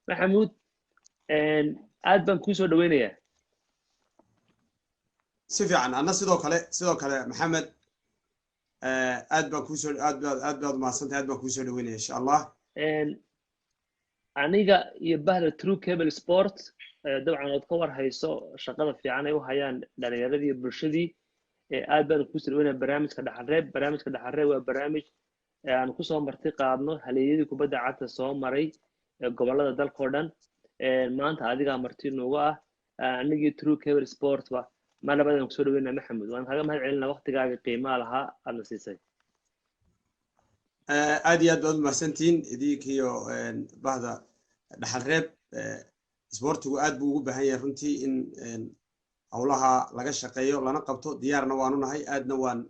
Maxamuud, aad baan kuu soo dhaweynayaa. Si fiican, anna sidoo kale Maxamed, aad baan kuusoo aad baad umahadsantahay, aad baan kuusoo dhaweynaya, insha Allah. Aniga iyo bahda True Cable Sport, dabcan ood ka war hayso shaqada fiican ay u hayaan dhalinyaradii iyo bulshadii, aad baan kusoo dhaweynaya barnaamijka Dhaxalreeb. Barnaamijka Dhaxalreeb waa barnaamij aan kusoo marti qaadno haleeyadii kubadda cagta soo maray gobollada dalkao dhan. Maanta adigaa marti noogu ah. Anigii True Cable Sport ba mar labaad aan kusoo dhaweynaya, Maxamuud. Waan kaaga mahad celinaa waqtigaaga qiimaha lahaa aadna siisay. Aad iyo aad baad umahadsantihiin idinkiyo bahda Dhaxalreeb. Isboortigu aad buu ugu baahan yahay runtii in howlaha laga shaqeeyo lana qabto. Diyaarna waanu nahay, aadna waan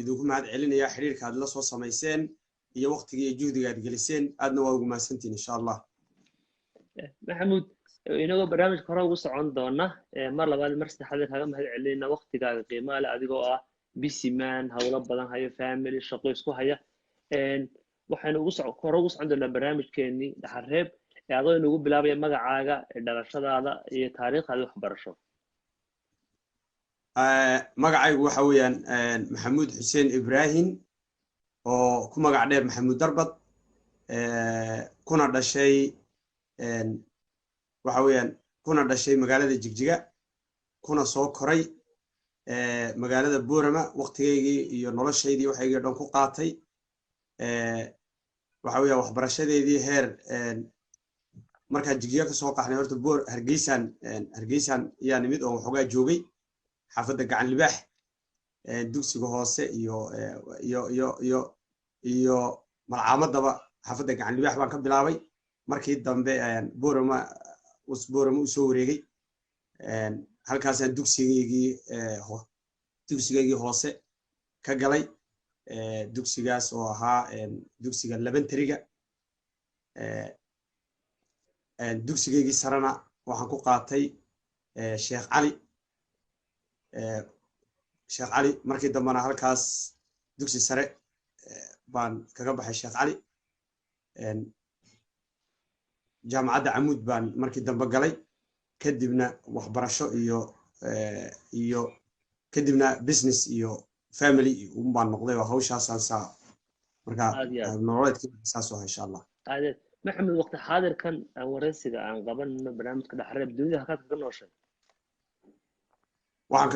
idinku mahad celinayaa xiriirka aad la soo samayseen iyo waqtigii iyo juhdiga aad geliseen. Aadna waa ugu mahadsantihiin, insha Allah. Maxamuud, inagoo barnaamijka hore ugu socon doona, mar labaad, mar saddexaad kaaga mahad celinayna waqtigaaga qiimaha leh, adigoo ah busy man, howlo badan hayo, family, shaqo isku haya. Waxaynu ugu soco hore ugu socon doonaa barnaamijkeenii Dhaxalreeb, adoo inugu bilaabaya magacaaga, dhalashadaada iyo taariikhdaada waxbarasho. Magacaygu waxa weeyaan Maxamuud Xuseen Ibrahim, oo ku magac dheer Maxamuud Darbad, kuna dhashay, waxa weeyaan, kuna dhashay magaalada Jigjiga, kuna soo koray magaalada Boorama. Waqtigaygii iyo noloshaydii waxaygii dhan ku qaatay, waxa weeyaan, waxbarashadeedii heer markaan Jigjiga kasoo qaxnay horta Boor Hargeysaan ayaa nimid oo waxoogaa joogay xaafadda Gacan Libaax, dugsiga hoose iyo malcaamadaba xaafadda Gacan Libaax baan ka bilaabay. Markii dambe Boorama u soo wareegay, halkaasaan dugsigaygii hoose ka galay, dugsigaas oo ahaa dugsiga labantariga. Dugsigaygii sarena waxaan ku qaatay Sheekh Cali, Sheekh Cali. Markii dambena halkaas dugsi sare baan kaga baxay Sheekh Cali. Jaamacadda Camuud baan markii dambe galay, kadibna waxbarasho iyo kadibna business iyo family un baan noqday oo hawshaasaan saa marka nololeedkii saas oo, insha Allah. Aad Maxamed, waqti xaadirkan aan wareysiga aan qabanno barnaamijka Dhaxreeb, dunida halkaad kaga nooshay? Waxaan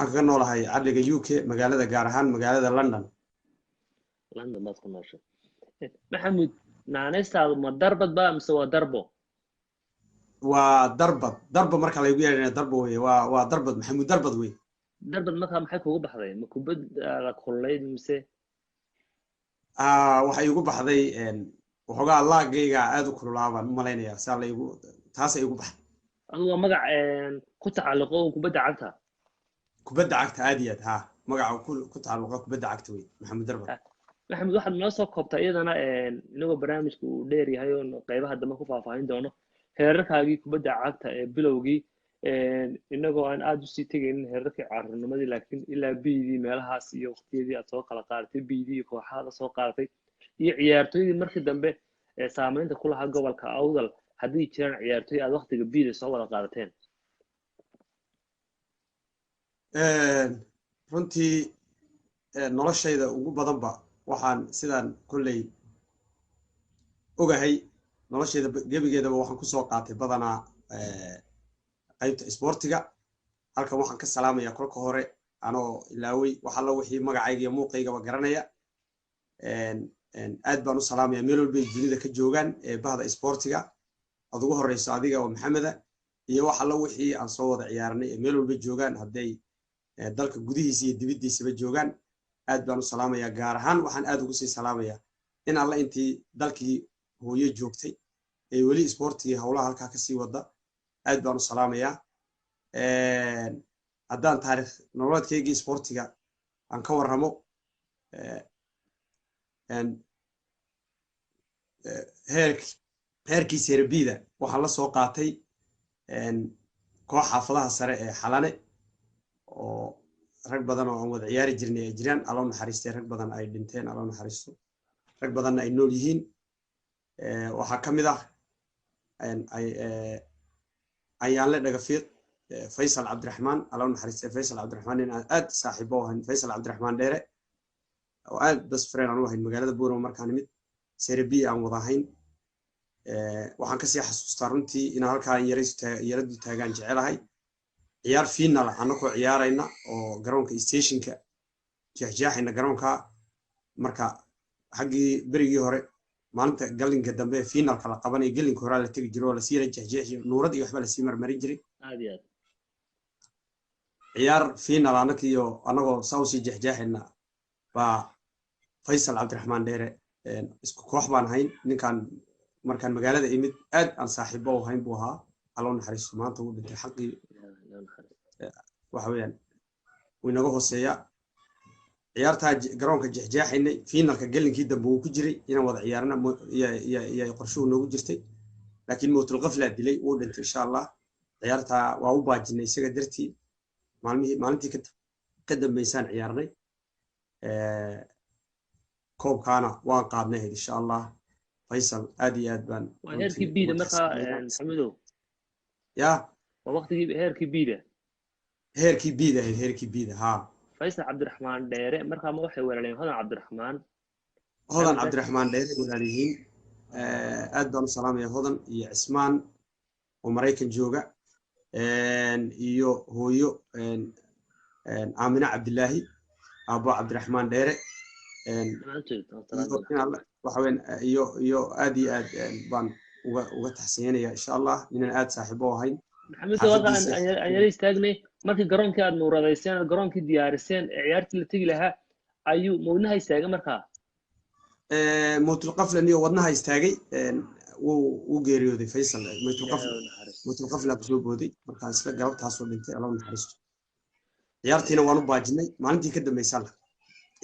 kaga noolahay cadliga UK, magaalada, gaar ahaan magaalada London. London baad ku nooshay. Maxamuud, naanaystaadu ma Darbad ba mise waa Darbo? Waa Darbad. Darba marka laygu yeedhana Darbo weye. Waa Darbad, Maxamuud Darbad wey. Darbad markaa maxay kugu baxday? Ma kubad la kululayd mise? Waxay igu baxday waxoogaa laagayga aad u kululaa baan u malaynayaa, saa laygu taasay igu baxday. Adigu waa magac ku tacalluqo kubadda cagta. Kubadda cagta, aad iyo aad, ha, magaca ku tacalluqa kubadda cagta wey, Maxamuud Darbad. Maxamed, waxaad noo soo koobtaa iyadana, inagoo barnaamijka uu dheer yahay oo qaybaha dambe ku faahfaahin doono, heerarkaagii kubadda cagta ee bilowgii, inagoo aan aad usii tegaynin heerarkii carruurnimadii, laakiin ilaa B-dii meelahaas iyo waqtiyadii aad soo kala qaadatay B-dii iyo kooxaha soo qaadatay iyo ciyaartooydii markii dambe ee saameynta ku lahaa gobolka Awdal, haddii jiraan ciyaartooy aad waqtiga B-da soo wada qaadateen. Runtii noloshayda ugu badanba waxaan sidaan kolley ogahay, noloshayda gebigeedaba waxaan kusoo qaatay badanaa qaybta isboortiga. Halkan waxaan ka salaamaya kolka hore, anoo ilaawey wax alla wixii magacayga iyo muuqaygaba garanaya, aad baan u salaamaya meel walbay dunida ka joogaan bahda isboortiga, aad ugu horeyso adiga oo Maxameda, iyo wax alla wixii aan soo wada ciyaarnay ee meel walba joogaan, hadday dalka gudihiisa iyo dibiddiisaba joogaan, aad baan u salaamaya. Gaar ahaan waxaan aad ugu sii salaamaya in alla intii dalkii hooyo joogtay ee weli isboortigii howlaha halkaa kasii wada, aad baan u salaamayaa. Haddaan taarikh nololeedkaygii isboortiga aan ka warramo, heerkii Serie B-da waxaan la soo qaatay koox xaafadaha sare ee Xalane, oo rag badan oo aan wada ciyaari jirnay ay jiraan, Alla u naxariistay, rag badan ay dhinteen, Alla u naxariisto, rag badanna ay nool yihiin. Waxaa ka mid ah Ayaanle Dhagafiiq, Faysal Cabdiraxmaan, Alla u naxariistay Faysal Cabdiraxmaan, in aan aad saaxiibo u ahayn, Faysal Cabdiraxmaan Dheere, oo aad best friend aan u ahayn magaalada Buurama markaan nimid, Serie B aan wada ahayn. Waxaan kasii xasuustaa runtii inaan halkaa yaradu taagaan jecelahay, ciyaar final annagoo ciyaarayna oo garoonka stationka jeexjeexayna garoonka. Marka xaggii berigii hore maalinta galinka dambe finalka la qabanaya, gelinka horaa la tegi jiro oo lasii yara jeexjeexi, nuurad iyo waxba lasii marmarin jiray. Aad iyo aad. Ciyaar final annagiyo annagoo saa usii jeexjeexayna baa Faysal Cabdiraxmaan Dheere, isku koox baan ahayn, ninkaan markaan magaalada imid aad aan saaxiibo u ahayn buu ahaa. Alla u naxariisto, maanta wuu dhintay xaqii. Waxa weeyaan wuu inaga hooseeyaa. Ciyaartaa garoonka jeexjeexaynay, finalka gelinkii dambe wuu ku jiray inaan wada ciyaarna iyo qorshuhu noogu jirtay, laakiin mowtulqaflaa dilay, wuu dhintay. Insha Allah ciyaartaa waa u baajinay isaga dartii. Maalmihii maalintii ka dambeysaan ciyaarnay, koobkaana waan qaadnay ahayd. Insha Allah Faysal aad iyo aad baan Waa heerkii B-da markaa, Maxamedow? Ya. Waa waqtigii heerkii B-da? Heerkii B-da ahayd, heerkii B-da, haa. Faysal Cabdiraxmaan Dheere markaa ma waxay weeraleen Hodan Cabdiraxmaan? Hodan Cabdiraxmaan Dheere walaalihiin. Aad baan u salaamaya Hodan iyo Cismaan oo Maraykan jooga, iyo hooyo Aamina Cabdilaahi, aabbo Cabdiraxmaan Dheere. Waxa weyn iyo aad iyo aad baan uga taxsiyanaya, insha Allah, inaan aad saaxiibo ahayn. Maxamed, halka aan yara istaagnay, markii garoonkii aad nuuradayseen, aad garoonkii diyaariseen ee ciyaartii la tegi lahaa, ayuu mawdnaha istaagay markaa? Mowtulqaflan iyo wadnaha istaagay, wuu geeriyooday Faysal. Mowtulqafla kusoo booday markaa, isla galabtaasoo dhintay, Alla u naxariisto. Ciyaartiina waan u baajinay, maalintii ka dambaysaa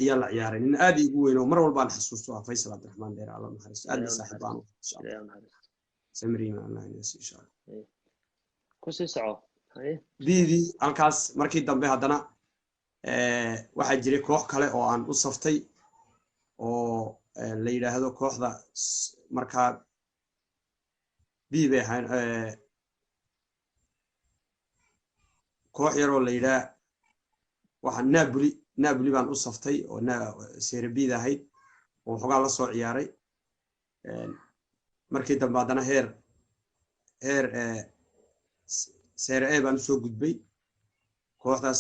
ayaa la ciyaaray. Nin aad iigu weyn oo mar walba aan xasuusto ah Faysal Cabdiraxmaan Dheere, Alla u naxariisto, aadna saaxiib aan u. Samriima Allah inasi, insha Allah. Kusii soco. B-dii halkaas markii dambe haddana waxaa jiray koox kale oo aan u saftay oo la yidhaahdo kooxda markaa B bay ahayn, koox yaroo la yidhaah waxa Napoli. Napoli baan u saftay oo Serie B-da ahayd oo waxoogaa la soo ciyaaray. Markii dambe haddana heer Serie A baan usoo gudbay. Kooxdaa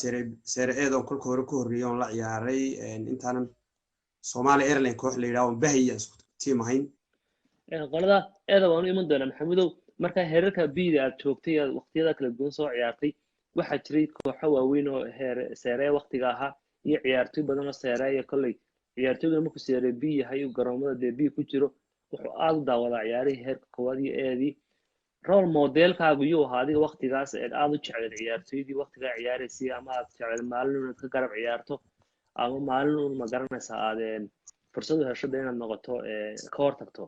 Serie A doon kolka hore ku horreeyay oon la ciyaaray intaanan Somali Airline koox la yidhaha oon Bahaya isku tiim ahayn. Qolada eeda waanu iman doonaa, Maxamudow. Marka heerarka B-da aad joogtay, aad waqtiyada kala duwan soo ciyaartay, waxaa jiray kooxo waaweyn oo heer Serie A waqtiga ahaa iyo ciyaartoy badan oo Serie A. Iyo kolley ciyaartoyguna markuu Serie B yahay uu garoomada dee B ku jiro, wuxuu aad u daawadaa ciyaarihii heerka koowaad iyo eedii. Role modelkaagu yuu ahaa adiga waqtigaas eed aad u jecleed ciyaartoydii waqtigaa ciyaaraysay, ama aad jecleed maalin inaad ka garab ciyaarto, ama maalin un ma garanaysaa aad fursad u hesho de inaad noqoto ka hor tagto?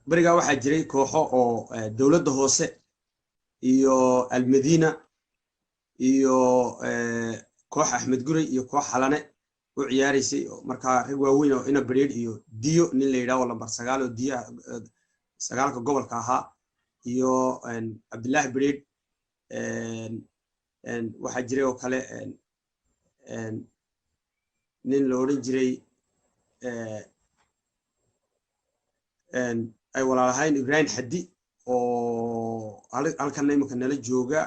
Berigaa waxaa jiray kooxo oo dowladda hoose iyo Almadina iyo koox Axmed Gurey iyo koox Xalane u ciyaaraysay. Markaa rag waaweyn oo ina Bareer iyo Diyo nin la yidhaho lambar 9 oo Diyo sagaalka gobolka ahaa iyo Cabdillaahi Bareer. Waxaa jiray oo kale nin la odhan jiray ay walaalahayn Ibrahim Xaddi oo halkanna iminka nala jooga,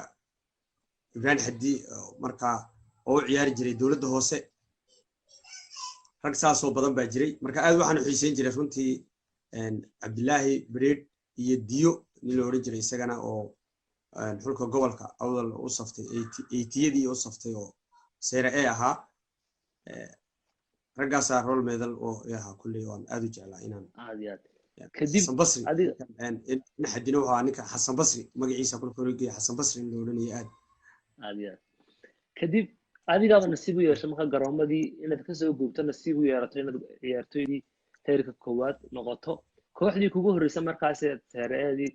Ibrahim Xaddi markaa oo u ciyaari jiray dowladda hoose. Rag saasoo badan baa jiray. Marka aad waxaan u xiiseyn jiray runtii Cabdillaahi Bareed iyo Diyo nin la odhan jiray isagana oo xulka gobolka Awdal u saftay eightiyadii u saftay oo Serie A ahaa. Raggaasaa role model oo ahaa kulley waan aad u jeclaa inaan Aad iyo aad. Kadib Xasan Basri nin Xadina wuxuu ahaa ninka Xasan Basri magaciisa kulka horegeeya, Xasan Basri in la odhanaya aad. Aad iyo aad. Kadib adigaaba nasiib u yeesho marka garoomadii inaad kasoo gubto, nasiib u yeelato inaad ciyaartoydii heerka koowaad noqoto. Kooxdii kugu horreysay markaas Serie A-dii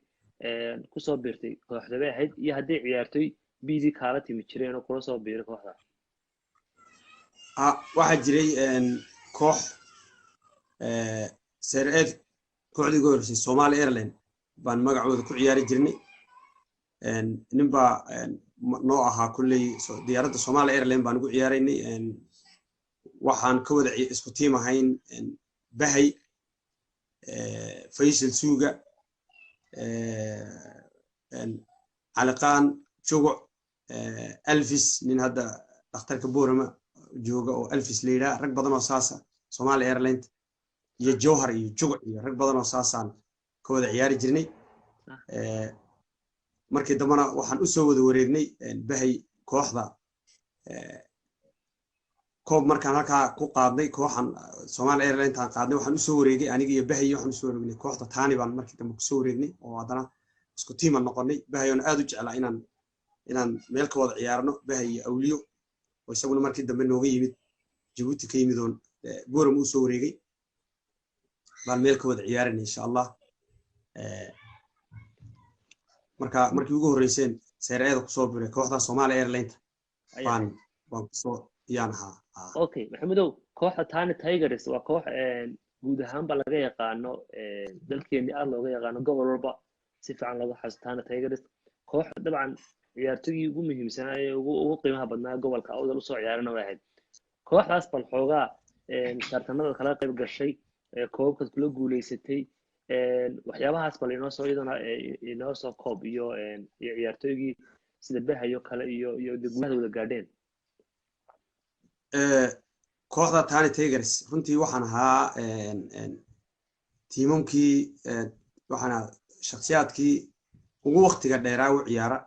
kusoo biirtay kooxda bay ahayd, iyo haddii ciyaartoy B-dii kaala timi jireen oo kula soo biiray kooxda? Waxaa jiray koox Serie A kooxdii ugu horreysay Somali Airline baan magacooda ku ciyaari jirnay. Ninbaa noo ahaa kulley diyaaradda Somali Airline baan ugu ciyaaraynay. Waxaan ka wada isku tiim ahayn Bahay, Faysal Suuga, Caliqaan Juguc, Alfis, nin hadda dhakhtarka Boorama jooga oo Alfis la yidhaha, rag badan oo saasa Somali Airline iyo Jowhar iyo Juguc iyo rag badan oo saasaan ka wada ciyaari jirnay. Markii dambena waxaan u soo wada wareegnay Bahay kooxda koob. Markaan halkaa ku qaadnay kooxan Somali Airline taan qaadnay, waxaan usoo wareegay aniga iyo Bahay, waxaan usoo wareegnay kooxda Taani baan markii dambe kusoo wareegnay oo haddana isku tiiman noqonay. Bahay oona aad u jeclaa inaan meel ka wada ciyaarno, Bahay iyo Awliyo oo isaguna markii dambe nooga yimid Jabuuti ka yimid oon Boram u soo wareegay, baan meel ka wada ciyaaranay insha Allah. Marka markii ugu horreyseen Serie A-da kusoo biray kooxda Somali Airline baan kusoo yaan ahaa. Okay, Maxamedow, kooxda Tani Tigers waa koox guud ahaanba laga yaqaano dalkeeni, aad looga yaqaano, gobol walba si fiican looga xasuusto Tani Tigers. Koox dabcan ciyaartoygii ugu muhiimsanaa ee ugu qiimaha badnaa gobolka Awdal usoo ciyaarana way ahayd kooxdaas. Bal xoogaa tartanada kala qayb gashay, koobabkaad kula guuleysatay, waxyaabahaas bal inoo soo iyadana inoo soo koob iyo ciyaartoygii sida Bahayo kale iyo de guulaha wada gaadheen. Kooxda Tani Tigers runtii waxaan ahaa tiimamkii, waxaan ahaa shakhsiyaadkii ugu waktiga dheeraa u ciyaara.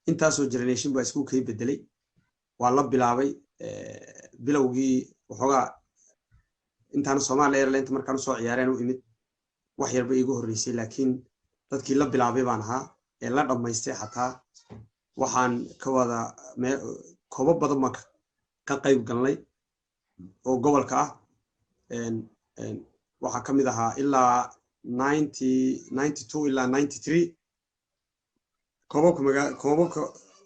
Intaasoo generation baa isku kay bedelay. Waa la bilaabay bilowgii waxoogaa intaana Somali Airline markaan usoo ciyaareen u imid, wax yarba iigu horreysay, laakiin dadkii la bilaabay baan ahaa ee la dhammaystay. Xataa waxaan ka wada koobo badan baan ka qayb galnay oo gobolka ah. Waxaa ka mid ahaa ilaa 92 ilaa 93 koobabka koobabka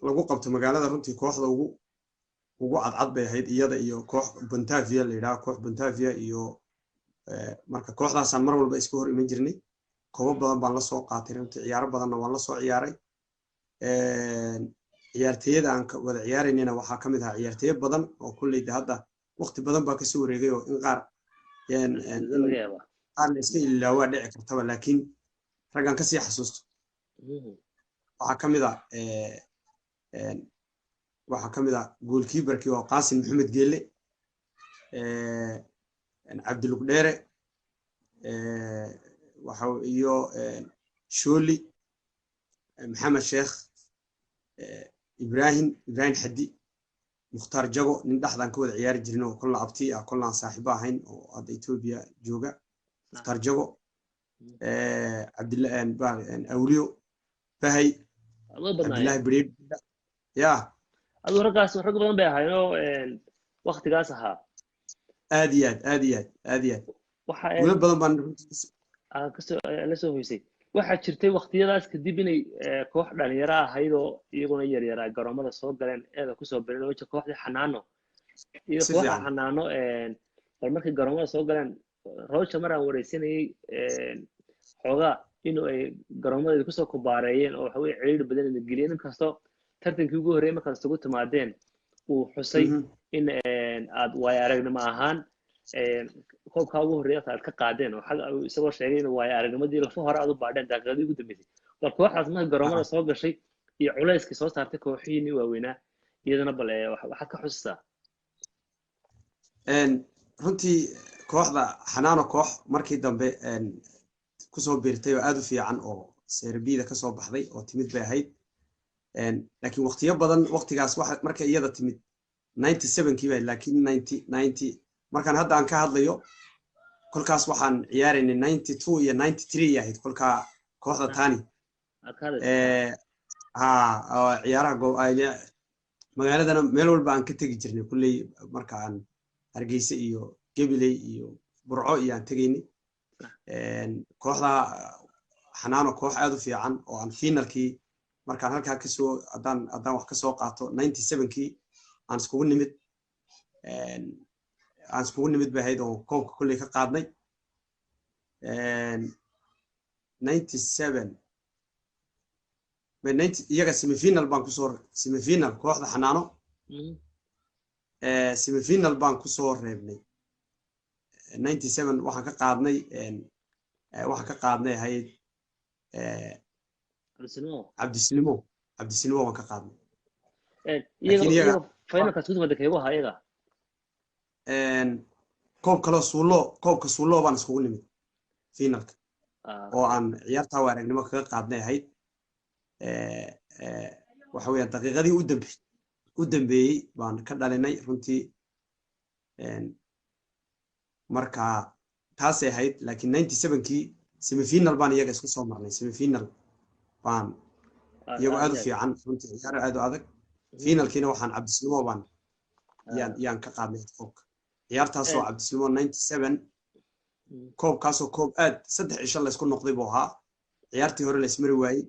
lagu qabto magaalada. Runtii kooxda ugu cadcad bay ahayd, iyada iyo koox Bontavia la yidhaha, koox Bontavia iyo marka kooxdaasaan mar walba iska hor iman jirnay. Koobab badan baan la soo qaatay runtii, ciyaaro badanna waan la soo ciyaaray. Ciyaartooyada aan wada ciyaaraynayna waxaa ka mid ahaa ciyaartooyo badan oo kulley de hadda waqti badan baa kasoo wareegay oo in qaar qaar la iska ilaawaa dhici kartaba, laakiin raggan kasii xasuusto waxaa ka mid a goalkeeperkii oo Qaasim Maxamed Geelle, Cabdilugdheere waxa iyo Sholi, Maxamed Sheekh Ibrahim, Ibrahim Xadi, Mukhtaar Jago, nin dhexdaan ka wada ciyaari jirin oo kolna abti ah kolna aan saaxiibo ahayn oo hadda Ethiopia jooga, Mukhtaar Jago, Cabdilla Awliyo, Bahay, Cabdillahi Bariid ya. Aduu raggaas rag badan bay ahaayeen oo waktigaas ahaa. Aad iyo aad, aad iyo aad, aad iyo aad. Guulo badan baan kasoo la soo hoysay. Waxaa jirtay waktiyadaas kadib inay koox dhalinyaro ahayd oo iyaguna yaryaraa garoomada soo galeen eeda kusoo biren oo kooxdii Xanaano iyo kooxda Xanaano. Bal markay garoomada soo galeen, Roger mar aan wareysanayey xoogaa inuu ay garoomada kusoo kubaareeyeen oo waxa weye ciriiri badan ina geliyeen, inkastoo tartankii ugu horreeyay markaad isugu timaadeen uu xusay in aad waayo aragnimo ahaan koobkaa ugu horreeya aad ka qaadeen, oo xag isagoo sheegay in waayo aragnimadii lafa hore aad u baadheen daqiiqadii ugu dambeysay. Bal kooxdaas marka garoomada soo gashay iyo culayskii soo saartay kooxihiinii waaweynaa iyadana bal waxaad ka xusisaa. Runtii kooxda Xanaano koox markii dambe kusoo biirtay oo aad u fiican oo Serie B-da kasoo baxday oo timid bay ahayd, laakiin waqtiyo badan waqtigaas waxa markay iyada timid 97-kii bay, laakiin 90 markaan hadda aan ka hadlayo kolkaas waxaan ciyaaraynay 92 iyo 93 ahayd kolkaa kooxda Tani ha ciyaaraha magaaladana meel walba aan ka tegi jirnay kulley marka aan Hargeysa iyo Gabiley iyo Burco iyo aan tegaynay. Kooxda Xanaano koox aad u fiican oo aan finalkii markaan halkaa kasoo haddaan wax kasoo qaato 97-kii aan iskugu nimid bay ahayd oo koobka kolley ka qaadnay. 97 90 iyaga semifinal baan kusoo, semifinal kooxda Xanaano semifinal baan kusoo reebnay 97. Waxaan ka qaadnay ahayd Cabdisinimo. Cabdisinimo, Cabdisinimo baan ka qaadnay. Iyaga Laakiin iyaga finalkaas ku timaada keegu ahaa iyaga? Koob kaloo Suulo, koobka Suulo baan iskugu nimid finalka oo aan ciyaartaa waa aragnimo kaga qaadnay ahayd. Waxa weeyaan daqiiqadii u dambeeyey baan ka dhalinay runtii. Marka taasay ahayd, laakiin 97-kii semifinal baan iyaga isku soo marnay, semifinal baan iyagoo aad u fiican runtii, ciyaaro aad u adag. Finalkiina waxaan Cabdislimo baan yaan ka qaadnay koobka, ciyaartaasoo Cabdislimo 97. Koobkaasoo koob aad 3 cisho laysku noqday buu ahaa. Ciyaartii hore laysmari waayey,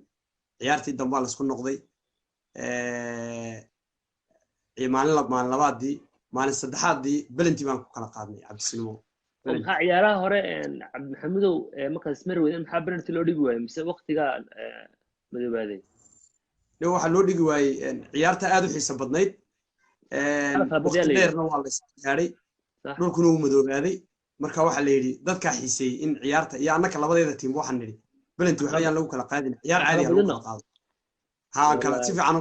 ciyaartii dambaa laysku noqday, maalin maalin labaadii, maalin saddexaadii belenty baan ku kala qaadnay Cabdislimo. Maxaa ciyaaraha hore, Cabdimaxamudow, markaad ismari weydeen, maxaa penalty loo dhigi waayey, mise waqtigaa madoobaaday? De waxaa loo dhigi waayey ciyaarta aad u xiiso badnayd, waqti dheerna waa la isgaadhay, dhulkuna wuu madoobaaday. Marka waxaa la yidhi dadkaa xiiseeyey in ciyaarta iyo annaka labadeeda tiim waxaan nidhi belenty waxba yaan lagu kala qaadin, ciyaar caadi ha lagu kala qaado, ha kala si fiican.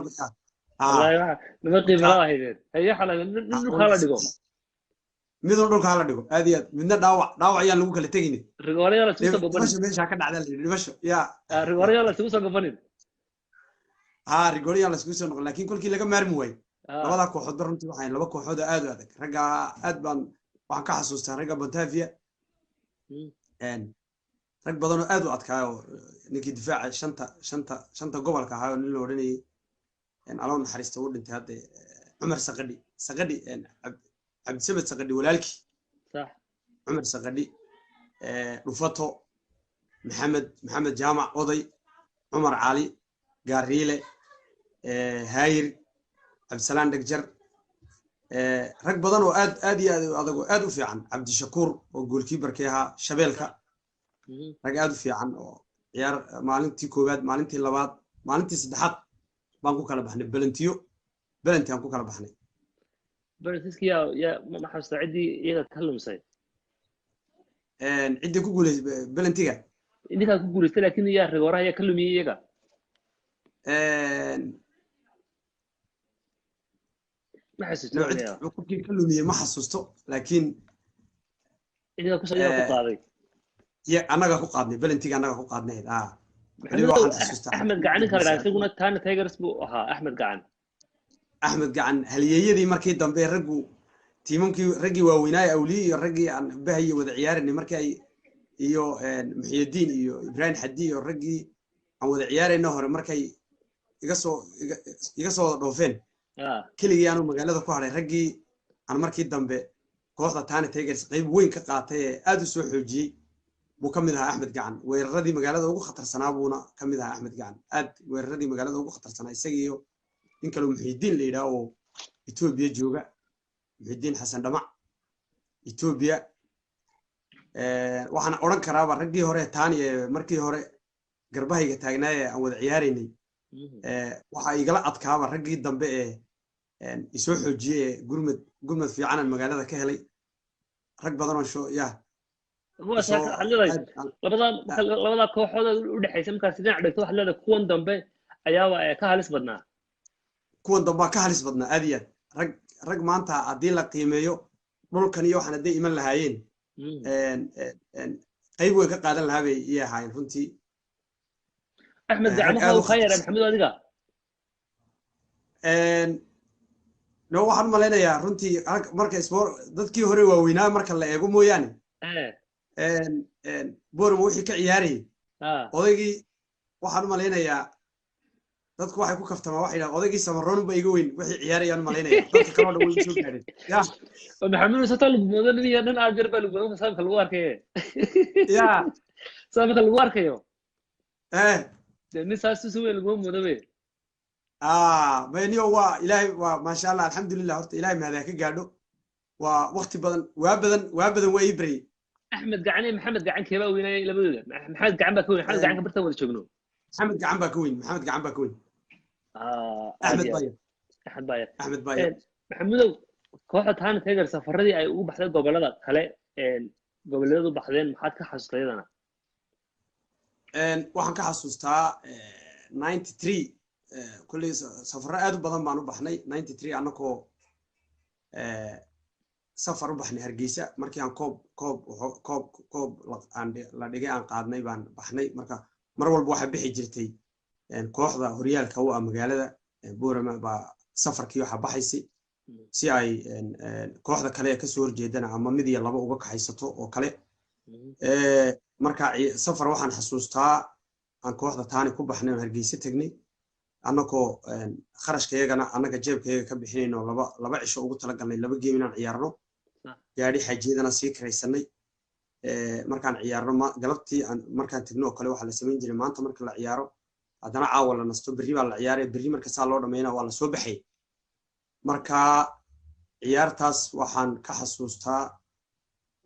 Nima qiimo la ahaydeen. Haye, xala nin dhulka hala dhigo. Midna dhulka hala dhigo, aad iyo aad, midna dhaawac, dhaawac ayaan lagu kala teginin. Rigooraya la isugu soo gabanin. Dhimasho meeshaa ka dhacda la yidhi, dhimasho ya. Rigooraya la isugu soo gabanin. Ha, rigooraya la isugu soo noqon, laakiin kolkii laga maarmi waayey labadaa kooxoodba runtii waxay laba kooxood oo aad u adag. Ragga aad baan waxaan ka xasuustaa ragga Batavia, rag badan oo aad u adkaay, oo ninkii difaaca shanta gobolka ahaa oo nin la odhanayay, Allow naxariista, u dhintay hadda, Cumar Saqadhi, Saqadhi Cabdisamed Saqadhi walaalkii, Cumar Saqadhi, Dhufato, Maxamed Jaamac Oday, Cumar Cali Gaariile, Haayir, Cabdisalaan Dhegjar, rag badan oo aad aad iyo aad u adag oo aad u fiican, Cabdishakuur oo goalkeeperkii ahaa Shabeelka, rag aad u fiican oo ciyaar. Maalintii koowaad, maalintii labaad, maalintii saddexaad baan ku kala baxnay belentiyo, belenti aan ku kala baxnay. Belentiski yaa ma xasuustaa ciddii iyaga ka lumisay? Ciddii ku guuleysay belentiga? Idinkaa ku guuleystay, laakiin yaa rigooraha yaa ka lumiyey iyaga? Ma xasuusto? Qofkii ka lumiyey ma xasuusto, laakiin idinkaa ku iyagaa ku qaaday. Annaga ku qaadnay belentiga, annaga ku qaadnay. Axmed Gacan ninka la dhaha, isaguna Tana Tigers buu ahaa, Axmed Gacan. Axmed Gacan halyeeyadii markii dambe raggu tiimamkii raggii waaweynaaye Awliye iyo raggii aan bahaye wada ciyaaranay markii ay iyo Muxiyadiin iyo Ibraahim Xadi iyo raggii aan wada ciyaarayna hore markay iga soo wada dhoofeen, keligii aanu magaalada ku hadhay. Raggii aan markii dambe kooxda Tana Tigers qayb weyn ka qaatay ee aad u soo xoojiyey buu ka mid ahaa Axmed Gacan. Weeraradii magaalada ugu khatarsanaa buuna ka mid ahaa Axmed Gacan, aad weeraradii magaalada ugu khatarsanaa, isaga iyo nin kaloo Muxiidiin la yidhaah oo Etoobiya jooga, Muxiidiin Xasan Dhamac Etoobiya. Waxaan odhan karaaba raggii hore Taani ee markii hore garbahayga taagnaa ee aan wada ciyaaraynay, waxaa igala adkaaba raggii dambe ee isoo xoojiyey ee gurmad fiicanan magaalada ka helay, rag badan oo sho ya. Labadaa kooxood u dhexaysa markaas dhinac dhigto, waxaad leedahay kuwan dambe ayaaba ka halis badnaa. Kuwan dambaa ka halis badnaa, aad iyo aad. Rag maanta haddii la qiimeeyo dhulkan iyo waxaan hadday iman lahaayeen qayb weyn ka qaadan lahaa bay ii ahaayeen runtii. Axmed Gacmaha uu kaa yaraa, Maxamed, adiga? No, waxaan u malaynayaa runtii marka sport dadkii hore waaweynaa marka la eego mooyaane, Borama wixii ka ciyaarayay odaygii, waxaan u malaynayaa dadku waxay ku kaftamaan, waxay yidhahaan odaygii Samaroon ba iga weyn wixii ciyaarayaan u malaynaya, dadka kaloo dhan way soo gaadheen ya. Maxamed, sata lagu moodo nin iyo nin aad yar baa lagu moodo saamka lagu arkaye. Ya. Saamka lagu arkayo dee nin saas usu weyn laguma moodo be. Mayniyo waa Ilaahay, waa maasha Allah, alxamdulilah. Horta Ilaahay mahad ka gaadho, waa waqti badan, waa badan, waa badan, waa ii baryey. Axmed Gacan iyo Maxamed Gacan keebaa weynayay labadooda? Maxamed Gacan baa ka weyn. Maxamed Gacan ka bartaan wada joogno. Maxamed Gacan baa ka weyn, Maxamed Gacan baa ka weyn. Aad Axmed iyo aad. baa yar. Axmed baa yar. Axmed baa yar. Maxamudow, kooxda Tana Tiger safaradii ay ugu baxday gobolada kale, goboleedu baxdeen, maxaad ka xasuustay iyadana? Waxaan ka xasuustaa 93. Kulley safarro aad u badan baan u baxnay. 93 annakoo safar u baxnay Hargeysa, markii aan koob la dhigay aan qaadnay baan baxnay. Marka mar walba waxaa bixi jirtay kooxda horyaalka u ah magaalada Boorama baa safarkii waxaa baxaysay si ay kooxda kale ee kasoo horjeedana ama mid iyo laba uga kaxaysato oo kale. Marka safar waxaan xasuustaa aan kooxda Taani ku baxnay oon Hargeysa tegnay, annagoo kharashkayagana annaga jeebkayaga ka bixinayno, laba cisho ugu talagalnay laba game inaan ciyaarno, gaadhi xaajiyadana sii karaysanay. Markaan ciyaarno galabtii markaan tegno oo kale, waxaa la samayn jiray maanta marka la ciyaaro, haddana caawa la nasto, berri baa la ciyaaray. Berri marka saa loo dhammayna waa la soo baxay. Marka ciyaartaas waxaan ka xasuustaa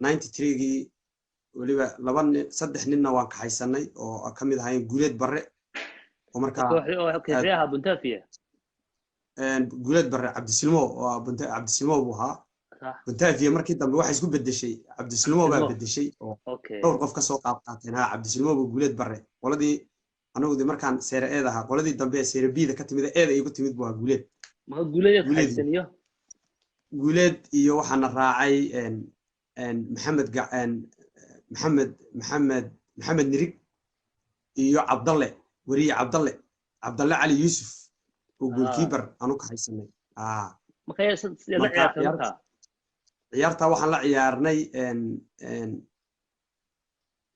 93-gii, weliba laba nin saddex ninna waan kaxaysanay oo ka mid ahaayeen Guuleed Barre oo markaa kooxdii oo kooxdii ahaa Buntafiya. Guuleed Barre Cabdisilmo oo Cabdisilmo buu ahaa. Buntafiya markii dambe waxay isku bedeshay Cabdisilmo baa Cabdisilmo. bedeshay oo dhowr qof kasoo qaab qaateen. Ha, Cabdisilmo buu Guuleed Barre qoladii anagu de markaan seere eed ahaa, qoladii dambe ee seere biida ka timid eeda igu timid buu ahaa Guuleed. Ma Guuleed Guuleed. kaxaysan iyo Guuleed iyo waxaana raacay een, een, Maxamed Maxamed Maxamed Maxamed Nirig iyo Cabdalle weriye Cabdalle, Cabdalle Cali Yuusuf oo goalkeeper aan u kaxaysanay. Marka yaa la Marka ciyaartay markaa? Ciyaartaa waxaan la ciyaarnay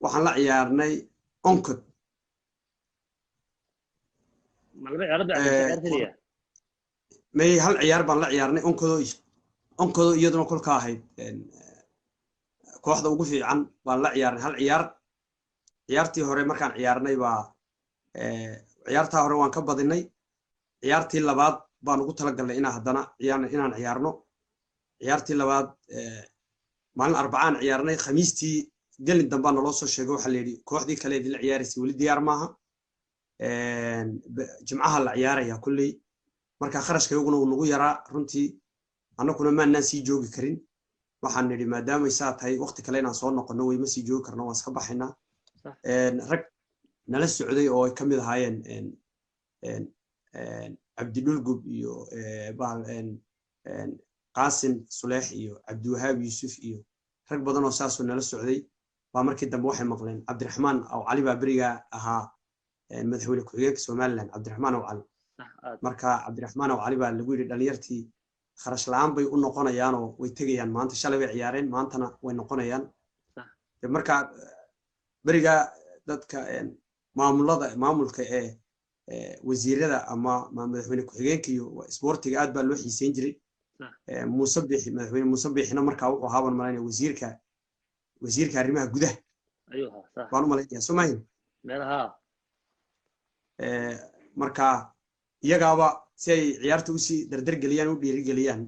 waxaan la ciyaarnay Oncod. Ma laba ciyaarad baa ciyaartay, ciyaar keliya? May, hal ciyaar baan la ciyaarnay Oncodoo, Oncodoo iyaduna kolka ahayd kooxda ugu fiican baan la ciyaarnay hal ciyaar. Ciyaartii hore markaan ciyaarnay baa ciyaartaa hore waan ka badinay. Ciyaartii labaad baan ugu talagalnay inaan haddana inaan ciyaarno. Ciyaartii labaad maalin Arbacaan ciyaarnay, Khamiistii gelin dambaa naloo soo sheegay. Waxaa la yidhi kooxdii kale idinla ciyaaraysay weli diyaar maaha, Jimcaha la ciyaaraya kulley. Marka kharashka iyaguna uu nagu yaraa runtii, annaguna maanaan sii joogi karin. Waxaan nidhi maadaamay saa tahay, waqti kale inaan soo noqono way, ma sii joogi karno, waan iska baxaynaa. Rag nala socday oo ay ka mid ahaayeen Cabdidhulgub iyo bahal Qaasin Suleex iyo Cabdiwahaab Yuusuf iyo rag badan oo saasoo nala socday baa markii dambe waxay maqleen Cabdiraxmaan Aw Cali baa berigaa ahaa madaxweyne ku-xigeenka Somaliland, Cabdiraxmaan Aw Cali. Sax aad. Marka Cabdiraxmaan Aw Cali baa lagu yidhi dhalinyartii kharash la'aan bay u noqonayaanoo way tegayaan maanta, shalay bay ciyaareen, maantana way noqonayaan. Marka berigaa dadka maamulada maamulka ee wasiirada ama madaxweyne ku-xigeenka iyo isboortiga aad baa loo xiiseyn jiray. Muuse Biixi, madaxweyne Muuse Biixina markaa wuxuu ahaa baan malaynaya wasiirka arrimaha gudaha Ayuu ahaa, sax. baan u malaynaya, soo maahin? Meelaha. Marka iyagaaba si ay ciyaarta usii dardargeliyaan u dhiirigeliyaan,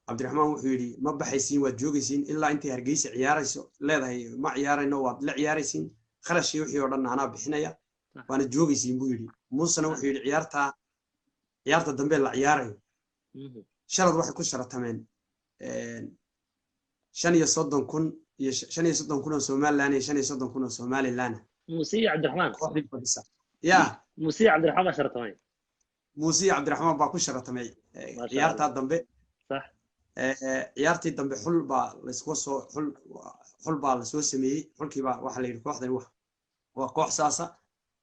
Cabdiraxmaan wuxuu yidhi ma baxaysiin, waad joogaysiin ilaa intay Hargeysa ciyaarayso leedahay ma ciyaarayno, waad la ciyaaraysiin, kharashkii wixii oo dhan anaa bixinaya, waana joogaysiin buu yidhi. Muusena wuxuu yidhi ciyaarta dambe la ciyaarayo shalad waxay ku sharatameen 35,000 iyo 35,000 oo Somaliland iyo 35,000 oo Somaliland. Muuse iyo Cabdiraxmaan. Kooxdii fadhisa ya. Muuse iyo Cabdiraxmaan baa sharatamay. Muuse iyo Cabdiraxmaan baa ku sharatamay Masha ciyaartaa dambe. Ciyaartii dambe xul baa laysku soo xul baa lasoo sameeyey. Xulkii baa waxaa la yidhi kooxdani waa koox saasa,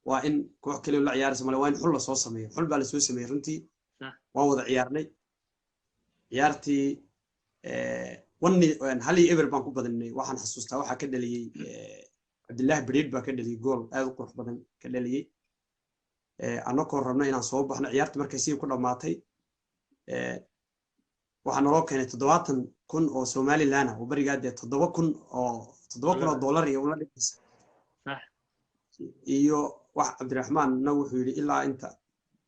waa in koox keliya la ciyaaraysa male, waa in xul lasoo sameeyo. Xul baa lasoo sameeyey runtii. Waan wada ciyaarnay ciyaartii, 1-0 baan ku badinay. Waxaan xasuustaa waxaa ka dhaliyey Cabdillaahi Bariid baa ka dhaliyey gool aad u qurux badan ka dhaliyey. Annagoo rabna inaan soo baxno, ciyaartii markay sii ku dhammaatay waxaa naloo keenay 70,000 oo Somaliland ah oo berigaa dee 7,000 oo dollar iyo ula dhigaysa. Iyo wax Cabdiraxmaanna wuxuu yidhi ilaa inta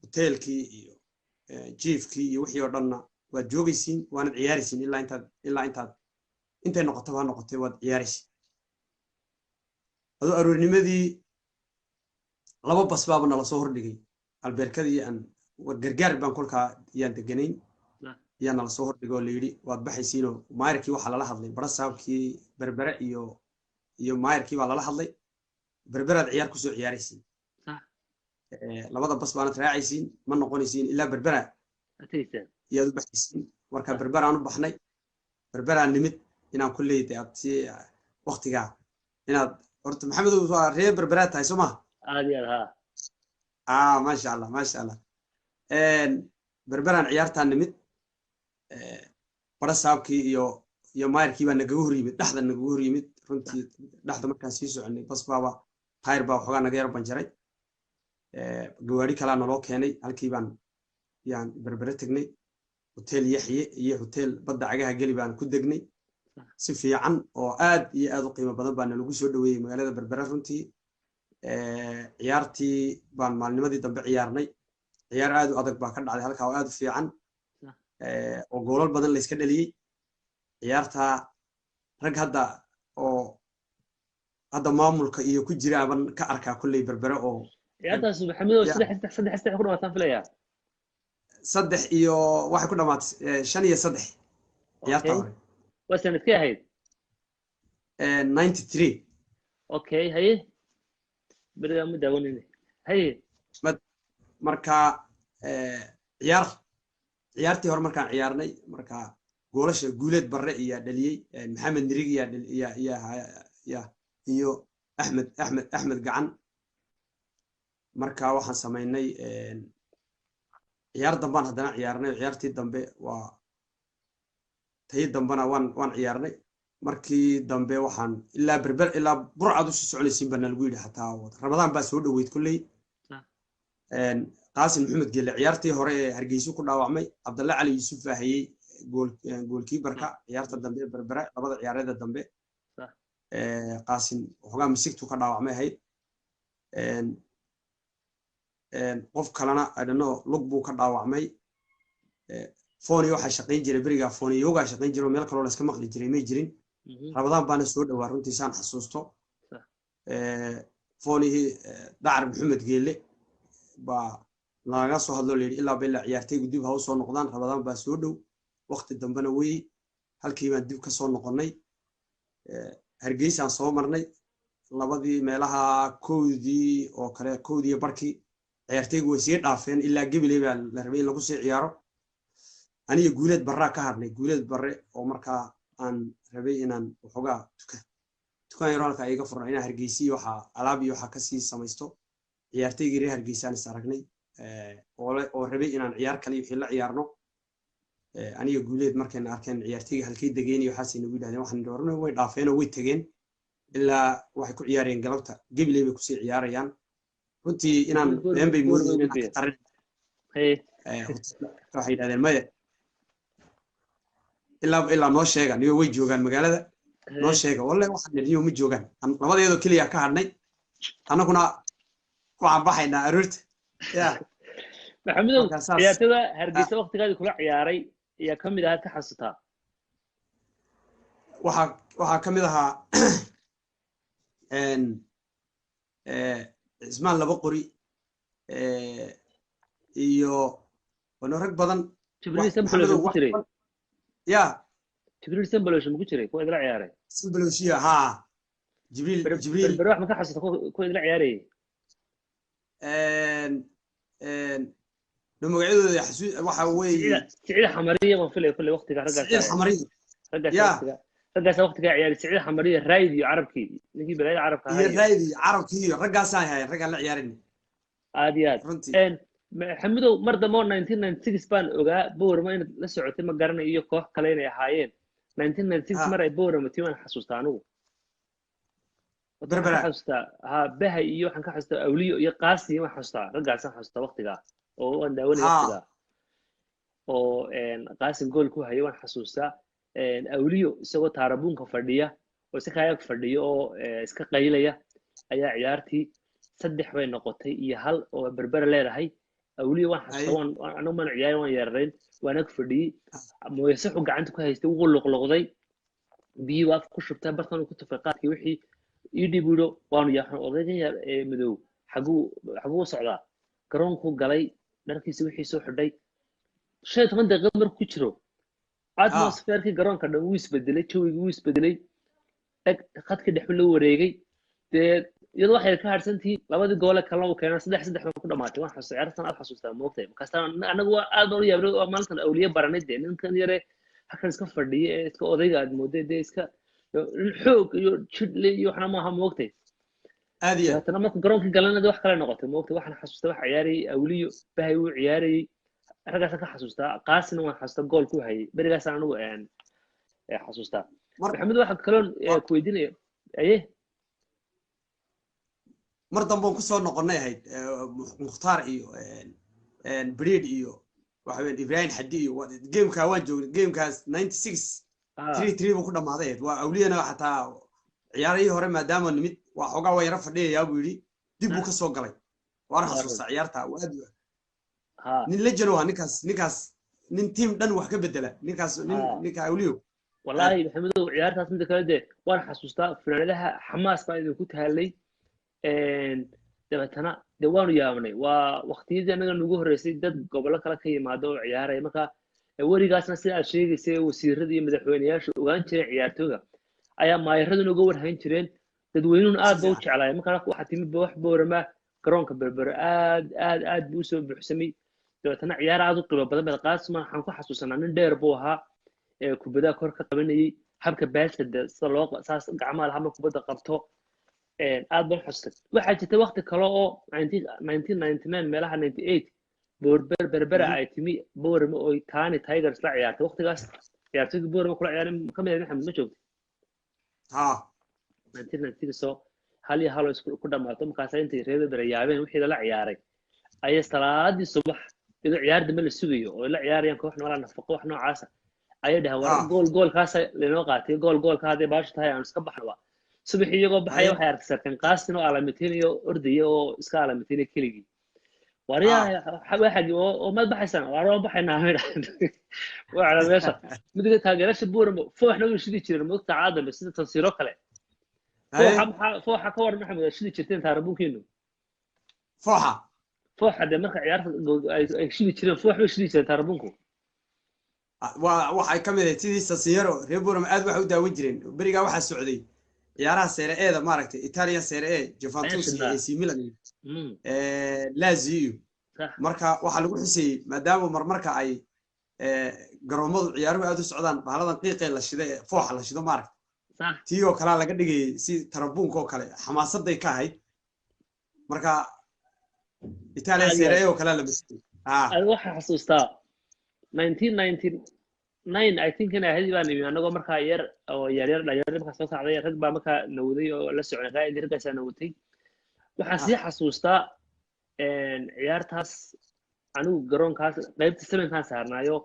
hoteelkii iyo jiifkii iyo wixii oo dhanna waad joogaysiin, waanad ciyaaraysiin ilaa intaad intay noqotaba ha noqotay, waad ciyaaraysiin. Adoo aroornimadii laba bas baaba nala soo hordhigay albeerkadii aan Gargaar baan kolkaa yaan deganayn, yaa nala soo hordhigay oo layidhi waad baxaysiinoo. Maayarkii waxaa lala hadlay, barasaabkii Berbere iyo maayarkii baa lala hadlay: Berberaad ciyaar kusoo ciyaaraysiin, labada bas baanad raacaysiin, ma noqonaysiin ilaa Berbera iyaad u baxaysiin. Marka Berberaan u baxnay, Berberaan nimid. Inaan kulley de aad si waktigaa inaad horta, Maxamedow, waa reer Berberaad tahay, soo maha? Aad iyo aad, ha. Ah, maasha Allah, maasha Allah. Berberaan ciyaartaan nimid, barasaabkii iyo maayarkii baa nagaga hor yimid, dhexda nagaga hor yimid. Runtii dhexda markaan sii soconay, bas baaba tayr baa waxoogaa naga yar banjaray, gawaari kalaa naloo keenay. Halkii baan yaan Berbere tegnay, Hotel Yaxye iyo Hotel Badda Cagaha Geli baan ku degnay. Si fiican oo aad iyo aad u qiimo badan baa nalagu soo dhoweeyey magaalada Berbere. Runtii ciyaartii baan maalnimadii dambe ciyaarnay, ciyaar aad u adag baa ka dhacday halkaa oo aad u fiican oo goolal badan layska dhaliyey. Ciyaarta rag hadda oo hadda maamulka iyo ku jira aban ka arkaa kolley Berbere oo Ciyaartaas, Maxamedow, 3-3 ku dhamaataan filayaa. Saddex iyo waxay ku dhamaatay 5-3 ciyaarta hore. Waa sanadkee ahayd? 93. Okay, haye, berigaa ma daawanayne, haye. Marka ciyaartii hore markaan ciyaarnay, marka goolasha Guuleed Barre iyaa dhaliyey, Maxamed Nirig iyaa iyo Axmed Gacan. Marka waxaan samaynay, ciyaar dambaan haddana ciyaarnay. Ciyaartii dambe waa tii dambena waan ciyaarnay. Markii dambe waxaan ilaa Berber ilaa Burcad usii soconaysiin baa nalagu yidhi, xataa Ramadaan baa soo dhoweyd kolley. Qaasim Maxamed Gelle ciyaartii hore ee Hargeysa ku dhaawacmay, Cabdalle Cali Yuusuf baa hayey goolkiibarka ciyaarta dambe ee Berbere. Labada ciyaareeda dambe Qaasim waxoogaa misigtu ka dhaawacmay ahayd, qof kalena idhano lug buu ka dhaawacmay. Foni waxaa shaqayn jiray berigaa, foniyogaa shaqayn jiray oo meel kaloo layska maqli jiray may jirin. Ramadaan baana soo dhowaa runtii saan xasuusto. Fonihii Dacar Maxamed Geelle baa lagaga soo hadloo layidhi ilaaba ilaa ciyaartaygu dib ha u soo noqdaan, Ramadaan baa soo dhow, waqti dambena wey. Halkii baan dib ka soo noqonnay, Hargeysaan soo marnay labadii meelaha 1dii oo kale, 1dii barkii. Ciyaartaygu way sii dhaafeen, ilaa Gabiley baa la rabay in lagu sii ciyaaro. Aniga Guuleed Barraa ka hadhnay, Guuleed Barre oo markaa aan rabay inaan waxoogaa dukaan yaro halkaa iga furno, inaan Hargeysiyo waxaa alaab iyo waxaa kasii samaysto. Ciyaartaygii reer Hargeysaan is aragnay oo rabay inaan ciyaar kale iyo wixii la ciyaarno. Aniga Guuleed markayna arkeen ciyaartayga halkay degeen iyo waxaasay nagu yidhahdeen, waxaan ornay way dhaafeenoo way tegeen, ilaa waxay ku ciyaarayeen galabta Gabiley bay kusii ciyaarayaan. Runtii inaan been bay moodayeen inaan ka qarin, waxay yidhahdeen maya, ilaa noo sheega niyo way joogaan magaalada, noo sheega. Walle waxaan nidhi niyo ma joogaan, labadeedoo keliya ka hadhnay, annaguna waxaan baxaynaa aroorta ya. Maxamedow, ciyaartada Hargeysa waqtigaadii kula ciyaaray ayaa ka mid ahaad ka xasuutaa? Waxaa ka mid ahaa Cismaan Laba Qori iyo wano rag badan. Jibriil Sambalosh ku jiray? Ya. Jibriil Sambalosh ma ku jiray kuwa idla ciyaaray? Sambaloshiya, haa, Jibriil, Jibriil. Berbere wax ma ka xasuusta kuwa idla ciyaarayay? No, magacyadooda xasuus waxa weeye Siciid Xamariya baan filaya kulley waqtiga raggaas. Siciid Xamariya. Raggaas waqtiga, raggaas waqtigaa ciyaaray, Siciid Xamariya, Raayid iyo Carabkii, ninkii balaayada carabka ahaa, iyo Raayid iyo Carabkii iyo raggaasaan ahayn raggaan la ciyaarin. Aad iyo aad runtii. Maxamedow, mar dambe oo 1996 baan ogaa Boorama inaad la socotay, ma garanayo iyo koox kale inay ahaayeen 1996 mar ay Boorama tii waan xasuustaa anigu. Berbera. Xasuustaa ha Bahay iyo waxaan ka xasuustaa Awliyo iyo Qaasi, waan xasuustaa raggaasaan xasuustaa waqtigaa oo waan daawanay waqtigaa oo Qaasim gool ku hayay waan xasuustaa. Awliyo isagoo taarabuunka fadhiya oo iska kaayag fadhiya oo iska qaylaya ayaa ciyaartii 3 bay noqotay iyo 1 oo Berbera leedahay. Awliyo waan xasuustaa, waan anigu maan ciyaarin, waan yeerarayn, waan ag fadhiyey. Mooyasaxu gacanta ku haystay, wuu luqluqday, biyii waa afka ku shubtay, bartan uu ku tufay qaadkii wixii Ii dhiib yidho, waanu yaabnay, odaygan yar ee madow xaguu socdaa? Garoonkuu galay, dharkiisi wixii soo xidhay. 15 daqiiqad markuu ku jiro, atmospherekii garoonka dhan wuu isbedelay, jawigii wuu isbedelay, eg khadkii dhexu la wareegay. Dee iyadoo waxay ka harsantihiin labadii goole kalena uu keenay, 3-3 bay ku dhamaatay. Waan xasuustaa ciyaartan, aad xasuustaa moogtay. Markaasa anagu waa aad baan u yaabnay, waa maalintan awliye baranay. Dee ninkan yare halkan iska fadhiya ee iska odayga aad mooday, dee iska nin xoog iyo jidhle iyo waxna maaha moogtay. Aad iyo aad. Dabeetana marka garoonkii galana dee wax kale noqotay moogtay. Waxaan xasuustaa wax ciyaarayay Awliyo, Bahay wuu ciyaarayay, raggaasaan ka xasuustaa. Qaasina waan xasuustaa, gool ku hayay berigaasaan anigu xasuustaa. Maxamed, waxa kaloon ku weydiinaya aye. Mar dambe ku soo noqonnay ahayd Mukhtaar iyo Bariid iyo waxa weeyaan Ibrahim Xadi iyo gamekaa waan joognay, gamekaas 96 3-3 buu ku dhammaaday ahayd. Waa Awliyana xataa ciyaarihii hore maadaama nimid waa xoogaa waa yara fadhiyayaa buu yidhi, dib buu ka soo galay. Waana xasuustaa ciyaarta, waa aad nin legend waa ninkaas, nin team dhan wax ka bedela ninkaas, nin ninka Awliyo. Wallaahi Maxamedow, ciyaartaas mida kale dee waan xasuustaa, finaanadaha xamaas baa idinku taallay. Dabeetana dee waanu yaabnay, waa waqtiyadii annaga nagu horreysay dad gobollo kale ka yimaado oo ciyaaraya. Marka werigaasna sida aad sheegaysay, wasiirada iyo madaxweyneyaasha ogaan jireen ciyaartooyga ayaa maayaraduna uga warhayn jireen, dadweynuhuna aad ba u jeclaayeen. Marka waxaa timid wax Boorama, garoonka Berbere aad aad aad buu usoo buuxsamay. Dabeetana ciyaar aad u qiimo badan bay. Qaasma waxaan ku xasuusanaa nin dheer buu ahaa ee kubadaha kor ka qabanayay, habka baaska de sida loo saas gacmaha lahaa marka kubadda qabto, aad baan u xasuustay. Waxaa jirta waqti kale oo 1999 meelaha 98 Boorber Berbera ay timi Boorama oo Tani Tigers la ciyaartay. Waqtigaas ciyaartoygii Boorama kula ciyaaray ka mid ahayd, Maxamed, ma joogtay? Ha. 1996 oo 1-1 oo isku ku dhammaato. Markaas intay reer Berbera yaabeen wixii lala ciyaaray, ayay salaadii subax iyadoo ciyaar dambe la sugayo oo ay la ciyaarayaan koox noolaa nafaqo wax noocaasa ayay dhaheen, war gool goolkaas lainoo qaatay, gool goolka hadday baashu tahay aanu iska baxnaba. Subaxii iyagoo baxaya waxay arkay sarkan Qaasin oo alamitinayo, ordaya oo iska alamitinayo keligii. Waryaa waxaagi oo maad baxaysaan? Waar waan baxaynaa, waxaa meesha midiga taageerasha Buurama fooxna way shidi jireen moogta caadambe sida tansiiro kale. Fooxa maxaa fooxa ka waran, Maxamed, aad shidi jirteen taarabuunkiinu? Fooxa? Fooxa dee marka ciyaarta ay shidi jireen, foox bay shidi jireen taarabuunku. Waa waxay ka mid ahayd sidii Sasiyaro, reer Boorama aad waxay u daawan jireen berigaa. Waxaa socday ciyaaraha Serie A-da, maaragtay, Italian Serie A, Juventus iyo AC Milan iyo Lazio iyo marka waxaa lagu xuseeyey maadaama marmarka ay garoomadu ciyaaruhu aad u socdaan, bahaladan qiiqee la shida ee fooxa la shido, maaragtay, tii oo kalea laga dhigayay si tarabuunka oo kale xamaasaday ka ahayd. Marka Italian Serie A oo kalea la masiyey. Anigu waxaan xasuustaa 1999 I think in ahayd baan imi anagoo markaa yar oo yaryar dhalinyaro markaa soo kacday, rag baa markaa nawday oo la soconay qaa'id, raggaasaa nawatay. Waxaan sii xasuustaa ciyaartaas, anigu garoonkaas qaybta sevenkaan saarnaayo.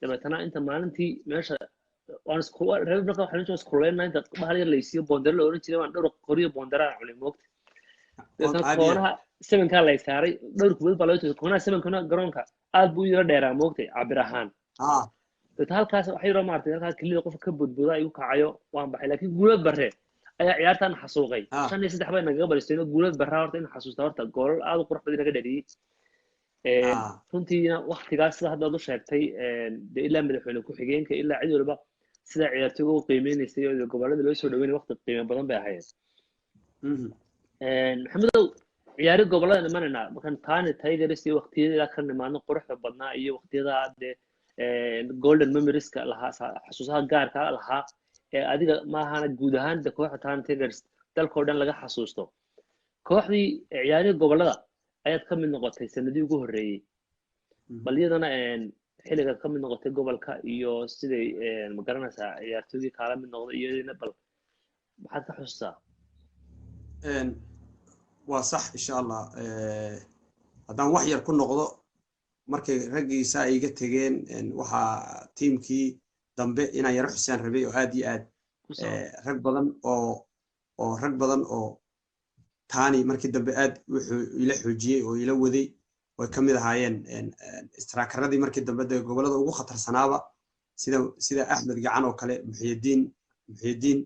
Dabeetana inta maalintii meesha waan isku reer marka waxaan inta iskuleynaa, inta bahal yar laysiiyo boondare la oran jiray, waan dhowr qoriyo boondare aan cunay moogta. Dabeetana koonaha sevenkaa lay saaray, dhowr kubad baa loo toosay koonaha sevenkana. Garoonka aad buu u yaro dheeraa moogtay cabir ahaan. Dabeetana halkaas waxa yaroo maaragtay halkaas kelida qofka ka bodboda igu kacayo, waan baxay. Laakiin Guulad Barre ayaa ciyaartan xasuuqay, 5-3 bay nagaga balisteen. Guulad Barre horta in xasuusta, horta goolal aad u qurux badan naga dhaliyey runtiina. Waktigaas sida hadda aad u sheegtay dee ilaa madaxweyne ku-xigeenka ilaa cid walba sida ciyaartoyga u qiimeynaysay oo gobollada loo soo dhaweynay, waqti qiimo badan bay ahayd. Maxamedow, ciyaari gobollada imanaynaa markaan Tani Tigers iyo waqtiyada ka nimaadno quruxda badnaa iyo waqtiyada dee golden memorieska lahaa, xasuusaha gaarka lahaa ee adiga maahana guud ahaan de kooxda Tani Tigers dalkoo dhan laga xasuusto. Kooxdii ciyaarihii gobollada ayaad ka mid noqotay sanadii ugu horreeyey. Bal iyadana xilligaad ka mid noqotay gobolka iyo siday ma garanaysaa ciyaartoydii kaala mid noqday iyadina, bal maxaad ka xusuustaa? Waa sax, insha Allah. Haddaan wax yar ku noqdo, markay raggiisa ay iga tegeen, waxaa tiimkii dambe inaan yaro xusaan rabay oo aad iyo aad rag badan oo rag badan oo Taani markii dambe aad wuxuu ila xoojiyey oo ila waday oo ka mid ahaayeen istraakaradii markii dambe dee gobollada ugu khatarsanaaba, sida Axmed Gacan oo kale, Muxyidiin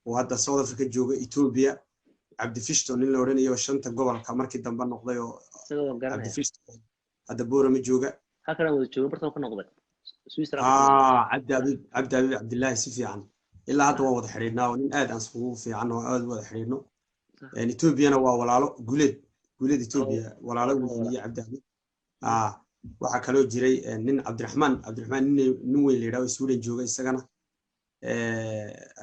Oo hadda South Africa jooga, Ethiopia, Cabdifishto nin la odhanayo, shanta gobolka markii dambe noqday oo Isaga waan garanaya. Cabdifishto hadda Boorama jooga. Halkan aan wada joogin, bartan ka noqday Switzerland. Ah, Cabdi Abiib, Cabdi Abiib Cabdillaahi, si fiican ilaa hadda waan wada xidhiidhnaa, oo nin aad aan iskugu fiican oo aad u wada xidhiidhno. Ethoobiana waa walaalo, Guuleed, Guuleed Ethiopia walaalo weyn iyo Cabdi Abiib. Ah, waxaa kaloo jiray nin Cabdiraxmaan, Cabdiraxmaan nin weyn la yidhaho, Sweden jooga isagana.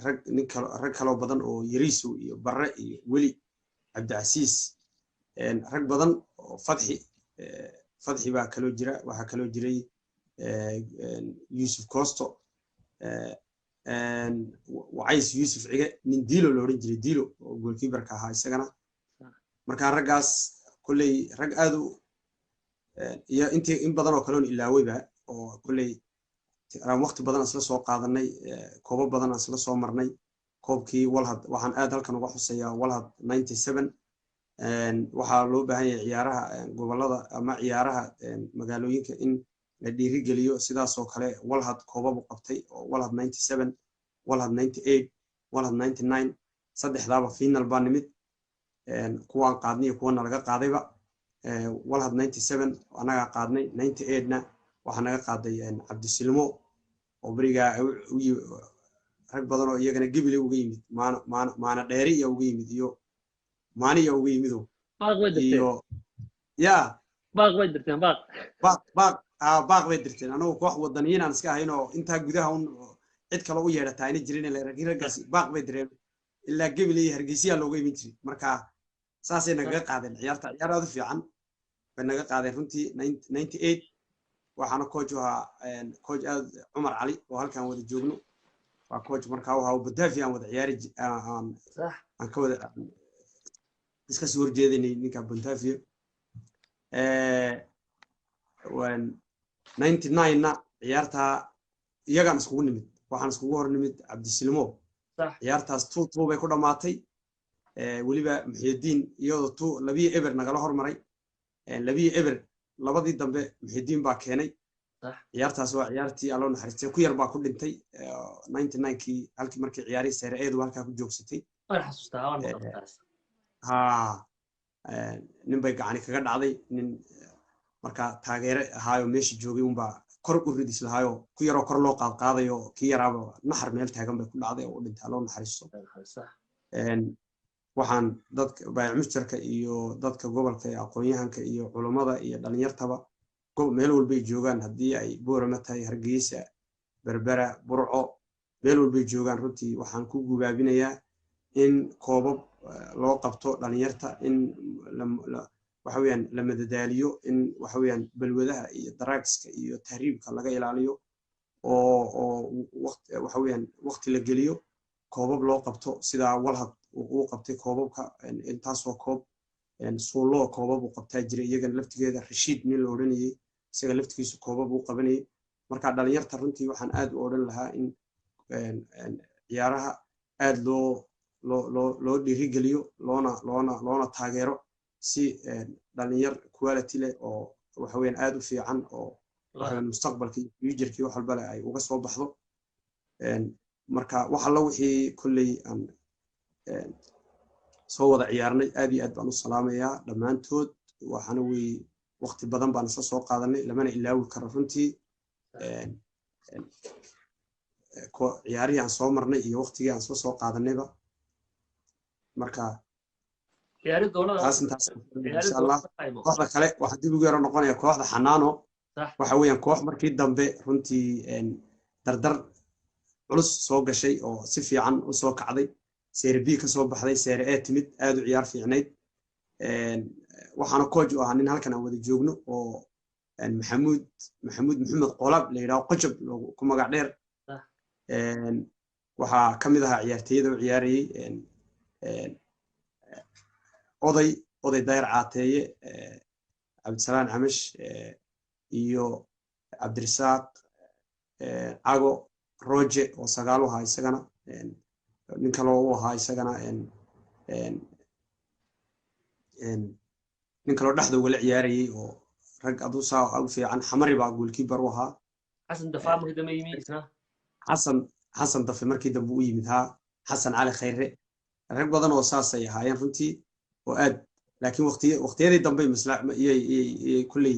Rag nin kalo, rag kaloo badan oo Yariiso iyo Barre iyo Weli Cabdicasiis, rag badan oo Fadxi, Fadxi baa kaloo jira. Waxaa kaloo jiray Yuusuf Costo, Wacays Yuusuf Cige, nin Diilo la odhan jiray, Diilo oo goalkeeperka ahaa isagana. Marka raggaas kolley rag aad u iyo intii in badan oo kaloon ilaaweyba, oo kolley aan waqti badan isla soo qaadanay, koobo badan aan isla soo marnay. Koobkii Walhad waxaan aad halkan uga xusayaa, Walhad 97. Waxaa loo baahan yahay ciyaaraha gobollada ama ciyaaraha magaalooyinka in la dhiirigeliyo. Sidaasoo kale Walhad koobabu qabtay oo Walhad 97, Walhad 98, Walhad 99, saddexdaaba final baa nimid, kuwaan qaadnay iyo kuwana laga qaadayba. Walhad 97 annagaa qaadnay, 98na waxaa naga qaaday Cabdisilmo oo berigaa rag badan oo iyagana Gebile uga yimid, Maana, Maana, Maana Dheeri iya uga yimid iyo Maaniya uga yimido. Baaq way dirteen. Iyo ya. Baaq way dirteen, baaq. Baaq, baaq, baaq bay dirteen. Anagu koox wadaniyiin aan iska ahayn oo intaa gudaha un cid kale u yeedhataa ayna jirin, laakiin raggaasi baaq bay direen, ilaa Gebile iyo Hargeysiyaa looga iman jiray. Marka saasay nagaga qaadeen ciyaarta, ciyaar aad u fiican bay naga qaadeen runtii 98. Waxaana coach u ahaa coach aad Cumar Cali oo halkaan wada joogno waa coach markaa u ahaa Badaafi, aan wada ciyaari aan aan ka wada iska soo horjeedanay ninka Bontafio. 99na ciyaartaa iyagaan iskugu nimid, waxaan iskugu hor nimid Cabdisilmo. Ciyaartaas 2-2 bay ku dhammaatay. Weliba Muxiidiin iyadoo two 2-0 nagala hormaray, 2-0 labadii dambe Muxiidiin baa keenay. Ciyaartaas waa ciyaartii Allo naxariistay ku yar baa ku dhintay 99kii, halkii markii ciyaarihii Serie A-du halkaa ku joogsatay. Waan xasuustaa, waan maqaltaas. Ha, nin bay gacani kaga dhacday, nin marka taageere ahaayo meesha joogay unbaa kor u ridis lahaayo, ku yaroo kor loo qaadqaadayo, kii yaraaba naxar meel taagan bay ku dhacday oo u dhintay, Allo naxariisto. Waxaan dadka baayac mushtarka iyo dadka gobolka ee aqoon-yahanka iyo culummada iyo dhalinyartaba meel walbay joogaan, haddii ay Boorama tahay, Hargeysa, Berbera, Burco, meel walbay joogaan, runtii waxaan ku gubaabinayaa in koobab loo qabto dhalinyarta, in waxa weeyaan la madadaaliyo, in waxa weeyaan balwadaha iyo drugska iyo tahriibka laga ilaaliyo, oo waxa weeyaan waqti la geliyo, koobab loo qabto sidaa Walhad uu qabtay koobabka, intaasoo koob suulloo koobab uu qabtaa jiray. Iyagana laftigeeda Rashiid nin la odhanayay, isaga laftigiisu koobab uu qabanayay. Marka dhalinyarta runtii waxaan aad u odhan lahaa in ciyaaraha aad loo dhiirigeliyo, loona taageero, si dhalinyar quality leh oo waxa weeyaan aad u fiican oo waxa mustaqbalka iyo futurkii wax walba leh ay uga soo baxdo. Marka wax alla wixii kolley aan soo wada ciyaarnay aad iyo aad baan u salaamayaa dhammaantood. Waxaana weeye waqti badan baan isla soo qaadanay, lamana ilaawi karo runtii ciyaarihii aan soo marnay iyo waqtigii aan soo qaadanayba. Marka taas intaas insha Allah. Kooxda kale waxaa dib ugu yaro noqonaya kooxda Xanaano. Waxa weeyaan koox markii dambe runtii dardar culus soo gashay oo si fiican u soo kacday, Serie B ka soo baxday, Serie A timid, aad u ciyaar fiicnayd. Waxaana coach u ahaa nin halkan aan wada joogno oo Maxamuud, Maxamuud Maxamed Qolaab la yidhaho, Qojob ku magac dheer. Waxaa ka mid ahaa ciyaartooyada u ciyaarayay oday, oday Dayar Caateeye, Cabdisalaan Camash iyo Cabdirisaaq Cago Roje oo sagaal u ahaa isagana, nin kaloo u ahaa isagana, nin kaloo dhexda ugala ciyaarayay oo rag aduu saa u fiican. Xamari baa goalkeeper u ahaa. Xasan Dafa markii dambe yimi isna. Xasan, Xasan Dafe markii dambe u yimid, haa. Xasan Cali Khayre, rag badan oo saasay ahaayeen runtii oo aad, laakiin waqtiyadii dambe iyay kulley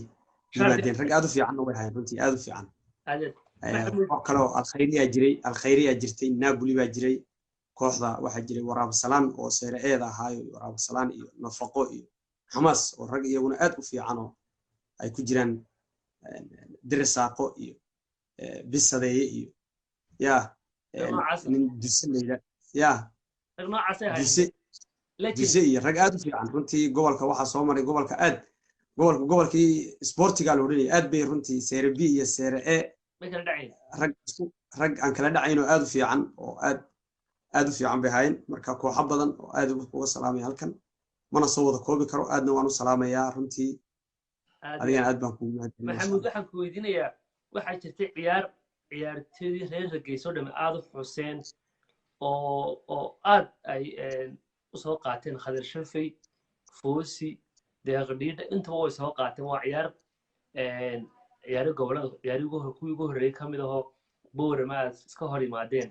yimaadeen. Rag aad u fiicanna way ahaayeen runtii, aad u fiican. Koox kale oo Alkhayriyaa jiray, Alkhayriyaa jirtay, Napoli baa jiray, kooxda waxaa jiray Waraabo Salaan oo Seere Eeda ahaayo, Waraabo Salaan iyo Nafaqo iyo Xamaas oo rag iyaguna aad u fiican oo ay ku jiraan Dirisaaqo iyo Bisadeeye iyo ya nin Duse layidha ya Duse Duse iyo rag aad u fiican runtii. Gobolka waxaa soo maray, gobolka aad, gobolka gobolkii sportiga la odhanayay, aad bay runtii Seere B iyo Seere E rag isku rag aan kala dhacayn oo aad u fiican oo aad aad u fiican bay ahaayeen. Marka kooxo badan oo aad uga salaamaya halkan, mana soo wada koobi karo, aadna waan u salaamayaa runtii. Adigana aad baan kugu mahadcelinaya. Maxamuud, waxaan ku weydiinayaa, waxaa jirtay ciyaar ciyaartoydii reer Hargeysa oo dhami aad u xuseen oo aad ay u soo qaateen, Khadir Shafey, Foosi, Deeqdhiidha, intaba way soo qaateen. Waa ciyaar ciyaari gobolada, ciyaari kuwii ugu horreeyey ka mid ahoo Boorama aad iska hor yimaadeen,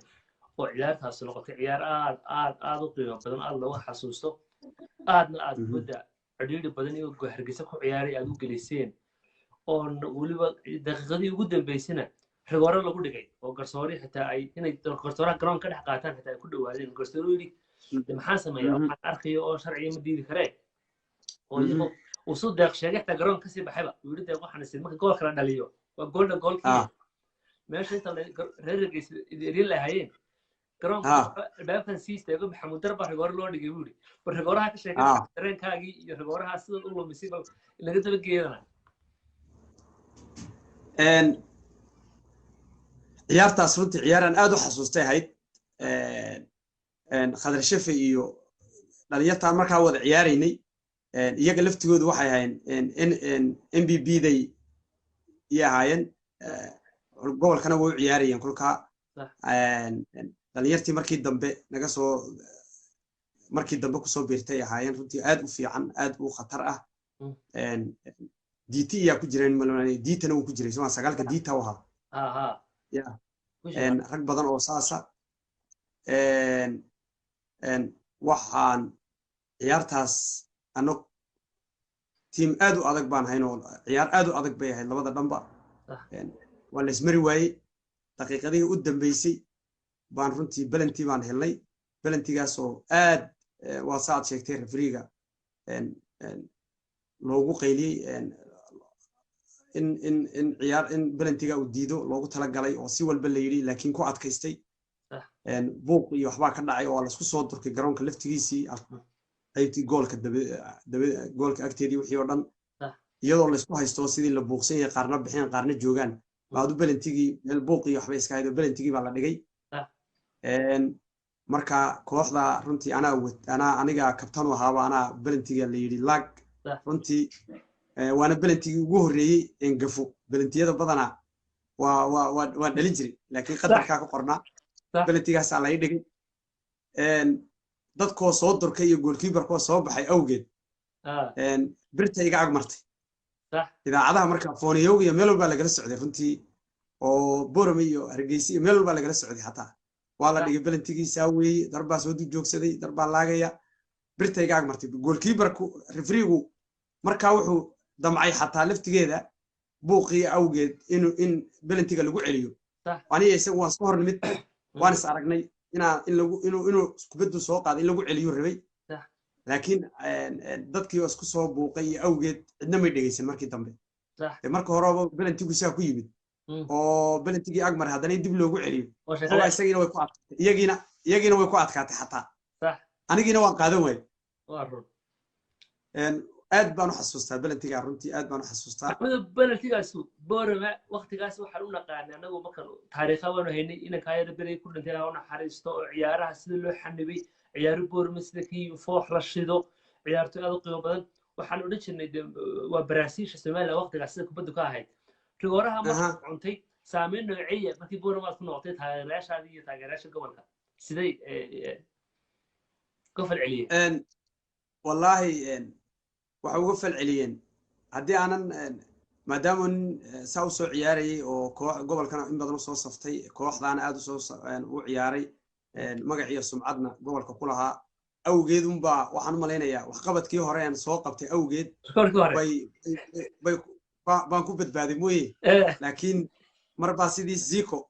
oo ciyaartaasi noqotay ciyaar aad aad aad u qiimo badan, aad looga xasuusto, aadna aad kubadda cidhiidhi badan iyo Hargeysa ku ciyaaray aad u geliseen, oon weliba daqiiqadii ugu dambeysana rigoore lagu dhigay oo garsoori xitaa ay inay garsooraha garoon ka dhex qaataan xitaa ay ku dhawaadeen. Garsooru yidhi, "Maxaan sameeyaa? Waxaan arkayo oo sharciga ma diidi karee," oo iyagoo uu suu Deeq sheegay xitaa garoon kasii baxayba uu yidhi, "Deeq, waxaan isin marka goolka la dhaliyo waa golden goolkii meesha inta reer Hargeysa erin lahaayeen garoonka albaabkan sii istaago, Maxamuud Dar baa rigoore loo dhigay," buu yidhi. Bal rigooraha ka sheegay, dareenkaagii iyo rigooraha sidaad u lumisay, bal inaga daba geedana. Ciyaartaas runtii ciyaaraan aad u xasuustay ahayd. Khadar Shafe iyo dhalinyartaan markaa wada ciyaaraynay, iyaga laftigoodu waxay ahaayeen MBB day iyo ahaayeen, gobolkana way u ciyaarayeen kolkaa. Dhalinyartii markii dambe naga soo markii dambe kusoo biirtay ahaayeen runtii, aad u fiican, aad u khatar ah. Dt iyaa ku jireen, Ditana wuu ku jiray soma, sagaalka Dita u ahaa ya, rag badan oo saasa. Waxaan ciyaartaas ano tiim aad u adag baan hayn oo ciyaar aad u adag bay ahayd labada dhanba. Waa la ismari waayey. Daqiiqadihii u dambeysay baan runtii belenty baan helnay, belentygaasoo aad waa sa aad sheegtay refereega loogu qayliyey in ciyaar in belentyga uu diido loogu talagalay oo si walba la yidhi, laakiin ku adkaystay. Buuq iyo waxbaa ka dhacay oo laisku soo durkay garoonka laftigiisii, qaybtii goolka dabe goolka agteedii, wixii oo dhan iyadoo laysku haysto sidii la buuqsan yahay, qaarna bixeen qaarna joogaan. Baadu belentygii meel buuq iyo waxba iska haydo, belentygii baa la dhigay. Marka kooxda runtii anaa anaa aniga kabtan u ahaaba, anaa belentyga la yidhi laag runtii, waana belentygii ugu horreeyey en gafo. Belentiyada badanaa waa waa waa waan dhalin jiray, laakiin qadarkaa ku qornaa belentygaasaa la ii dhigay. Dadkoo soo durkay iyo goalkeeperkoo soo baxay awgeed birta iga ag martay. Idaacadaha marka fooniyowga iyo meel walbaa lagala socday runtii, oo Borame iyo Hargeysa iyo meel walbaa lagala socday. Xataa waa la dhigay belentygiisaa weeye, darbaa soo dul joogsaday, darbaa laagaya, birta iga ag martay. Goalkeeperku refereegu markaa wuxuu damcay xataa laftigeeda buuqii awgeed inuu in belentyga lagu celiyo. Aniga isagu waan iska hor nimid, waan is aragnay inaa in lagu inuu kubaddu soo qaaday in lagu celiyo rabay, laakiin dadkii oo isku soo buuqay iyo awgeed cidna may dhegeysan markii dambe. Marka horeba belentygu saa ku yimid oo belentygii agmar, haddana in dib loogu celiyo ogaa isagiina way ku adkaatay, iyagiina way ku adkaatay, xataa anigiina waan qaadan waayey. Aad baan u xasuustaa belentygaa runtii, aad baan u xasuustaa. Belentigaasu Borama waktigaas waxaan u naqaanay anagu markan taariikha waanu haynay inankaa yara berey ku dhintay, ha u naxariisto, oo ciyaaraha sida loo xanibay ciyaaro Borama, sida kii foox la shido, ciyaartoy aad u qiimo badan. Waxaan odhan jirnay waa Baraasiisha Somaliland waktigaas sida kubaddu ka ahayd. Rigooraha marka cuntay saameyn nooceeya markii Borama aad ku noqotay, taageerayaashaadii iyo taageerayaasha gobolka siday uga falceliyeen? Wallaahi waxay uga falceliyeen haddii aanan maadaama nin saa usoo ciyaarayay oo koox gobolkana in badan usoo saftay, kooxdaana aad usoo u ciyaaray, Magac iyo sumcadna gobolka ku lahaa awgeed unbaa waxaan u malaynayaa waxqabadkii hore aan soo qabtay awgeed bay baan ku badbaaday mooye. Laakiin mar baa sidii Zico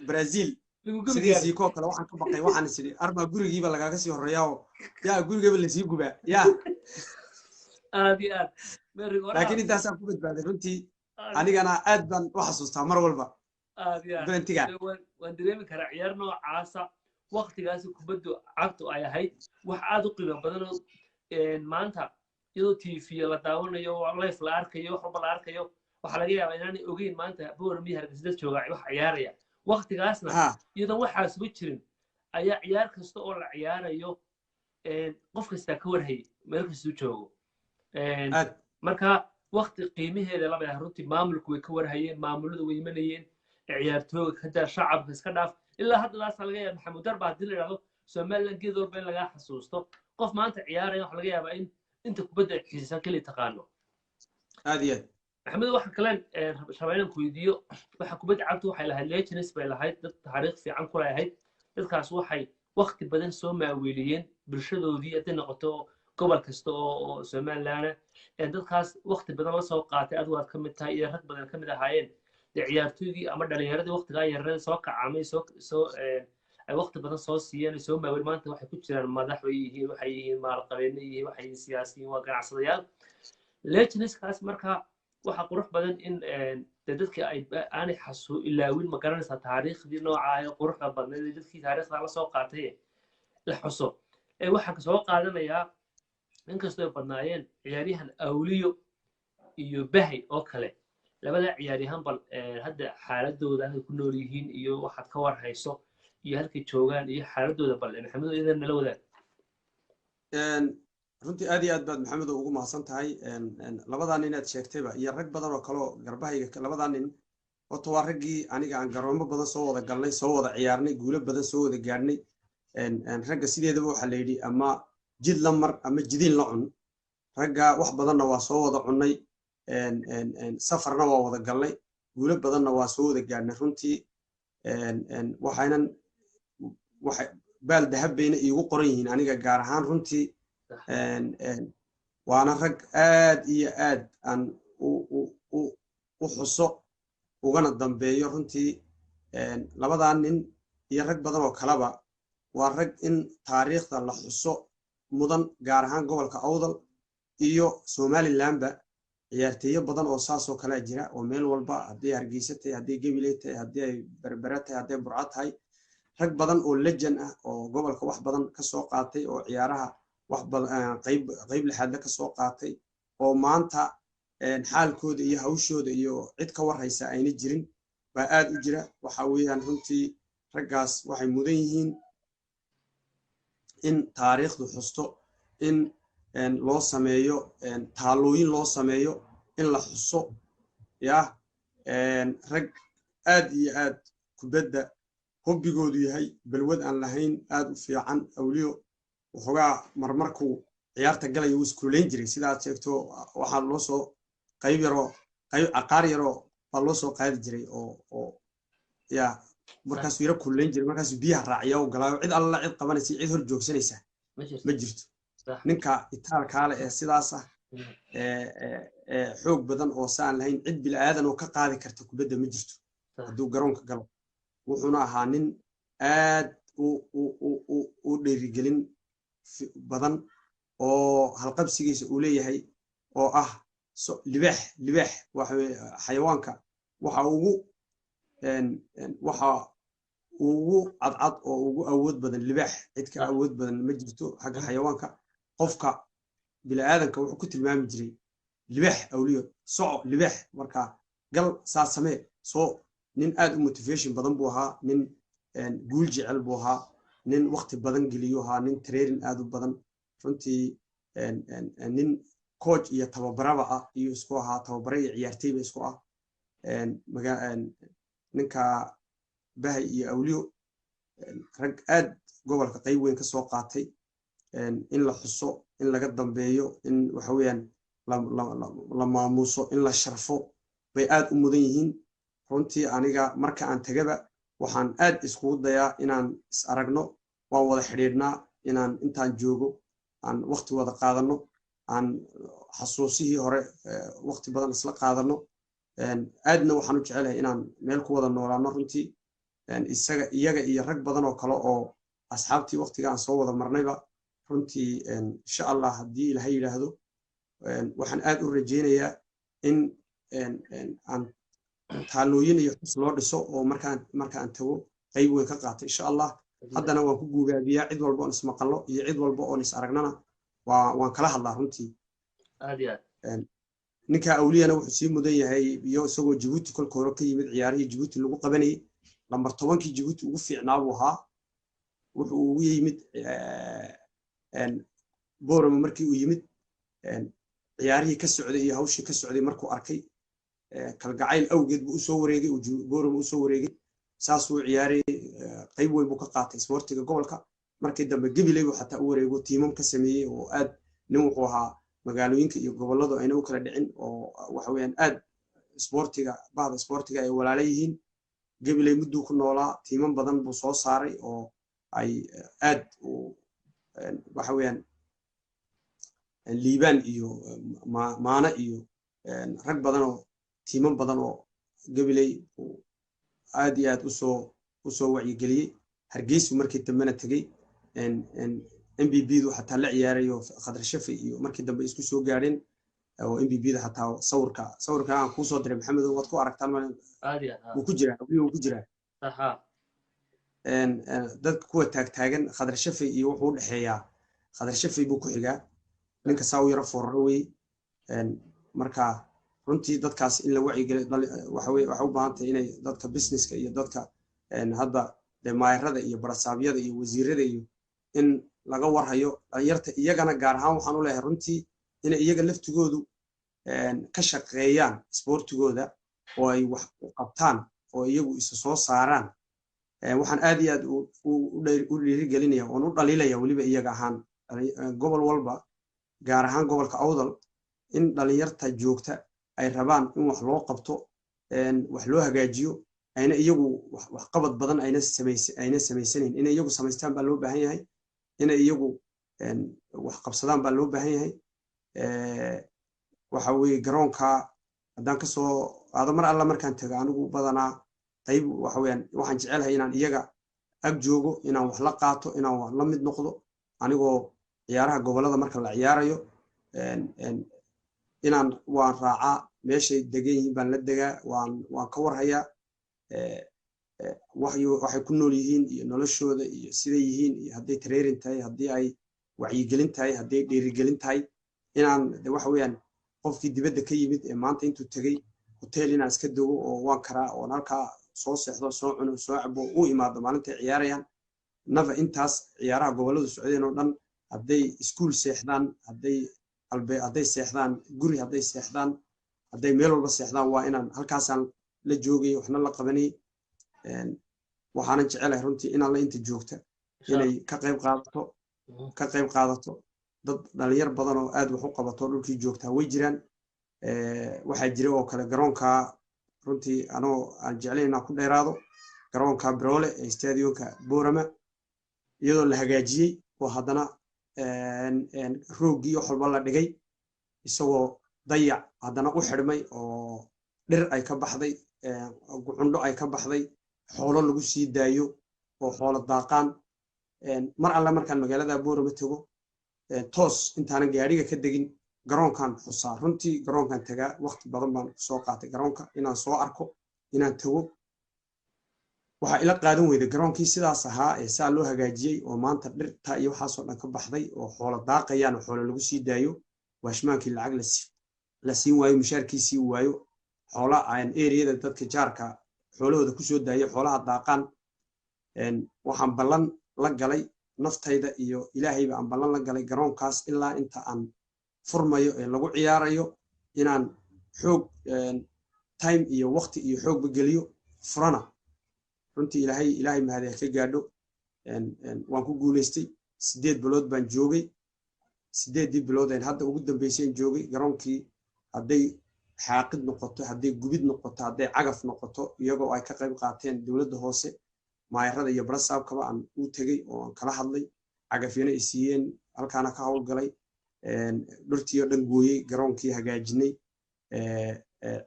Brazil, sidii Zico kale waxaan ka baqay, waxaan is idhi armaa gurigiiba lagaaga sii horreeyaa, yaa gurigiiba lasii gubaa yaa. Aad iyo aad. Laakiin intaasaan ku badbaaday runtii, anigana aad baan u xasuustaa mar walba. Aad iyo aad belantiga. Waan dareemi karaa ciyaar noocaasa waktigaasi kubaddu cagtu ay ahayd wax aad u qiimo badan oo maanta iyadoo TV la daawanayo, live la arkayo, wax walba la arkayo, waxaa laga yaabaa inaanay ogeyn maanta Booramiya Hargeysa dad jooga wax ciyaaraya. Waktigaasna iyadoon waxaasuba jirin ayaa ciyaar kasta oo la ciyaarayo qof kastaa ka warhayay meel kastuu joogo. Marka wakti qiimaheeda lama yahay runtii. Maamulku way ka warhayeen, maamuladu way imanayeen, ciyaartooga kadaa, shacabka iska dhaaf. Ilaa hadda daasaa laga yaaba Maxamuud Darba haddii la idhahdo Somaliland geed walba in lagaa xasuusto. Qof maanta ciyaaraya waxa laga yaabaa in inta kubadda xiisan keliya taqaano. Aad iyo aad. Maxamed, waxa kale rabaa inaan ku weydiiyo, waxa kubadda cagtu waxay lahayd legends bay lahayd, dad taariikh fiican ku lahayd. Dadkaas waxay wakti badan soo maaweeliyeen bulshadoodii, hadday noqoto gobol kasta oo Somaliland. Dadkaas wakti badan la soo qaatay adigu aad ka mid tahay iyo rag badan ka mid ahaayeen, dee ciyaartoydii ama dhalinyaradii waktigaa yararada soo kacamay soo ay wakti badan soo siiyeen, soo maaweel, maanta waxay ku jiraan madax bay yihiin, waxay yihiin maalqabeeno yihiin, waxay yihiin siyaasiyiin, waa ganacsadayaal legendskaas. Marka waxa qurux badan in dee dadkii ay aanay xasu ilaawin, ma garanaysaa, taariikhdii nooca ee quruxda badnayd ee dadkii taariikhda la soo qaatay la xuso. Waxaan soo qaadanayaa, inkastoo ay badnaayeen, ciyaaryahan Awliyo iyo Bahay oo kale, labada ciyaaryahan bal hadda xaaladooda, halkay ku nool yihiin iyo waxaad ka war hayso iyo halkay joogaan iyo xaaladooda, bal Maxamed idan nala wadaag. Runtii aad iyo aad baad, Maxamedo, ugu mahadsan tahay. Labadaa nin aad sheegtayba iyo rag badan oo kaleo garbahayga, labadaa nin horta waa raggii aniga aan garoomo badan soo wada galnay, soo wada ciyaarnay, guulo badan soo wada gaadhnay. Ragga sideedaba waxaa la yidhi ama jid la mar ama jidiin la cun. Ragga wax badanna waa soo wada cunnay, safarna waa wada galnay, guulo badanna waa soo wada gaadhnay. Runtii waxaynan waxay baal dahab bayna iigu qoran yihiin aniga gaar ahaan runtii. Waana rag aad iyo aad aan u xuso ugana dambeeyo runtii. Labadaa nin iyo rag badan oo kaleba waa rag in taariikhda la xuso mudan, gaar ahaan gobolka Awdal iyo Somalilandba. Ciyaarteeyo badan oo saasoo kalea jira oo meel walba, hadday Hargeysa tahay, hadday Gabiley tahay, haddii ay Berbere tahay, hadday Burco tahay, rag badan oo legend ah oo gobolka wax badan ka soo qaatay oo ciyaaraha wax badan qayb qayb lixaadle ka soo qaatay oo maanta xaalkooda iyo hawshooda iyo cid ka warhaysa ayna jirin baa aad u jira. Waxa weeyaan runtii raggaas waxay mudan yihiin in taariikhdu xusto, in loo sameeyo taallooyin, loo sameeyo in la xuso. Yah, rag aad iyo aad kubadda hobbigoodu yahay, balwad aan lahayn, aad u fiican. Awliyo waxoogaa marmarkuu ciyaarta galaya wuu iskuulayn jiray, sida aad sheegto. Waxaa loo soo qayb yaroo qayb caqaar yaroo baa loo soo qaadi jiray oo ya markaasuu yaro kullayn jiray, markaasuu biyaha raaciya u galaayo. Cid alla cid qabanaysa, cid hor joogsanaysa ma jirto. Ninka itaalkaale ee sidaas ah xoog badan oo saan lahayn, cid bilaadan oo ka qaadi karta kubadda ma jirto hadduu garoonka galo. Wuxuuna ahaa nin aad u dhiirigelin badan oo halqabsigiisa uu leeyahay oo ah libaax. Libaax waxa xayawaanka waxa ugu cadcad oo ugu awood badan libaax, cid ka awood badan ma jirto xagga xayawaanka. Qofka bini'aadanka wuxuu ku tilmaami jiray libaax Awliyo: soco libaax, marka gal, saa samee soo. Nin aad u motivation badan buu ahaa, nin guul jecel buu ahaa, nin waqti badan geliyu ahaa, nin training aad u badan runtii, nin coach iyo tababaraba ah iyo isku ahaa, tababare iyo ciyaarteyba isku ah. Ninka Bahay iyo Awliyo, rag aad gobolka qayb weyn ka soo qaatay, in la xuso, in laga dambeeyo, in waxa weeyaan la maamuuso, in la sharfo bay aad u mudan yihiin runtii. Aniga marka aan tegaba waxaan aad iskugu dayaa inaan is aragno. Waan wada xidhiidhnaa, inaan intaan joogo aan waqti wada qaadano, aan xasuusihii hore waqti badan isla qaadano. Aadna waxaan u jecelahay inaan meel ku wada noolaano runtii, isaga, iyaga iyo rag badan oo kale oo asxaabtii waqtiga aan soo wada marnayba runtii. Insha Allah, haddii Ilahay yidhaahdo, waxaan aad u rajaynayaa in aan taalooyin iyo xus loo dhiso oo markaan tago qayb weyn ka qaato, insha Allah. Haddana waan ku guugaabiyaa cid walba oon ismaqallo iyo cid walba oon is aragnana waan kala hadlaa runtii. Aad iyo aad. Ninka Awliyana wuxuu sii mudan yahay, iyo isagoo Jabuuti kolka hore ka yimid, ciyaarihii Jabuuti lagu qabanayay lambar 10-kii Jabuuti ugu fiicnaa buu ahaa. Wuxuu ugu yimid Borama. Markii uu yimid, ciyaarihii ka socday iyo hawshii ka socday markuu arkay, kalgacayl awgeed buu usoo wareegay, Borama usoo wareegay. Saasuu ciyaarayay, qayb weyn buu ka qaatay isboortiga gobolka. Markii dambe Gabiley buu xataa u wareego, tiimam ka sameeyey oo aad nin wuxuu ahaa magaalooyinka iyo gobolladu ayna u kala dhicin, oo waxa weeyaan aad isboortiga, bahda isboortiga ay walaala yihiin. Gabiley mudduu ku noolaa, tiimam badan buu soo saaray oo ay aad waxa weeyaan Liibaan iyo Maana iyo rag badan oo tiimam badan oo Gabiley aad iyo aad usoo wacyigeliyey. Hargeysu markii dambena tegey, MBB du xataa la ciyaarayo, Khadar Shafi iyo markii dambe isku soo gaadheen oo MBB da xataa sawirka aan kuusoo diray, Maxamed, waad ku aragtaan. Wuu ku jiraa, wuu ku jiraa. Dadka kuwa taagtaagan Khadar Shafi iyo wuxuu u dhexeeyaa, Khadar Shafi buu ku xigaa, ninka saa u yaro fooraro wey. Marka runtii dadkaas in la wacyigeliyo waxa weye waxay u baahan tahay inay dadka businesska iyo dadka hadda dee maayarada iyo barasaabyada iyo wasiirada iyo in laga warhayo dhalinyarta. Iyagana gaar ahaan waxaan u leeyahay runtii inay iyaga laftigoodu ka shaqeeyaan isboortigooda oo ay wax u qabtaan oo iyagu isa soo saaraan. Waxaan aad iyo aad u dhiirigelinaya oon u dhaliilaya weliba iyaga ahaan gobol walba, gaar ahaan gobolka Awdal, in dhalinyarta joogta ay rabaan in wax loo qabto, wax loo hagaajiyo, ayna iyagu waxqabad badan ayna samaysanayn. Inay iyagu samaystaan baa loo baahan yahay, inay iyagu wax qabsadaan baa loo baahan yahay. Waxa weeye garoonka haddaan kasoo qaado, mar alla markaan tago anigu badanaa qayb waxa weeyaan waxaan jecelahay inaan iyaga ag joogo, inaan wax la qaato, inaan wax la mid noqdo anigoo ciyaaraha gobollada marka la ciyaarayo inaan waan raacaa, meeshay degan yihiin baan la degaa, waan ka warhayaa waxay ku nool yihiin iyo noloshooda iyo siday yihiin, iyo hadday tareerin tahay, haddii ay wacyigelin tahay, hadday dhiirigelin tahay, inaan waxa weeyaan qofkii dibadda ka yimid ee maanta intuu tegey hotel inaan iska dego oo waan karaa oon halkaa soo seexdo, soo cuno, soo cabo, u imaado maalintay ciyaarayaan. Nafa intaas ciyaaraha gobolladu socdeen oo dhan, hadday iskuul seexdaan, hadday albe, hadday seexdaan guri, hadday seexdaan, hadday meel walba seexdaan, waa inaan halkaasaan la joogay, waxna la qabanay. Waxaanan jecelahay runtii inaan la inta joogta inay ka qayb qaadato. Dad dhalinyar badan oo aad wax u qabato dhulkii joogtaa way jiraan. Waxaa jira oo kale garoonka, runtii anoo aan jeclayn inaan ku dheeraado, garoonka Biroole ee stadionka Borama, iyadoo la hagaajiyey oo haddana rooggii wax walba la dhigay, isagoo dayac haddana u xidhmay oo dhir ay ka baxday, gucundho ay ka baxday, xoolo lagu sii daayo oo xoolo daaqaan. Mar alle markaan magaalada Boorama tago, toos intaanan gaadhiga ka degin garoonkan xusaa runtii, garoonkan tagaa. Waqti badan baan kusoo qaatay garoonka inaan soo arko, inaan tago. Waxaa ila qaadan weyday garoonkii sidaas ahaa ee saa loo hagaajiyey oo maanta dhirta iyo waxaasoo dhan ka baxday oo xoolo daaqayaan oo xoolo lagu sii daayo, waashmaankii lacag la siin waayo, mushaarkiisii waayo, xoola eriyada dadka jaarka xoolahooda kusoo daaya, xoolaha daaqaan. Waxaan ballan la galay naftayda iyo Ilaahayba, aan ballan la galay garoonkaas ilaa inta aan furmayo ee lagu ciyaarayo inaan xoog, time iyo waqti iyo xoogba geliyo furana. Runtii Ilaahay mahadee ka gaadho, waan ku guulaystay. 8 bilood baan joogay. 8-dii bilood een hadda ugu dambeysay joogay garoonkii, hadday xaaqid noqoto, hadday gubid noqoto, hadday cagaf noqoto, iyagoo ay ka qayb qaateen dowladda hoose, Maayarada iyo barasaabkaba aan u tegey oo aan kala hadlay, cagafyana ay siiyeen, halkaana ka howlgalay, dhirtii oo dhan gooyey, garoonkii hagaajinay.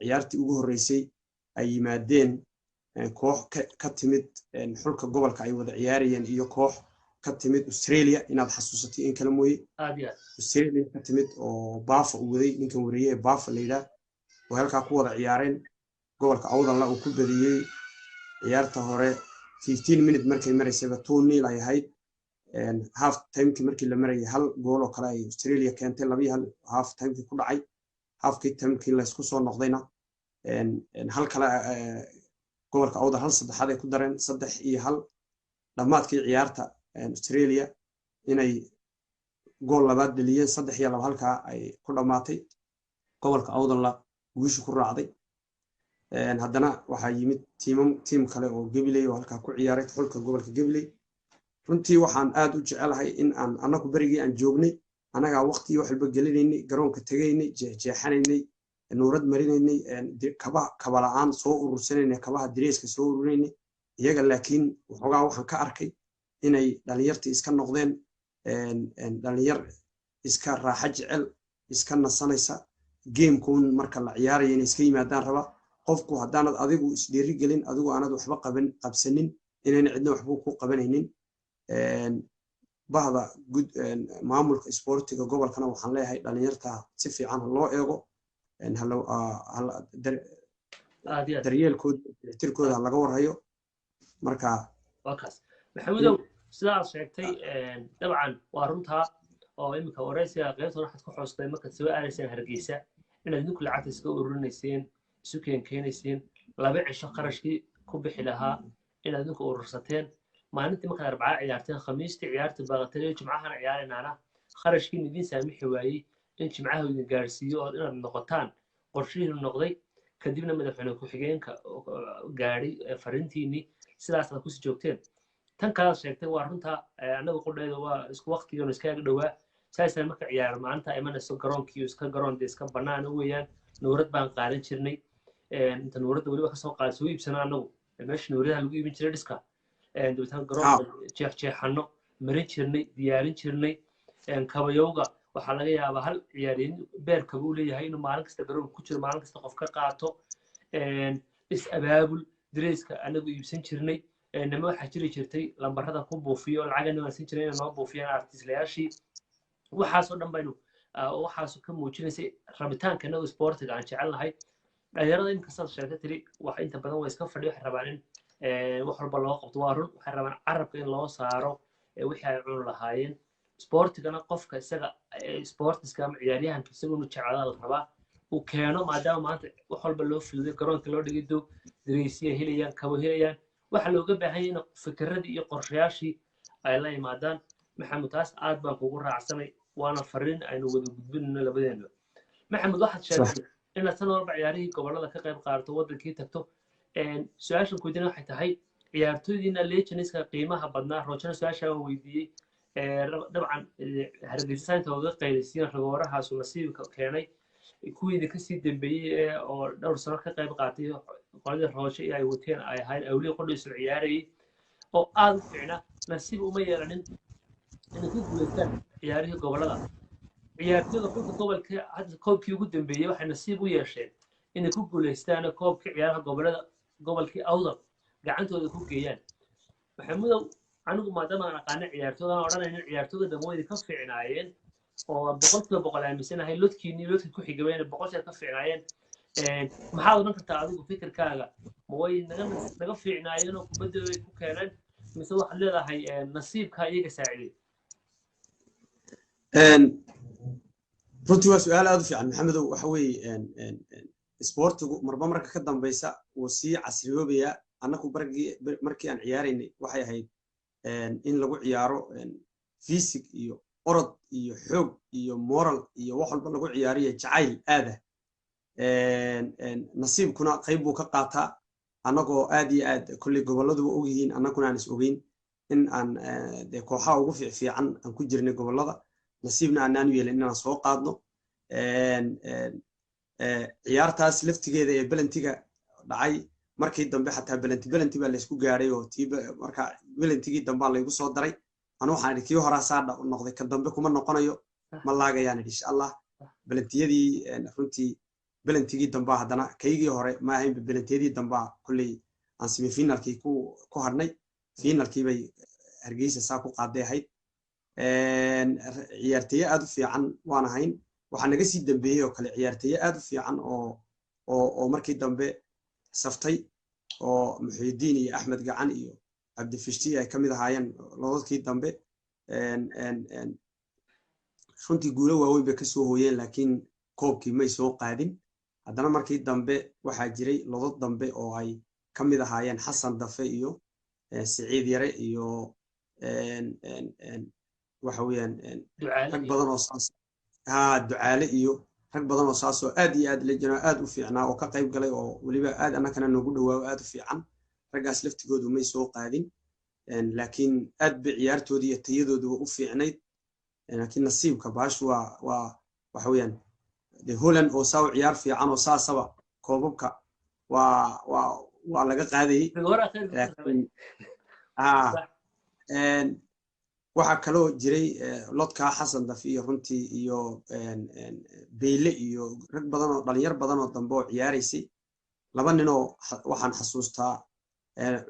Ciyaartii ugu horreysay ay yimaadeen koox ka timid xulka gobolka ay wada ciyaarayeen iyo koox ka timid Australia, inaad xasuusatay in kale mooye, Australia ka timid oo Baafa uu waday ninkan wariye ee Baafa la yidhaah, oo halkaa ku wada ciyaareen. Gobolka Awdalna uu ku badiyey ciyaarta hore 15 minute markay maraysayba, 2-0 ay ahayd. Half timekii markii la marayay hal gool oo kale ay Australia keentay, 2-1 half timekii ku dhacay. Halfkii timekii laysku soo noqdayna hal kale gobolka Awdal, hal saddexaad ay ku dareen, 3-1. Dhammaadkii ciyaarta Australia inay gool labaad dhaliyeen, 3-2 halkaa ay ku dhammaatay, gobolka Awdalna guusha ku raacday. Haddana waxaa yimid tiimam, tiim kale oo Gabiley oo halkaa ku ciyaaray, xulka gobolka Gabiley. Runtii waxaan aad u jecelahay in aan annagu berigii aan joognay annagaa waqtigii wax walba gelinaynay, garoonka tegaynay, jeexjeexanaynay, nuurad marinaynay, kaba kaba la'aan soo urursanaynay, kabaha direeska soo ururinaynay. Iyaga laakiin waxoogaa waxaan ka arkay inay dhalinyartii iska noqdeen dhalinyar iska raaxo jecel, iska nasanaysa, gamekuun marka la ciyaaraya inay iska yimaadaan raba. Qofku haddaanad adigu isdhiiri gelin, adigu aanad waxba qaban qabsanin, inayna cidna waxba ku qabanaynin. Bahda gud maamulka isboortiga gobolkana waxaan leeyahay dhalinyarta si fiican ha loo eego, daryeelkooda, tirkooda ha laga warhayo. Marka wakaas Maxamuudow, sida aad sheegtay dabcan waa runtaa, oo iminka waraysiga qaybtan waxaad ku xoostay markaad soo aadayseen Hargeysa inaad idinku lacagta iska ururinayseen, isu keenkeenayseen, 2 cisho qarashkii ku bixi lahaa inaad idinku urursateen. Maalintii markaad Arbacaa ciyaarteen, Khamiistii ciyaartii baaqatay, Jimcahana ciyaaraynaana kharashkiin idiin saamixi waayey in Jimcaha idin gaarsiiyo oo inaad noqotaan qorshihiinu noqday. Kadibna madaxweyne ku-xigeenka gaadhay fariintiinii, sidaasaad kusii joogteen. Tan kalaad sheegtay waa runta, annaga qudheeda waa isku waqtigeenu iskaga dhowaa. Saasaan marka ciyaar maalinta imanayso garoonkii iska garoon dee iska bannaan weeyaan, nuurad baan qaadan jirnay. Inta nuuradda weliba kasoo qaad soo iibsano annagu meesha nuuradaha lagu iibin jiray dhiska, dabeetana garoonka jeexjeexano marin jirnay, diyaarin jirnay. Kabayowga waxaa laga yaabaa hal ciyaaryahan beerkaba uu leeyahay inuu maalin kasta garoonka ku jiro, maalin kasta qof ka qaato. Is abaabul, dareyska anagu iibsan jirnay, nima waxaa jiri jirtay lambarada ku buufiyo, lacagana waan siin jirnay inay noo buufiyaan artislayaashii. Waxaasoo dhan baynu waxaas ka muujinaysay rabitaanka inagu sportiga aan jecelnahay. Dhalinyarada inkastaad sheegtay tiri wax inta badan way iska fadhiyo, waxay rabaan in wax walba loo qabto. Waa run, waxay rabaan carabka in loo saaro wixii ay cuni lahaayeen. Sportigana qofka isaga sportiska ama ciyaaryahanka isagu inuu jeclada la rabaa, uu keeno, maadaama maanta wax walba loo fududay, garoonka loo dhigay, doog dareysiya helayaan, kabo helayaan. Waxa looga baahan yahay in fikiradii iyo qorshayaashii ay la yimaadaan. Maxamed, taas aad baan kugu raacsanay, waana fariin aynu wada gudbinayno labadeena. Maxamed, waxaad sheegtay inaad san walba ciyaarihii gobollada ka qayb qaadato, waddankii tagto. Su-aashan kuweydiina waxay tahay ciyaartoydiina legendska qiimaha badnaa Roojana su-aashaa waan weydiiyey. Dabcan Hargeysa saynta oga qaylisiin rigoorahaasu nasiibka keenay, kuwiina kasii dambeeyey oo dhowr sano ka qayb qaatay, qoladii Rooshe iyo ay wateen ay ahayd awliya qodhiisu ciyaarayay oo aad u fiicna, nasiib uma yeelanin inay ku guulaystaan ciyaarihii gobollada. Ciyaartoyda xulka gobolka hadda koobkii ugu dambeeyey waxay nasiib u yeesheen inay ku guulaystaan koobkii ciyaaraha gobollada, gobolkii Awdal gacantooda ku geeyaan. Maxamudow, anigu maadaama aan aqaana ciyaartooyda, aan odhanaynin ciyaartooyda dhan way ka fiicnaayeen, oo 100% aaminsanahay lodkiinii lodkii ku xigaba inay 100 jeer ka fiicnaayeen, maxaad odhan kartaa adigu fikirkaaga? Ma way naga fiicnaayeen oo kubadda way ku keeneen, mise waxaad leedahay nasiibka iyaga saaciday? Runtii waa su-aal aad u fiican, Maxamedow. Waxa weeye isboortigu marba marka ka dambaysa wuu sii casriyoobayaa. Annagu bargii markii aan ciyaaraynay waxay ahayd in lagu ciyaaro physique iyo orod iyo xoog iyo moral iyo wax walba lagu ciyaariyo, jacayl aada. Nasiibkuna qayb buu ka qaataa. Annagoo aad iyo aad kolley gobolladuba ogyihiin, annaguna aan is ogeyn in aan dee kooxaha ugu fiicfiican aan ku jirnay gobollada, nasiibna aanaan yeelin inaan soo qaadno. Ciyaartaas laftigeeda ee belantiga dhacay Markii dambe xataa belanti belanti baa laysku gaadhay oo tii marka belantigii dambaa laygu soo daray. Anu waxaan idhi kii horaa saa noqday, kan dambe kuma noqonayo, ma laagayaan idhi insha Allah. Belantiyadii runtii belantigii dambaa haddana kaygii hore ma ahaynba, belantiyadii dambaa kolley aan semifinalkii ku hadhnay, finalkii bay Hargeysa saa ku qaaday ahayd. Ciyaarteeye aad u fiican waan ahayn. Waxaa naga sii dambeeyey oo kale ciyaarteeye aad u fiican oo markii dambe saftay oo Muxiidiin iyo Axmed Gacan iyo Cabdifishti ay ka mid ahaayeen lodadkii dambe. Runtii guulo waaweyn bay kasoo hooyeen, laakiin koobkii may soo qaadin. Haddana markii dambe waxaa jiray lodad dambe oo ay ka mid ahaayeen Xasan Dafe iyo Siciid Yare iyo waxa weeyaan rag badan oo saas ha Ducaale iyo rag badan oo saas oo aad iyo aad lejano aad u fiicnaa oo ka qayb galay oo weliba aad annakana noogu dhawaawo aad u fiican. Raggaas laftigoodu may soo qaadin, laakiin aad bay ciyaartoodii iyo tayadooduba u fiicnayd. Laakiin nasiibka baashu waa waxa weeyaan de Holland oo saa u ciyaar fiican oo saasaba koobabka waa laga qaadayay. Waxaa kaloo jiray lodkaa Xasan Dafi iyo runtii iyo Beyle iyo rag badan oo dhalinyar badan oo dambe oo ciyaaraysay. Laba ninoo waxaan xasuustaa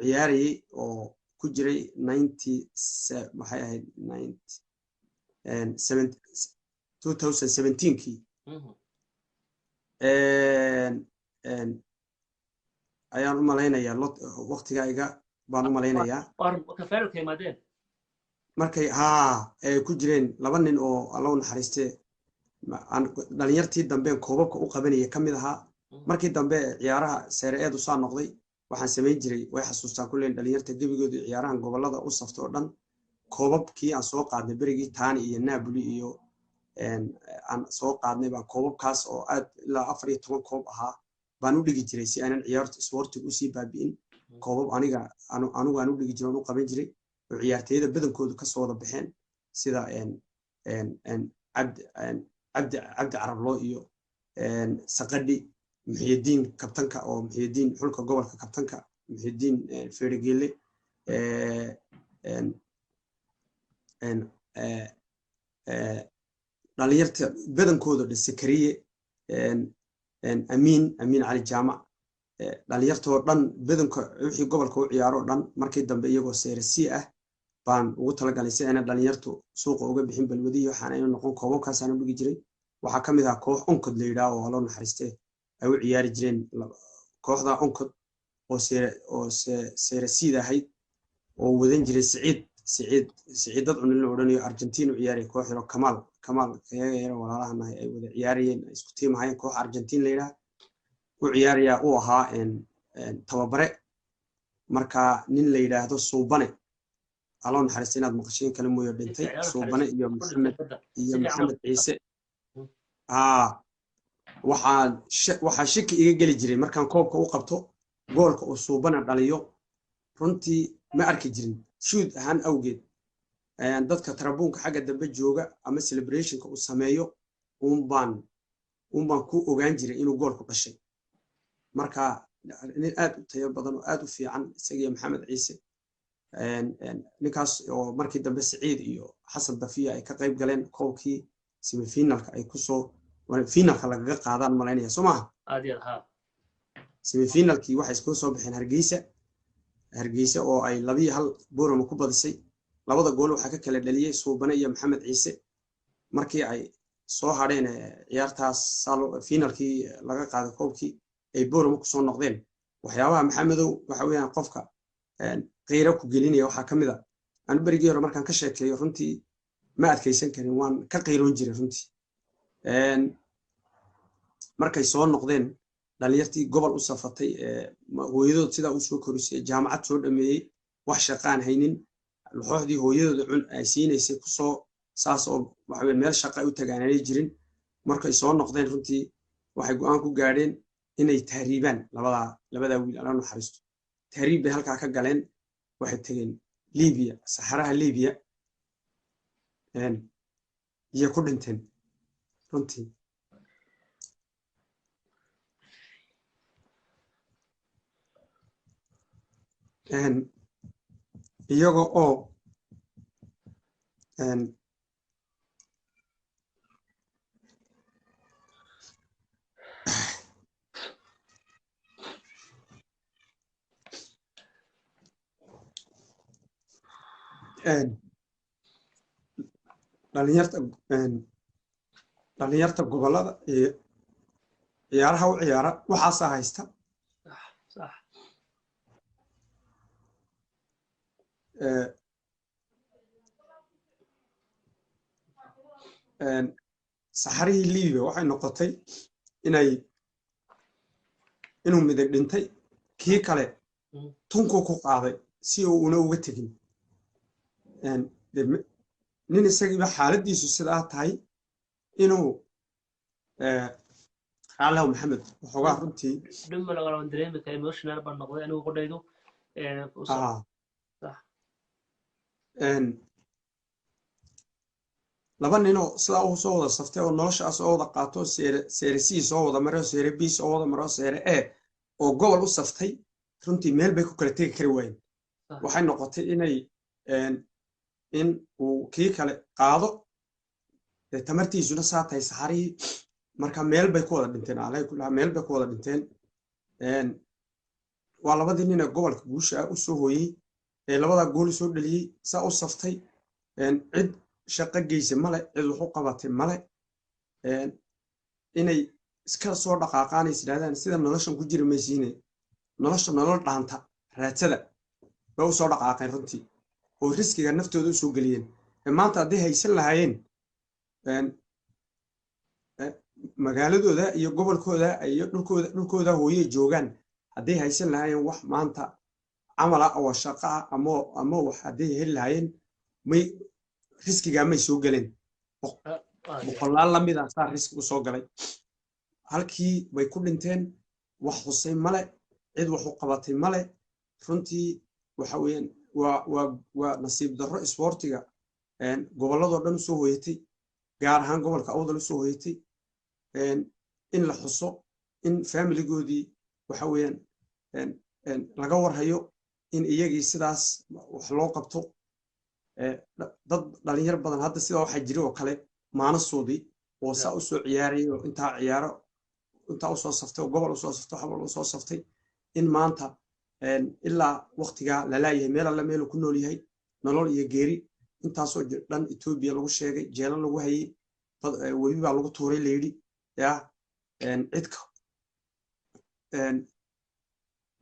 ciyaarayay oo ku jiray ninety maxay ahayd 2017kii ayaan u malaynayaa, lot waqtigaa iga baan u malaynayaa markay haa ay ku jireen laba nin oo Alla u naxariistee dhalinyartii dambeen koobabka u qabanaya ka mid ahaa. Markii dambe ciyaaraha seere-eedu saa noqday waxaan samayn jiray, way xasuustaan kulleen dhalinyarta gebigoodu ciyaarahan gobollada u safta oo dhan, koobabkii aan soo qaadnay berigii Taani iyo Napoli iyo aan soo qaadnay baan koobabkaas oo aad ilaa 14 koob ahaa baan u dhigi jiray si aanan ciyaarta isboortiga usii baabi'in. Koobab aniga anigu aan u dhigi jiray oon u qaban jiray oo ciyaartooyada badankoodu kasoo wada baxeen sida Cabdi Carabloo iyo Saqadhi Muxiyidiin kabtanka oo Muxiyidiin xulka gobolka kabtanka Muxiyidiin Feerigele, dhalinyarta badankooda dhan, Sakariye Amiin Cali Jaamac, dhalinyartoo dhan badanka wixii gobolka u ciyaaro dhan markii dambe iyagoo seere C ah baan ugu talagalay si ayna dhalinyartu suuqa uga bixin balwadihii waxaan aynu noqon. Koobabkaasaan u dhigi jiray. Waxaa ka mid ahaa koox Onkod la yidhaah oo loo naxariistee ay u ciyaari jireen, kooxda Onkod oo seere C-da ahayd oo wadan jiray Siciid dad cunin la odhanayo Argentina u ciyaaraya, koox yaro Kamaal kayaga yaro walaalahanahay ay wada ciyaarayeen, isku tiim ahaayeen, koox Argentina la yidhaah u ciyaaraya uu ahaa tababare. Marka nin la yidhaahdo Suubane, Aloo naxariista, inaad maqasheen kale mooyo, dhintay Suubane iyo Maxamed Ciise. Waxaa shaki iga geli jiray markaan koobka u qabto goolka uu Suubane dhaliyo, runtii ma arki jirin shuud ahaan awgeed dadka tarabuunka xagga dambe jooga ama celebrationka uu sameeyo uunbaan ku ogaan jiray inuu goolku dhashay. Marka nin aad u tayo badan oo aad u fiican isagiyo Maxamed Ciise, ninkaas oo markii dambe Siciid iyo Xasan Dafiya ay ka qayb galeen koobkii semifinalka ay kusoo finalka lagaga qaadaan malaynaya, soo maaha? Semifinalkii waxay iskugu soo baxeen Hargeysa oo ay 2-1 Boorama ku badisay. Labada gool waxaa ka kala dhaliyey Suubane iyo Maxamed Ciise. Markii ay soo hadheen ciyaartaas finalkii laga qaaday koobkii ay Boorama kusoo noqdeen. Waxyaabaha Maxamedow waxa weeyaan qofka qiiro ku gelinaya waxaa ka mid a anu berigii hore markaan ka sheekeeyo runtii ma adkaysan karin, waan ka qiiroon jiray runtii. Markay soo noqdeen dhalinyartii gobol u safatay, hooyadood sidaa u soo korisay, jaamacad soo dhameeyey, wax shaqaan haynin, laxooxdii hooyadooda cun ay siinaysay kusoo saas oo waxa meel shaqa ay u tagaananay jirin, markay soo noqdeen runtii waxay go'aan ku gaadheen inay tahriibaan. Labadaa wiil, Alla naxariisto, tahriib bay halkaa ka galeen. Waxay tegeen Libiya, saxaraha Libiya iyo ku dhinteen runtii. Iyaga oo dhalinyarta dhalinyarta gobollada iyo ciyaaraha u ciyaara waxaasaa haysta. Sax. Saxarihii Liibiya waxay noqotay inay inuu midig dhintay, kii kale tunkuu ku qaaday si uu una uga tegin. Nin isagiiba xaaladdiisu sidaa tahay inuu raallahu Maxamed waxoogaa runtii. Dhimala waan dareemi kara, emotional baan noqday anigu qodhaydu. Laba ninoo sidaa u soo wada saftay oo noloshaas soo wada qaato, seere C soo wada maro, seere B soo wada maro, seere A oo gobol u saftay, runtii meel bay ku kala tegi kari waayeen. Waxay noqotay inay in uu kii kale qaado, tamartiisuna saa tahay saxarihii. Marka meel bay ku wada dhinteen, alay kulaha meel bay ku wada dhinteen. Waa labadii nin ee gobolka guusha ah u soo hooyey ee labadaa gool soo dhaliyey, saa u saftay. Cid shaqo geysa male, cid wax u qabatay male. Inay iska soo dhaqaaqaan is yidhahdaan sida noloshan ku jiri maysiine, nolosha nolol dhaanta raadsada, bay u soo dhaqaaqeen runtii oo riskiga naftooda u soo geliyeen. Maanta hadday haysan lahaayeen magaaladooda iyo gobolkooda iyo dhulkooda hooyey joogaan, hadday haysan lahaayeen wax maanta camala oo shaqo ah ama wax hadday heli lahaayeen, may riskigaa may soo geleen. Boqolaal lamid ah saa riski u soo galay, halkii bay ku dhinteen. Wax xusay male, cid wax u qabatay male. Runtii waxa weeyaan waa nasiib darro isboortiga gobolladoo dhan usoo hooyatay, gaar ahaan gobolka Awdal usoo hooyatay. In la xuso, in faamiligoodii waxa weeyaan laga warhayo, in iyagii sidaas wax loo qabto. Dad dhalinyar badan hadda sidaa waxaa jira oo kale maanasoodii oo saa usoo ciyaarayay oo intaa ciyaaro intaa usoo saftay oo gobol usoo saftay, xabal usoo saftay, in maanta ilaa waktigaa lalaayahay meel alle meeluu ku nool yahay, nolol iyo geeri intaasoo dhan Etoobiya lagu sheegay, jeelo lagu hayay, webi baa lagu tuuray layidhi ya cidka.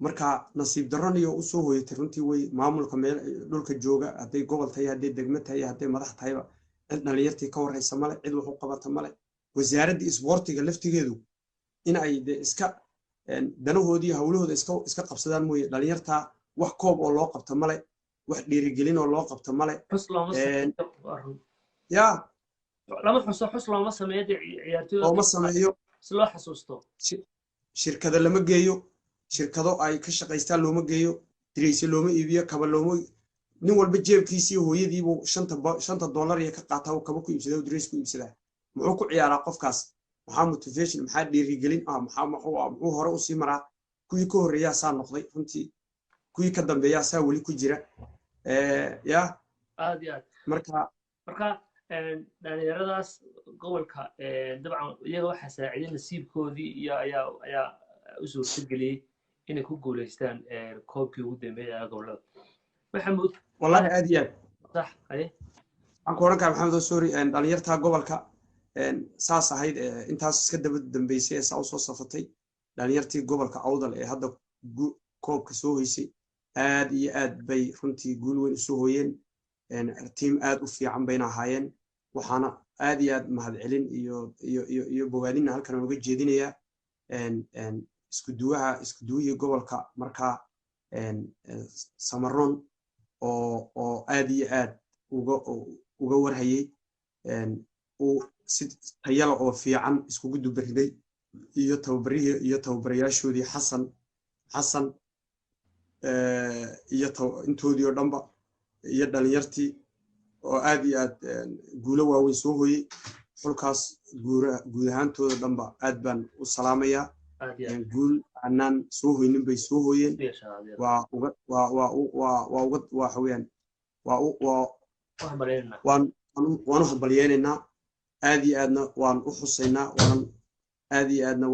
Marka nasiib darroniyo usoo hooyatay runtii wey. Maamulka meel dhulka jooga, hadday gobol tahay, hadday degmo tahay, hadday madax tahayba, cid dhalinyartii ka warraysa male, cid wax u qabata male. Wasaaraddii isboortiga laftigeedu in ay de iska danahoodii hawlahooda iska qabsadaan mooye, dhalinyartaa wax koob oo loo qabta male, wax dhiirigelin oo loo qabta male. Ya lama xuso, xus looma sameeyo ciyaartoyda, looma sameeyo si loo xasuusto. Shirkado lama geeyo, shirkado ay ka shaqaystaan looma geeyo, dirayse looma iibiyo, kaba looma. Nin walba jeebkiisii hooyadiibuu shanta dollar iyo ka qaataa, kaba ku iibsadaa, dirays ku iibsadaa. Muxuu ku ciyaaraa qofkaas? Maxaa motivation, maxaa dhiirigelin ah, maxaa muxuu hore usii maraa? Kuwii ka horreeyaa saa noqday runtii, kuwii ka dambeeyaa saa weli ku jira ya. Aad iyo aad. Marka dhalinyaradaas gobolka dabcan iyaga waxaa saaciiday nasiibkoodii iyo ayaa u suurtageliyey inay ku guuleystaan koobkii ugu dambeeyay ee gobolada, Maxamuud. Wallahi aad iyo aad. Sax haye. Waxaan ku oran karaa, Maxamed, sorry, dhalinyarta gobolka saas ahayd intaas iska daba dambeysay ee saa usoo safatay, dhalinyartii gobolka Awdal ee hadda koobka soo hoysay, aad iyo aad bay runtii guul weyn usoo hooyeen. Tiim aad u fiican bayna ahaayeen. Waxaana aad iyo aad mahadcelin iyo iyo iyo iyo bogaadinna halkan uga jeedinayaa isku duwaha, isku duwihii gobolka markaa Samaroon oo aad iyo aad uga warhayey, uu si tayala oo fiican iskugu dubariday, iyo tababarihii iyo tababarayaashoodii Xasan iyo intoodii oo dhanba iyo dhalinyartii oo aad iyo aad guulo waaweyn soo hooyey. Xulkaas guud ahaantooda dhanba aad baan u salaamayaa. Guul aanaan soo hoynin bay soo hooyeen. Waa uga waa waa waa waa uga waxa weeyaan waa waa waan waan u hambalyeynaynaa, aad iyo aadna waan u xusaynaa, waanan aad iyo aadna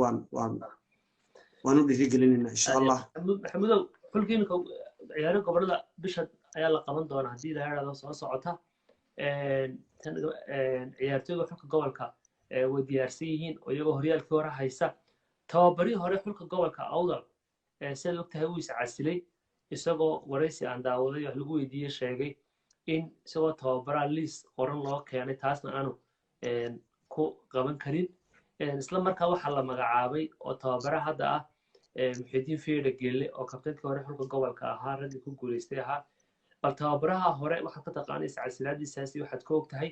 waan u dhiirigelinaynaa, insha Allah. Maxamudow, xulka iminka ciyaaro gobolada bisha ayaa la qaban doonaa haddii la yidhahdo soo socota. Ciyaartoyga xulka gobolka way diyaarsan yihiin oo iyagoo horyaalkii hore haysta. Tababarihii hore xulka gobolka Awdal, sidaad ogtahay, wuu is casilay, isagoo waraysi aan daawaday wax lagu weydiiyey sheegay in isagoo tababaraa liis qoran loo keenay, taasna aanu ku qaban karin. Isla markaa waxaa la magacaabay oo tababara hadda ah Muxidiin Feedha Gelle, oo kabtankii hore xulka gobolka ahaa, raggii ku guulaystay ahaa. Bal tababaraha hore waxaad ka taqaanay iscasilaadiisaasi waxaad ka og tahay,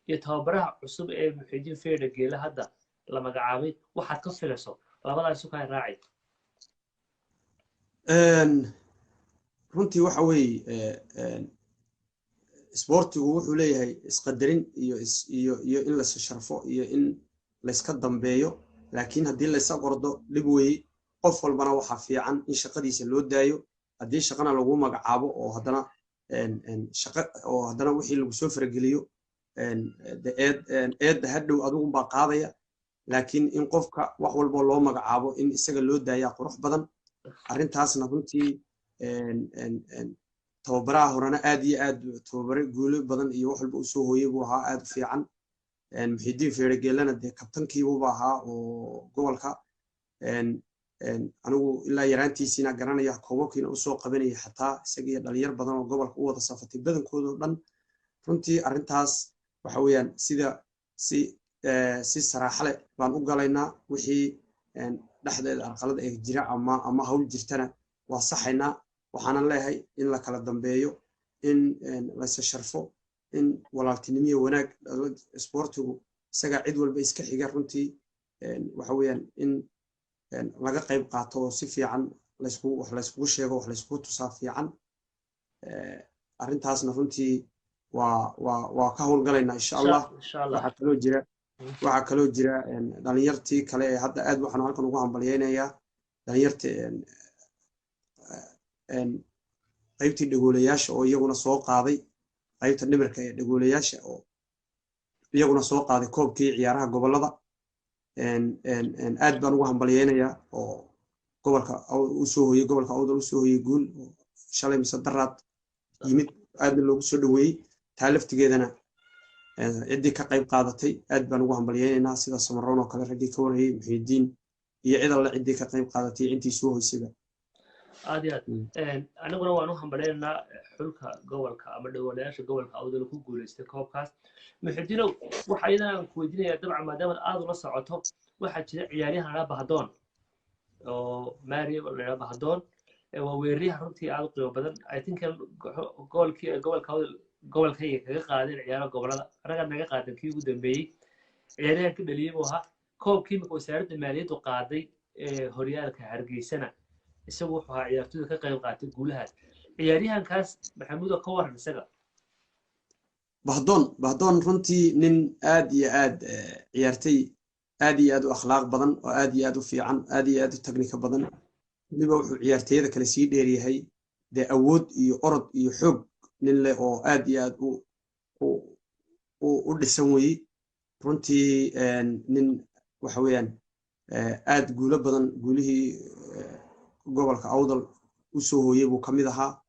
iyo tababaraha cusub ee Muxidiin Feedha Gelle hadda la magacaabay waxaad ka filayso, labadaas isu kaa raacay. Runtii waxa weeye, isboortigu wuxuu leeyahay isqadarin iyo iyo in lais sharfo iyo in layska dambeeyo, laakiin haddii laysa qordo dhib weeye. Qof walbana waxaa fiican in shaqadiisa loo daayo. Haddii shaqana lagu magacaabo oo haddana shaqa oo haddana wixii lagu soo farageliyo, eed eedda hadhow adigunbaa qaadaya. Laakiin in qofka wax walbo loo magacaabo in isaga loo daayaa qurux badan. Arrintaasna runtii tababaraha horena aad iyo aad tababare guulo badan iyo wax walba usoo hooyey buu ahaa, aad u fiican. Muxidiin Feeregeelana dee kabtankiibuuba ahaa oo gobolka anigu ilaa yaraantiisiina garanaya, koobabkiina usoo qabanaya, xataa isaga iyo dhalinyar badan oo gobolka u wada safatay badankoodoo dhan. Runtii arrintaas waxa weeyaan sida si saraaxa leh baan u galaynaa. Wixii dhexdeeda arqalada ee jira ama hawl jirtana waa saxaynaa. Waxaanan leeyahay in la kala dambeeyo, in laysa sharfo, in walaaltinimiyo wanaag. Isboortigu isagaa cid walba iska xiga. Runtii waxa weeyaan in laga qayb qaato oo si fiican laysku wax layskugu sheego, wax layskugu tusaa fiican. Arrintaasna runtii waa ka howlgalaynaa, insha Allah. Waxaa kaloo jira dhalinyartii kale ee hadda aad waxaan halkan ugu hambalyeynayaa dhalinyarta qaybtii dhagoolayaasha oo iyaguna soo qaaday, qaybta dhimirka ee dhagoolayaasha oo iyaguna soo qaaday koobkii ciyaaraha gobolada. Aad baan ugu hambalyeynayaa oo gobolka usoo hoyey, gobolka Awdal usoo hoyey guul shalay mise daraad yimid, aadna loogu soo dhoweeyey. Taa laftigeedana ciddii ka qayb qaadatay aad baan ugu hambalyeynaynaa, sida Samaroon oo kale, raggii ka warhayey, Muxiidiin iyo cid alle ciddii ka qayb qaadatay, intii soo hoysayba. Aad iyo aad aniguna waan u hambaleynaynaa xulka gobolka ama dhagoolayaasha gobolka Awdal ku guulaystay koobkaas. Muxidiinow, waxa iyadana aan ku weydiinayaa, dabcan maadaama aad ula socoto, waxaa jira ciyaaryahan la Bahadoon oo Mario la Bahadoon, waa weeraryahan runtii aad u qiimo badan. I think goolkii gobolka Awdal gobolkayga kaga qaadeen ciyaaraha gobolada, raggaad naga qaadan kii ugu dambeeyey, ciyaaryahan ka dhaliyey buu ahaa. Koobkii imika wasaaradda maaliyaddu qaaday horyaalka Hargeysana isagu wuxuu ahaa ciyaartoyda ka qayb qaatay guulahaas. Ciyaaryahankaas, Maxamuudo, ka waran isaga? Bahdoon, Bahdoon runtii nin aad iyo aad ciyaartay aad iyo aad u akhlaaq badan oo aad iyo aad u fiican, aad iyo aad u tagnika badan. Weliba wuxuu ciyaartayada kale sii dheeryahay dee awood iyo orod iyo xoog nin leh oo aad iyo aad u dhisan weye. Runtii nin waxa weeyaan aad guulo badan, guulihii gobolka Awdal u soo hooyey buu ka mid ahaa.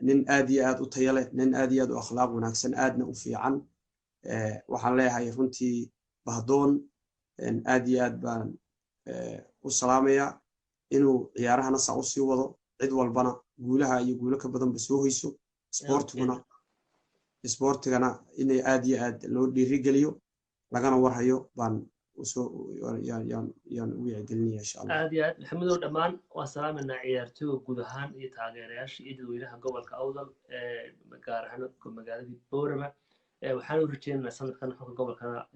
Nin aad iyo aad u tayo leh, nin aad iyo aad u akhlaaq wanaagsan, aadna u fiican. Waxaan leeyahay runtii Bahdoon aad iyo aad baan u salaamayaa, inuu ciyaarahana saa usii wado, cid walbana guulaha iyo guulo ka badanba soo hoyso, isboortigana inay aad iyo aad loo dhiirigeliyo lagana warhayo baan usoo yaan u wicgelinaya, insha Allah. Aad iyo aad, Maxamudow, dhammaan waan salaamanaa ciyaartooyga guud ahaan iyo taageerayaasha iyo dadweynaha gobolka Awdal, gaar ahaan magaaladii Boorama. Waxaan u rajeynaynaa sanadkan xulka gobolkana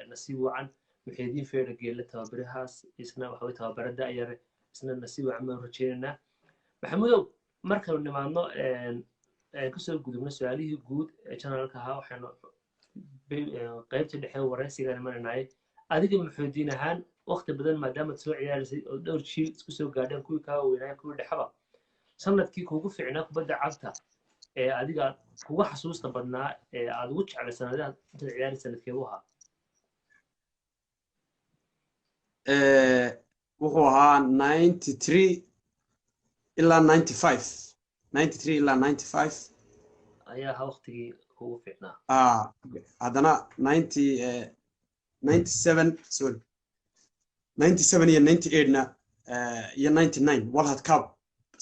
nasiib wacan. Muxiidiin Feedha Geelle tababarahaas isna waxa way tababara da'yare, isna nasiib wacan baan rajeynaynaa. Maxamudow, markaynu nimaadno kasoo gudubno su-aalihii guud ee generalka ahaa, waxaynu qaybta dhexe waraysiga imanaynaay. Adiga Muxuudiin ahaan Waqti badan maadaamaad soo ciyaarisay oo dhowr jiil isku soo gaadheen, kuwii kaa waaweynaa, kuwii dhexaba, sanadkii kuugu fiicnaa kubadda cagta ee adiga kugu xasuusta badnaa ee aad ugu jeclay sanadaha intaad ciyaari, sanadkee u ahaa? Wuxuu ahaa 93 ilaa 95, 93 ilaa 95. Ayaa ahaa waqtigii kugu fiicnaa? Haddana 90, 97, sorry, 97 iyo 98na iyo 99 World Cup,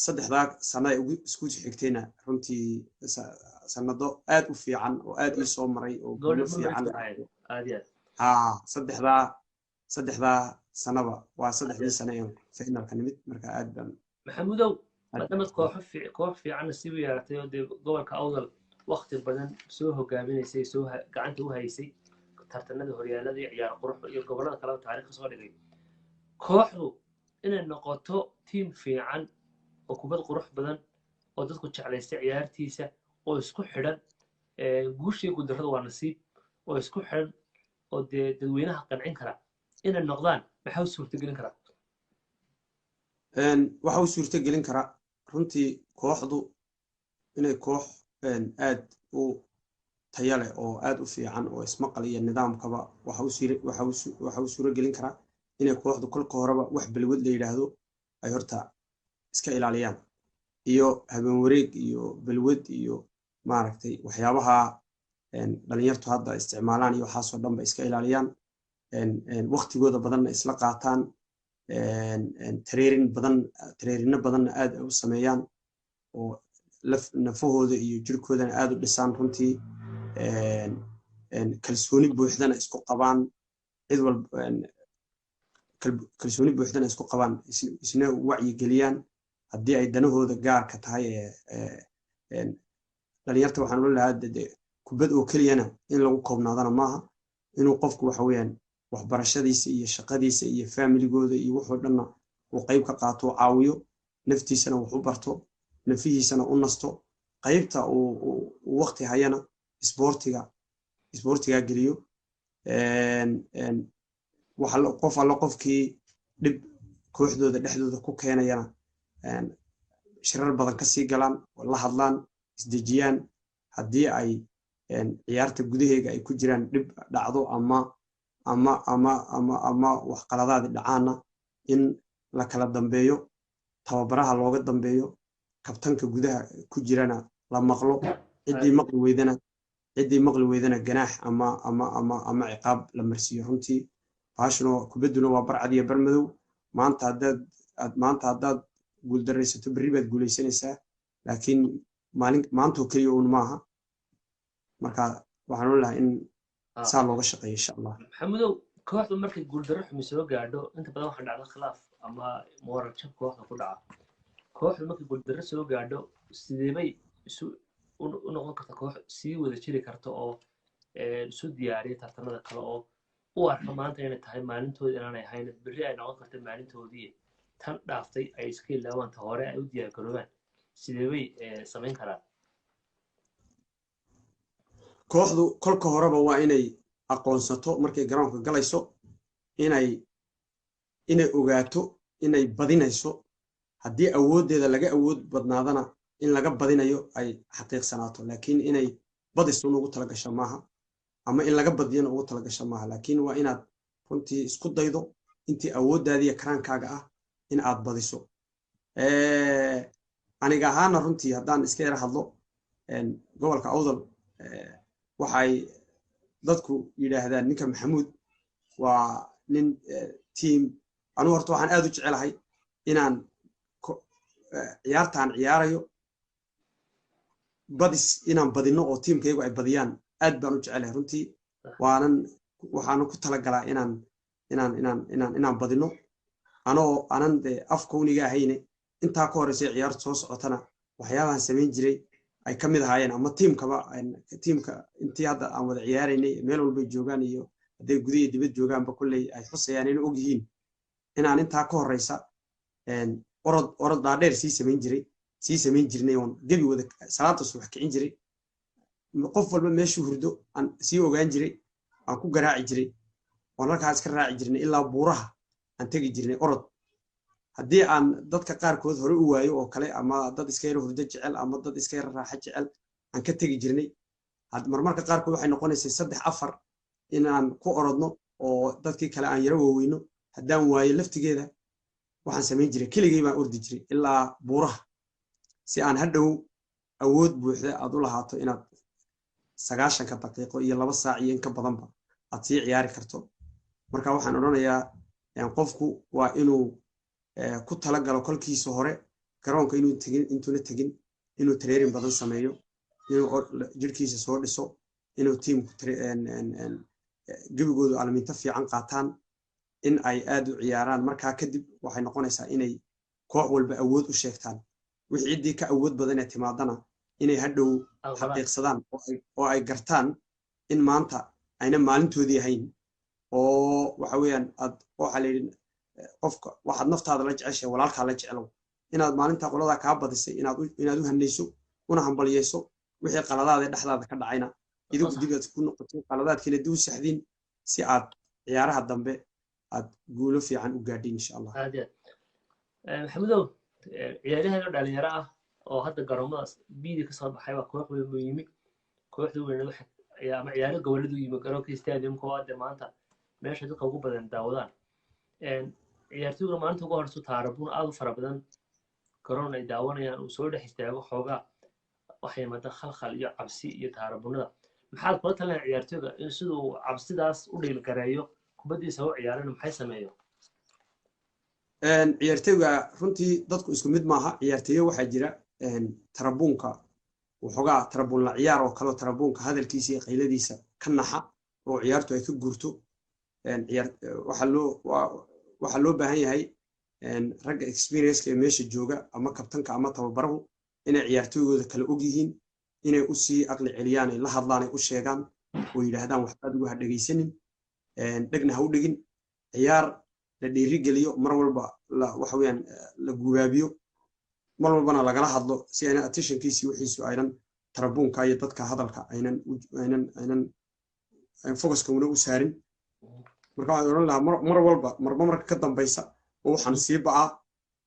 saddexdaa sano ay isku xigtayna runtii sanado aad u fiican oo aad ii soo maray oo guulo fiican. Ha, saddexdaa sanaba waa saddexdii sano ee finalka nimid, marka aad baan. Maxamudow, maadaamaad kooxo koox fiicanna sii u yeeratay oo dee gobolka Awdal waqti badan soo hogaaminaysay, soo gacanta u haysay tartanada horyaalada iyo ciyaar qurux iyo gobollada kaleba taariikh soo dhigay, kooxdu inay noqoto tiim fiican oo kubad qurux badan oo dadku jeclaystay ciyaartiisa oo isku xidhan, guushii guuldarrada waa nasiib, oo isku xidhan oo dee dadweynaha qancin kara inay noqdaan, maxaa u suurtagelin karaa? Waxa u suurtagelin karaa runtii kooxdu inay koox aad u taya leh oo aad u fiican oo ismaqal iyo nidaamkaba, waxa u suuragelin karaa inay kooxdu kolka horeba wax balwad la yidhaahdo ay horta iska ilaaliyaan, iyo habeen wareeg iyo balwad iyo maaragtay waxyaabaha dhalinyartu hadda isticmaalaan iyo waxaasoo dhanba iska ilaaliyaan, waqtigooda badanna isla qaataan, tareerin badan, tareerino badanna aad u sameeyaan oo nafahooda iyo jirkoodana aad u dhisaan runtii, kalsooni buuxdana isku qabaan, cid walba kalsooni buuxdana isku qabaan, isna wacyi geliyaan haddii ay danahooda gaarka tahay. Dhalinyarta waxaan oran lahaa de kubad oo keliyana in lagu koobnaadana maaha, inuu qofku waxa weeyaan waxbarashadiisa iyo shaqadiisa iyo familigooda iyo wuxuu dhanna uu qayb ka qaato, caawiyo naftiisana, wax u barto nafihiisana, u nasto, qaybta uu waqti hayana isboortiga geliyo. Qof allo qofkii dhib kooxdooda dhexdooda ku keenayana shirar badan kasii galaan oo la hadlaan, isdejiyaan. Haddii ay ciyaarta gudaheega ay ku jiraan dhib dhacdo ama wax qaladaadi dhacaana, in la kala dambeeyo, tababaraha looga dambeeyo, kabtanka gudaha ku jirana la maqlo, ciddii maqli weydana ganaax ama ciqaab la marsiiyo runtii. Baashuna kubadduna waa barcad iyo bar madow. Maanta haddaad guuldaraysato, berri baad guulaysanaysaa, laakiin maalin maantoo keliya uun maaha. Marka waxaan oran lahaa in saa looga shaqeeyo, insha Allah. Maxamudow, kooxdu markay guuldarro xumi soo gaadho, inta badan waxaa dhacda khilaaf ama moral jab kooxda ku dhaca. Kooxdu markay guuldarro soo gaadho, sideebay isu u noqon karta koox sii wada jiri karta oo isu diyaariya tartamada kale oo u arka maanta inay tahay maalintoodii inaanay ahayn, berri ay noqon karta maalintoodii, tan dhaaftay ay iska ilaawaan, ta hore ay u diyaargaroobaan? Sideebay samayn karaan? Kooxdu kolka horeba waa inay aqoonsato markay garoonka galayso inay ogaato inay badinayso, haddii awooddeeda laga awood badnaadana in laga badinayo ay xaqiiqsanaato. Laakiin inay badisun ugu talagasho maaha ama in laga badiyana ugu talagasho maaha, laakiin waa inaad runtii isku daydo intii awooddaadiiyo karaankaaga ah in aad badiso. Aniga ahaana runtii haddaan iska yara hadlo, gobolka Awdal waxay dadku yidhaahdaan ninka Maxamuud waa nin team. Anugu horta waxaan aad u jecelahay inaan ciyaartaan ciyaarayo badis, inaan badino oo tiimkaygu ay badiyaan aad baan u jecelahay runtii. Waanan waxaanan ku talagalaa inaan badino, anoo anan dee afka uniga ahayne. Intaa ka horreysay ciyaartu soo socotana waxyaabahan samayn jiray ay ka mid ahaayeen, ama tiimkaba, tiimka intii hadda aan wada ciyaaraynay meel walbay joogaan iyo hadday guda iyo dibad joogaanba kolley ay xusayaan inay og yihiin inaan intaa ka horreysa orod orod dhaadheer sii samayn jirnay, oon gebi wada salaada subax kicin jiray, qof walba meeshuu hurdo aan sii ogaan jiray, aan ku garaaci jiray, oon halkaa iska raaci jirnay ilaa buuraha. Aan tegi jirnay orod. Haddii aan dadka qaarkood hore u waayo oo kale, ama dad iska yar hurdo jecel ama dad iska yar raaxo jecel, aan ka tegi jirnay. Marmarka qaarkood waxay noqonaysay saddex afar inaan ku orodno oo dadkii kale aan yaro waaweyno. Haddaan waayo laftigeeda, waxaan samayn jiray keligay baan ordi jiray ilaa buuraha, si aan hadhow awood buuxda aad u lahaato inaad 90-ka daqiiqo iyo 2 saac iyo in ka badanba aad sii ciyaari karto. Marka waxaan odhanayaa, qofku waa inuu ku talagalo kolkiisa hore garoonka inuu tegin, intuuna tegin inuu training badan sameeyo, inuu jirkiisa soo dhiso, inuu tiimku gebigoodu alminto fiican qaataan, in ay aad u ciyaaraan. Markaa kadib waxay noqonaysaa inay koox walba awood u sheegtaan, wixii ciddii ka awood badan ee timaadana inay hadhow xaqiiqsadaan oo ay gartaan in maanta ayna maalintoodii ahayn. Oo waxa weeyaan aad waxaa la yidhi, qofka waxaad naftaada la jeceshahay walaalkaa la jeclow. Inaad maalintaa qoladaa kaa badisay inaad u hanayso una hambaliyeyso, wixii qaladaada dhexdaada ka dhacayna idigu dib aad ku noqotay, qaladaadkiina dib u saxdiin, si aad ciyaaraha dambe aad guulo fiican u gaadhiin, insha Allah. Aad iyo aad, Maxamudow. Ciyaaryahan dhalinyaro ah oo hadda garoomada biidi ka soo baxay waa koox weyn buu yimi, kooxda weyn ama ciyaaro gobolladu yimi, garoonka stadiumka oo hadda maanta meesha dadka ugu badan daawadaan. Ciyaartoyguna maalinta ugu horeysu taarabuun aad u fara badan garoon ay daawanayaan uu soo dhex istaago, xoogaa waxay yimaada khalkhal iyo cabsi iyo taarabunada. Maxaad kula talinaya ciyaartoyga in siduu cabsidaas u dhiilgareeyo, kubaddiisa u ciyaarana, maxay sameeyo? Ciyaartoyga runtii dadku isku mid maaha. Ciyaartoyo waxaa jira tarabuunka waxoogaa tarabuun la ciyaar oo kaleo tarabuunka hadalkiisa iyo qayladiisa ka naxa oo ciyaartu ay ka guurto. Waxaa loo baahan yahay ragga experienceka ee meesha jooga, ama kabtanka ama tababarahu, inay ciyaartoygooda kala og yihiin, inay usii aqli celiyaan, ay la hadlaan, ay u sheegaan oo yidhaahdaan: "Waxbaad ugu ha dhegaysanin, dhegna ha u dhigin." Ciyaar la dhiirigeliyo mar walba, waxa weeyaan la gubaabiyo mar walbana, lagala hadlo si aynan attentionkiisi wixiisu aynan tarabuunka iyo dadka hadalka aynan focuska una u saarin. Marka waxaan odhan lahaa, mar walba, marba marka ka dambaysa oo waxaan sii ba'aa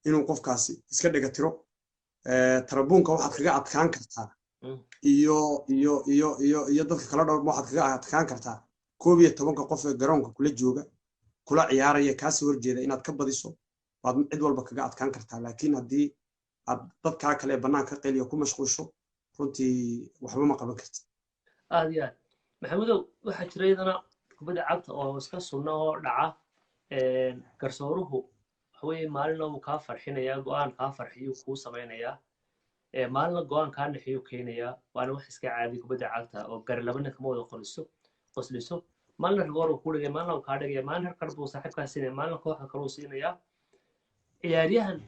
inuu qofkaasi iska dhiga tiro tarabuunka. Waxaad kaga adkaan kartaa iyo dadka kala dhowr, waxaad kaga adkaan kartaa 11-ka qof ee garoonka kula jooga, kula ciyaaraya, kaasii horjeeda inaad ka badiso waad cid walba kaga adkaan kartaa. Laakiin haddii aad dadkaa kale ee bannaanka qayliya ku mashquusho, runtii waxba ma qaban kartid. Aad iyo aad, Maxamudow. Waxaa jira iyadana kubadda cagta oo iska sunna oo dhaca, garsooruhu waxa weeye maalina wuu kaa farxinayaa, go'aan kaa farxiyuu kuu samaynayaa, maalina go'aan kaa nixiyuu keenayaa. Waana wax iska caadi kubadda cagta oo gari laba nin kama wada qoliso qosliso. Maalina rigoor uu ku dhigaya, maalina uu kaa dhigaya, maalin red card buu saaxiibkaa siinaya, maalina kooxda kaluu siinayaa. Ciyaaryahan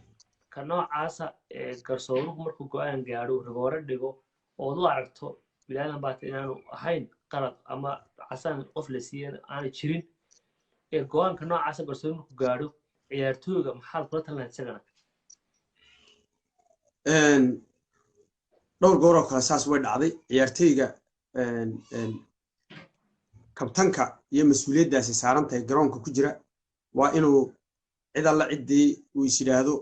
ka noocaasa ee garsooruhu markuu go'aan gaadho, rigoore dhigo, ood u aragto bilaadan baata inaanu ahayn qalad ama casaan qof la siiyey aanay jirin, ee go'aanka noocaasa garsooruhu markuu gaadho, ciyaartooyga maxaad kula talinayd isagana? Dhowr goor oo kale saas way dhacday. Ciyaarteyga kabtanka iyo mas-uuliyaddaasi saaran tahay garoonka ku jira waa inuu cid alla ciddii uu is yidhaahdo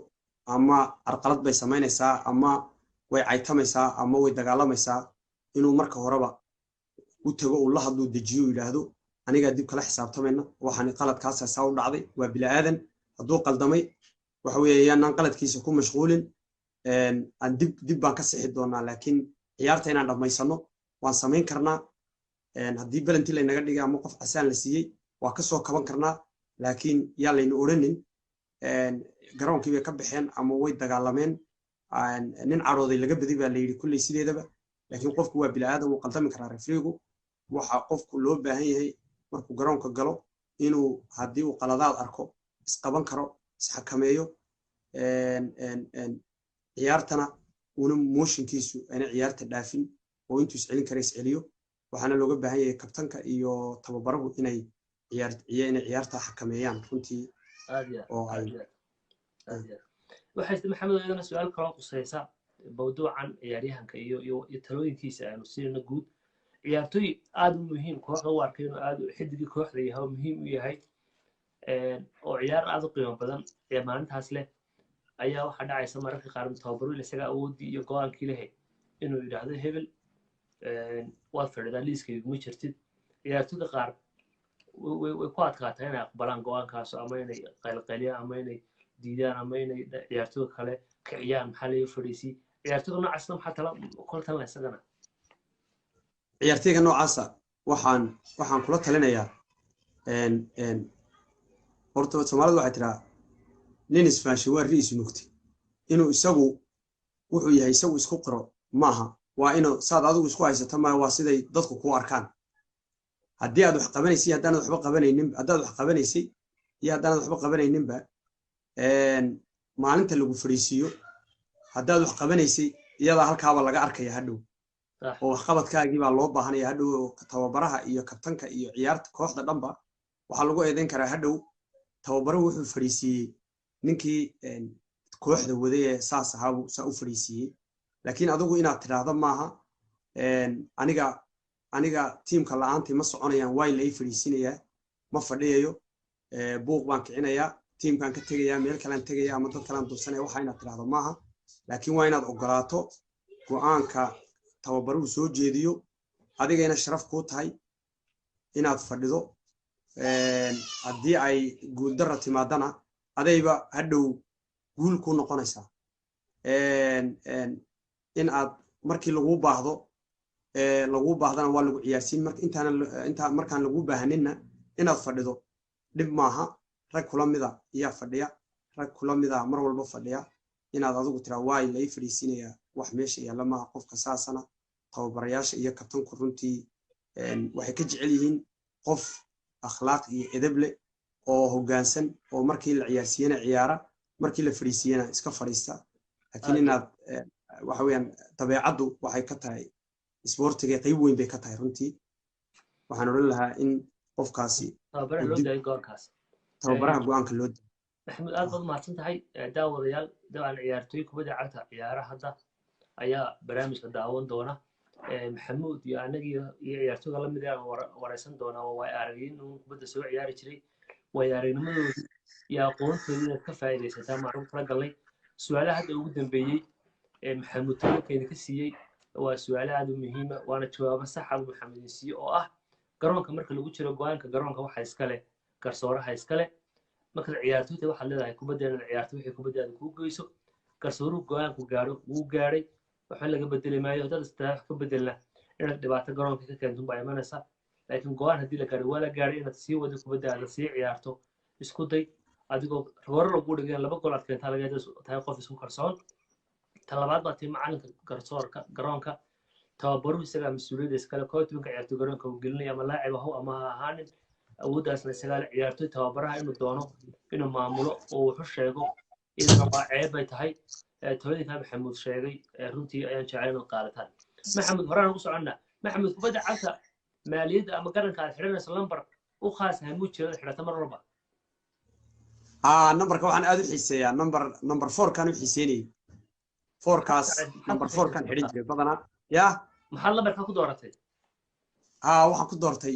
ama carqalad bay samaynaysaa ama way caytamaysaa ama way dagaalamaysaa, inuu marka horeba u tago, uu la hadluu, dejiyo, uu yidhaahdo: "Anigaa dib kala xisaabtamayna, waxaan qaladkaasa saa u dhacday. Waa bila'aadan, hadduu qaldamay waxa weeye yaanaan qaladkiisa ku mashquulin, aan dib baan ka sixi doonaa, laakiin ciyaarta inaan dhammaysano waan samayn karnaa. Haddii penalty laynaga dhigay ama qof casaan la siiyey, waa ka soo kaban karnaa, laakiin yaa laynu odhanin garoonkii bay ka baxeen ama way dagaalameen." Nin cadhooday laga badi baa la yidhi kulley sideedaba, laakiin qofku waa bila'aadan, wuu qaldami karaa refereegu. Waxa qofku loo baahan yahay markuu garoonka galo inuu haddii uu qaladaad arko isqaban karo, isxakameeyo, ciyaartana una motionkiisu ayna ciyaarta dhaafin oo intuu iscelin kara isceliyo. Waxaana looga baahan yahay kabtanka iyo tababarahu inay ciyaarta xakameeyaan runtii. Aad iyo oo ay aad iyo aad iyo aad. Waxay, Maxamed, iyadana su-aal kaloo qusaysa mawduucan ciyaaryahanka iyo talooyinkiisa aanu siinayno guud. Ciyaartoy aad u muhiim kooxda u arkay inuu aad xidigii kooxda yahay oo muhiim u yahay. Oo ciyaar aad u qiimo badan ee maalintaas leh ayaa waxaa dhacaysa mararka qaar tababaru isaga awooddii iyo go-aankii lehe inuu yidhaahdo hebel waad fadhidaa, liiska iguma jirtid. Ciyaartoyda qaar way ku adkaataa inay aqbalaan go-aankaas, ama inay qaylqayliyaan, ama inay diidaan, ama inay ciyaartoyda kale kiciyaan, maxaa laga fadhiisii. Ciyaartoyda noocaasna maxaa tala kula talinaya isagana? Ciyaartoyga noocaasa waxaan kula talinayaa, horta Soomaalidu waxay tiraa nin isfaanshay waa ri isnugtay. Inuu isagu wuxuu yahay isagu isku qiro maaha, waa inuu saad adigu isku haysato maaha, waa siday dadku kuu arkaan. Haddii aad wax qabanaysay, haddaanad waxba qabanaynin, haddaad wax qabanaysay iyo haddaanad waxba qabanayninba, maalinta lagu fadhiisiiyo haddaad wax qabanaysay iyadaa halkaaba laga arkaya hadhow, oo waxqabadkaagii baa loo baahanaya hadhow. Tababaraha iyo kabtanka iyo ciyaarta kooxda dhanba waxaa lagu eedayn karaa hadhow tababaruhu wuxuu fadhiisiiyey ninkii kooxda waday ee saas ahaa saa u fadhiisiiyey. Laakiin adigu inaad tidhaahdo maaha aniga tiimka la'aantay ma soconayaan, waay la ii fadhiisinayaa, ma fadhiyayo, buuq baan kicinayaa, tiimkaan ka tegayaa, meel kalaan tegaya ama dad kalaan duursanaya, waxa inaad tidhaahdo maaha. Laakiin waa inaad ogolaato go'aanka tababaruhu soo jeediyo, adigayna sharaf kuu tahay inaad fadhido. Haddii ay guuldarra timaadana adayba hadhow guul kuu noqonaysaa in aad markii laguu baahdo, laguu baahdana waa lagu ciyaarsiin, marka intaana intaa markaan laguu baahaninna inaad fadhido dhib maaha. Rag kula mida iyaa fadhiya, rag kula mida mar walba fadhiya. Inaad adigu tiraa waay la ii fadhiisinayaa, wax meesha yaalla maaha. Qofka saasana tababarayaasha iyo kabtanku runtii waxay ka jecel yihiin qof akhlaaq iyo edeb leh oo hoggaansan, oo markii la ciyaarsiiyana ciyaara, markii la fadhiisiiyana iska fadhiista. Laakiin inaad waxa weeyaan dabeecaddu waxay ka tahay isboortiga qayb weyn bay ka tahay runtii. Waxaan odhan lahaa in qofkaasi tababaraha go'aanka loo daayo. Maxamuud, aad baad umahadsan tahay. Daawadayaal, dabcan ciyaartooy kubadda cagta ciyaara hadda ayaa barnaamijka daawan doona. Maxamuud iyo anagii iyo ciyaartooyga lamid ah wareysan doonaa waa waay aragiin uu kubadda soo ciyaari jiray, waay aragnimadoodii iyo aqoontoodii inaad ka faa'iidaysataa maan ugu tala galnay. Su-aalaha hadda ugu dambeeyey ee Maxamuud talankeeda ka siiyey waa su-aale aad u muhiima, waana jawaabo sax ah uu Maxamuud idin siiyey, oo ah garoonka marka lagu jiro go-aanka garoonka waxa iskale garsooraha iskale. Markaad ciyaartoyta waxaad leedahay kubadda inaad ciyaarto wixii kubaddaada kuu geyso, garsooruhu go-aanku gaadho wuu gaadhay, waxba laga bedeli maayo. Haddaad istaa wax ka bedelna inaad dhibaato garoonka ka keento baa imanaysa. Laakiin go-aan haddii la gaadhay waa la gaadhay, inaad sii wado kubaddaada sii ciyaarto isku day, adigoo hore lagu dhigay 2 gool aad keentaa laga tahay qof isku kalsoon. Ta labaad baa tii macalinka garsoorka garoonka, tababaruhu isagaa mas-uuliyadda iskale 11-ka ciyaartoy garoonka uu gelinaya, ama laacib aho ama ha ahaanin, awooddaasna isagaa le. Ciyaartoy tababaraha inuu doono inuu maamulo oo wuxu sheego iyadana waa ceeb bay tahay. Talooyinkaa Maxamuud sheegay runtii ayaan jeclay inaad qaadataan. Maxamuud, horaan ugu soconnaa. Maxamuud, kubadda cagta maaliyadda ama garanka aad xidhanayso lambar u khaas ahay muu jira xidhata mar walba? Numberka waxaan aad u xiiseeyaa number 4-kaan u xiiseynayay, 4-kaas, number 4-kaan xidhan jiray badanaa yaa. Maxaad lambarka ku dooratay? Waxaan ku doortay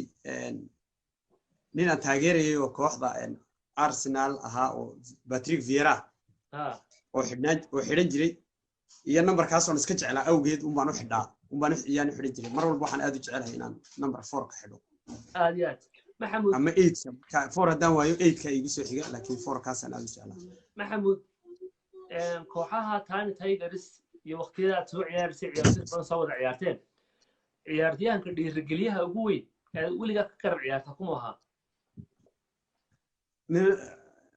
nin aan taageerayay oo kooxda Arsenal ahaa oo Patrick Vieira oo xidhnaan oo xidhan jiray, iyo numberkaas oon iska jeclaa awgeed unbaan u xidhaa, unbaan iyaan u xidhan jiray mar walba. Waxaan aad u jecelahay inaan number 4 ka xidho. Aad iyo aad, Maxamuud. Ama 8-ka, 4 haddaan waayo 8-ka igu soo xiga, laakiin 4-kaasaan aad u jeclaa. Maxamuud, kooxaha Tani Tigers iyo waqtiyada aad soo ciyaarisay ciyaartoy badan soo wada ciyaarteen, ciyaaryahanka dhiirigeliyaha ugu weyn ee weligaa ka garab ciyaarta kuma ahaa? Nin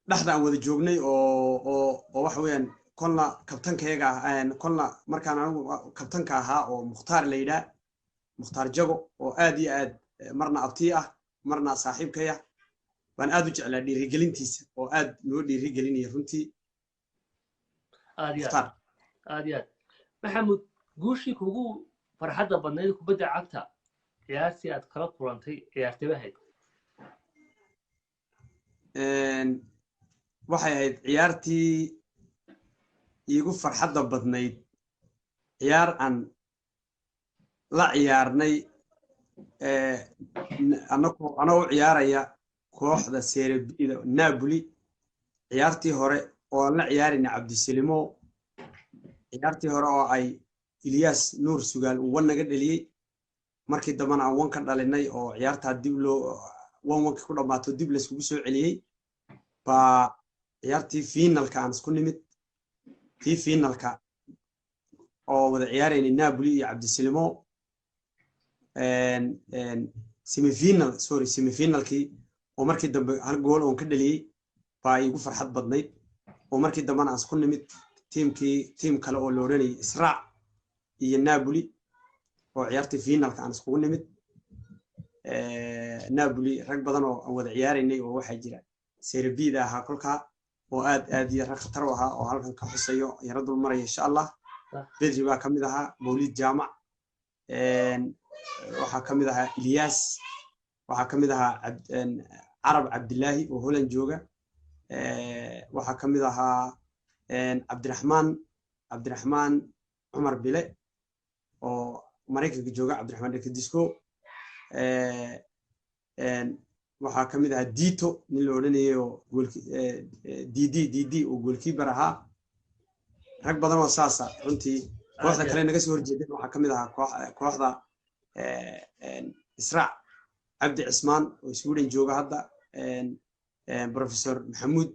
dhexda aan wada joognay oo waxa weeyaan kolna kabtankayaga ah, kolna markaan anigu kabtanka ahaa, oo Mukhtaar la yidhaah, Mukhtaar Jago, oo aad iyo aad marna abtii ah marna saaxiibkaya baan aad u jeclaa dhiirigelintiisa, oo aad noo dhiirigelinaya runtii. Aad iyo aad, aad iyo aad. Maxamuud, guushii kugu farxadda badnayd kubadda cagta ciyaartii aad kala kulantay ciyaartay ahayd? Waxay ahayd ciyaartii iigu farxadda badnayd ciyaar aan la ciyaarnay anagoo u ciyaaraya Kooxda Serie B-da Napoli, ciyaartii hore oo aan la ciyaarayna Cabdisalimo, ciyaartii hore oo ay Ilyas Nuur Sugaal uu wan naga dhaliyey, markii dambena aan wan ka dhalinay oo ciyaartaa dib loo 1-1-kii ku dhammaato, dib layskugu soo celiyey, baa ciyaartii finalka aan isku nimid, tii finalka oo wada ciyaaraynay Napoli iyo Cabdisalimo, semifinal, sorry, semifinalkii oo markii dambe hal gool oon ka dhaliyey baa iigu farxad badnayd, oo markii dambena aan isku nimid tiimkii, tiim kale oo la odhanayay Israac iyo Napoli, oo ciyaartii finalka aan iskugu nimid Napoli. Rag badan oo aan wada ciyaaraynay oo waxaa jira Serie B-da ahaa kolkaa oo aad aad iyo rag khatar u ahaa oo halkan ka xusayo, yaro dul maraya insha Allah. Bedri baa ka mid ahaa, Mawlid Jaamac waxaa ka mid ahaa, Ilyas waxaa ka mid ahaa, Carab Cabdilaahi oo Holland jooga waxaa ka mid ahaa, Cabdiraxmaan Cumar Bile oo Maraykanka jooga, Cabdiraxmaan Dhekadisco waxaa ka mid ahaa, Dito nin la odhanayay oo dd dd oo goalkeeper ahaa. Rag badan oo saasa runtii. Kooxda kale naga soo horjeedeen waxaa ka mid ahaa kooxda Israac, Cabdi Cismaan oo Sweden jooga hadda, Professor Maxamuud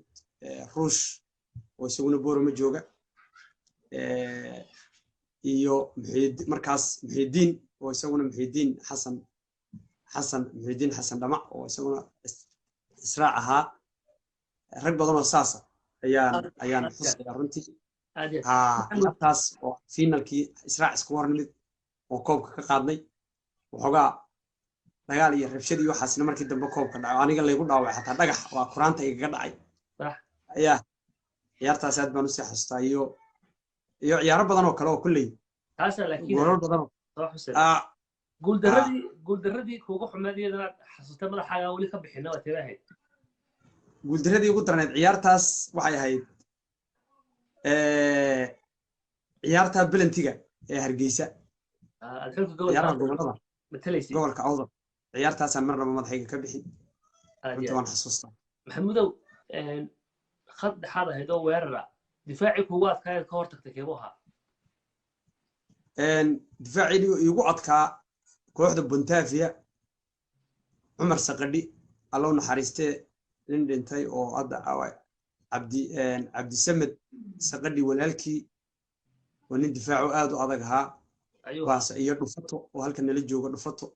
Ruush oo isaguna Borama jooga, iyo markaas Muxiidiin oo isaguna Muxiidiin Xasan, Xasan Muxiidiin Xasan Dhamac oo isaguna Israac ahaa. Rag badan oo saasa ayaan xusaya runtii. Ciyaartaas oo finalkii Israac isku hor nimid oo koobka ka qaadnay, waxoogaa dagaal iyo rabshad iyo waxaasna markii dambe koobka dhaco, aniga laygu dhaawacay, xataa dhagax waa kuraanta igaga dhacay. Ayaa ciyaartaas aad baan usii xasuustaa iyo ciyaaro badan oo kale oo kulley goolal badan oo. Guuldaradii kuugu xumeed iyadana xasuusta madaxaaga weli ka bixina waa tee ahayd? Guuldaradii ugu darneed ciyaartaas waxay ahayd ciyaarta belantiga ee Hargeysa, ciyaaraha gobolada, gobolka Awdal. Ciyaartaasaan marnaba madaxayga ka bixin runtii, waan xasuustaa. Maxamudow, khad dhexaad ahayd oo weerara, difaacii kuugu adkaayaad ka hor tagtay keebuu ahaa? Difaacii iigu adkaa kooxda Bontavia, Cumar Saqadhi, Alla u naxariistee, nin dhintay oo hadda, Cabdi, Cabdisamed Saqadhi walaalkii, oo nin difaaco aad u adag ahaa baas, iyo Dhufato oo halkan nala jooga, Dhufato,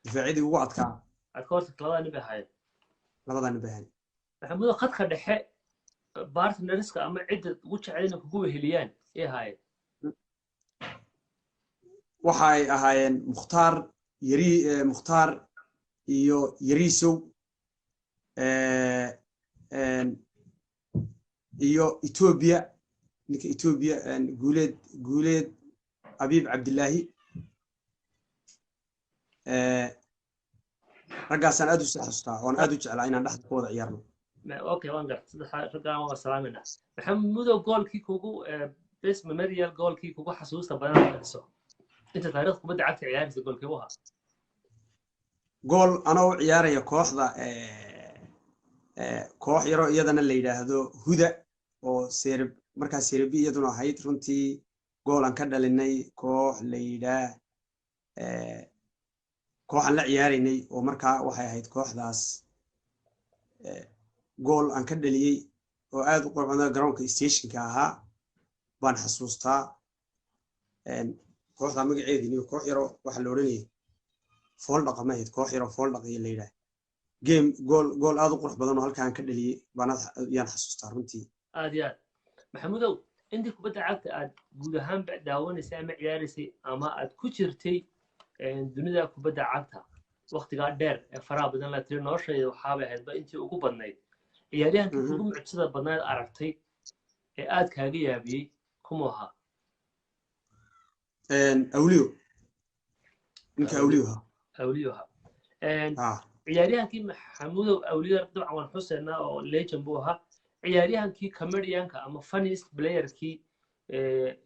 difaacyadii ugu adkaa. Aad ka hortagta labadaa nin bay ahaayeen? Labadaa nin bay ahaayeen. Maxamudo, khadka dhexe partnerska ama cidda ugu jecel inay kugu weheliyaan ay ahaayeen? Waxa ay ahaayeen Mukhtaar Yari, Mukhtaar iyo Yariisow iyo Etoobiya, ninka Etoobiya, Guuleed, Guuleed Abiib Cabdilaahi. Raggaasaan aad u sii xasuustaa oon aad u jeclaa inaan dhexda ku wada ciyaarno. Okay, waan garta, saddexa raggaan waan salaamayna. Maxamudow, goolkii kugu best memorial, goolkii kugu xasuusta badan aad dhaliso inta taariikhda kubadda cagta ciyaaraysa, goolkii u ahaa? Gool anoo u ciyaaraya kooxda, koox yaroo iyadana la yidhaahdo Huda oo Serie, markaa Serie B iyaduna ahayd runtii, gool aan ka dhalinay koox la yidhaah, koox aan la ciyaaraynay oo markaa waxay ahayd kooxdaas, gool aan ka dhaliyey oo aad u qurux badnaa garoonka stationka ahaa baan xasuustaa. Kooxda magaceedii koox yaroo waxa la odhanayay Fooldhaqa ma ahayd, koox yaroo Fooldhaqa iyo la yidhaah. Game gool aad u qurux badan oo halkaan ka dhaliyey baan yaan xasuustaa runtii. Aad iyo aad. Maxamudow, intii kubadda cagta aad guud ahaanba daawanaysay ama ciyaaraysay ama aad ku jirtay dunida kubadda cagta waktigaa dheer ee faraha badan la tiri noloshayda, waxaabay ahaydba intii ugu badnayd, ciyaaryahankii kugu mucjisada badnayd aragtay ee aad kaaga yaabiyey kumuu ahaa? Awliyo, ninka Awliyo ahaa. Awliyo ahaa ciyaaryahankii Maxamudow. Awliyo dabcan waan xuseynaa oo legend buu ahaa. Ciyaaryahankii comedianka ama funniest playerkii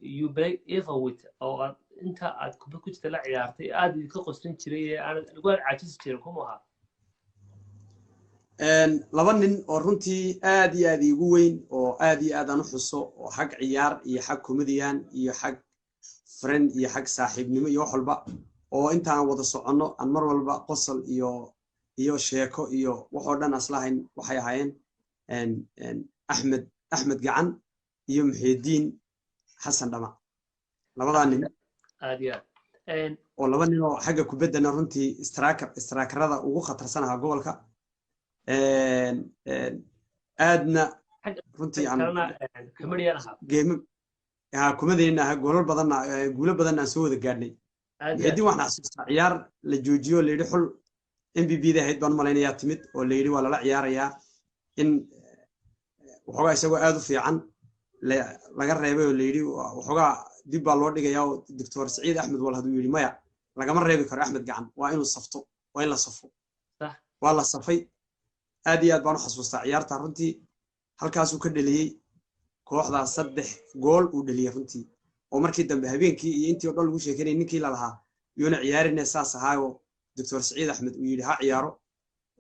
you play ever with oo aad inta aad kubad ku jirta la ciyaartay, aad idinka qoslin jiray ee aanad lagu aad caajisi jirin, kuma ahaa? Laba nin oo runtii aad iyo aad iigu weyn oo aad iyo aad aan u xuso, oo xag ciyaar iyo xag comedian iyo xag friend iyo xag saaxiibnimo iyo wax walba, oo intaan wada soconno aan mar walba qosol iyo sheeko iyo wax oo dhan aslahayn, waxay ahaayeen Axmed Gacan iyo Muxiidiin Xasan Dhama, labadaa nin. Aad iyo aad. Oo laba nin oo xagga kubaddana runtii strikerada ugu khatarsan ahaa gobolka, aadna runtii aan comedian ahaa. Geemo ha kumadayna ahaa, goolal badanna, guulo badanna aan soo wada gaadhnay. Aad iyo aad. Muxiidiin waxaan xasuustaa ciyaar la joojiyo, la yidhi xul MBB da ahayd baan u malaynayaa timid, oo la yidhi waa lala ciyaarayaa, in waxoogaa isagoo aad u fiican laga reebay oo la yidhi waxoogaa dib baa loo dhigayaa, oo Doctor Saciid Axmed Wal hadduu yidhi maya, lagama reebi karo Axmed Gacan, waa inuu safto, waa in la safo. Waa la safay. Aad iyo aad baan u xasuustaa ciyaarta runtii. Halkaasuu ka dheliyey kooxdaas 3 gool uu dheliyey runtii, oo markii dambe habeenkii iyo intii oo dhan lagu sheekeynayay ninkii lalahaa yuuna ciyaarine saas ahaayoo Doctor Saciid Axmed uu yidhi ha ciyaaro,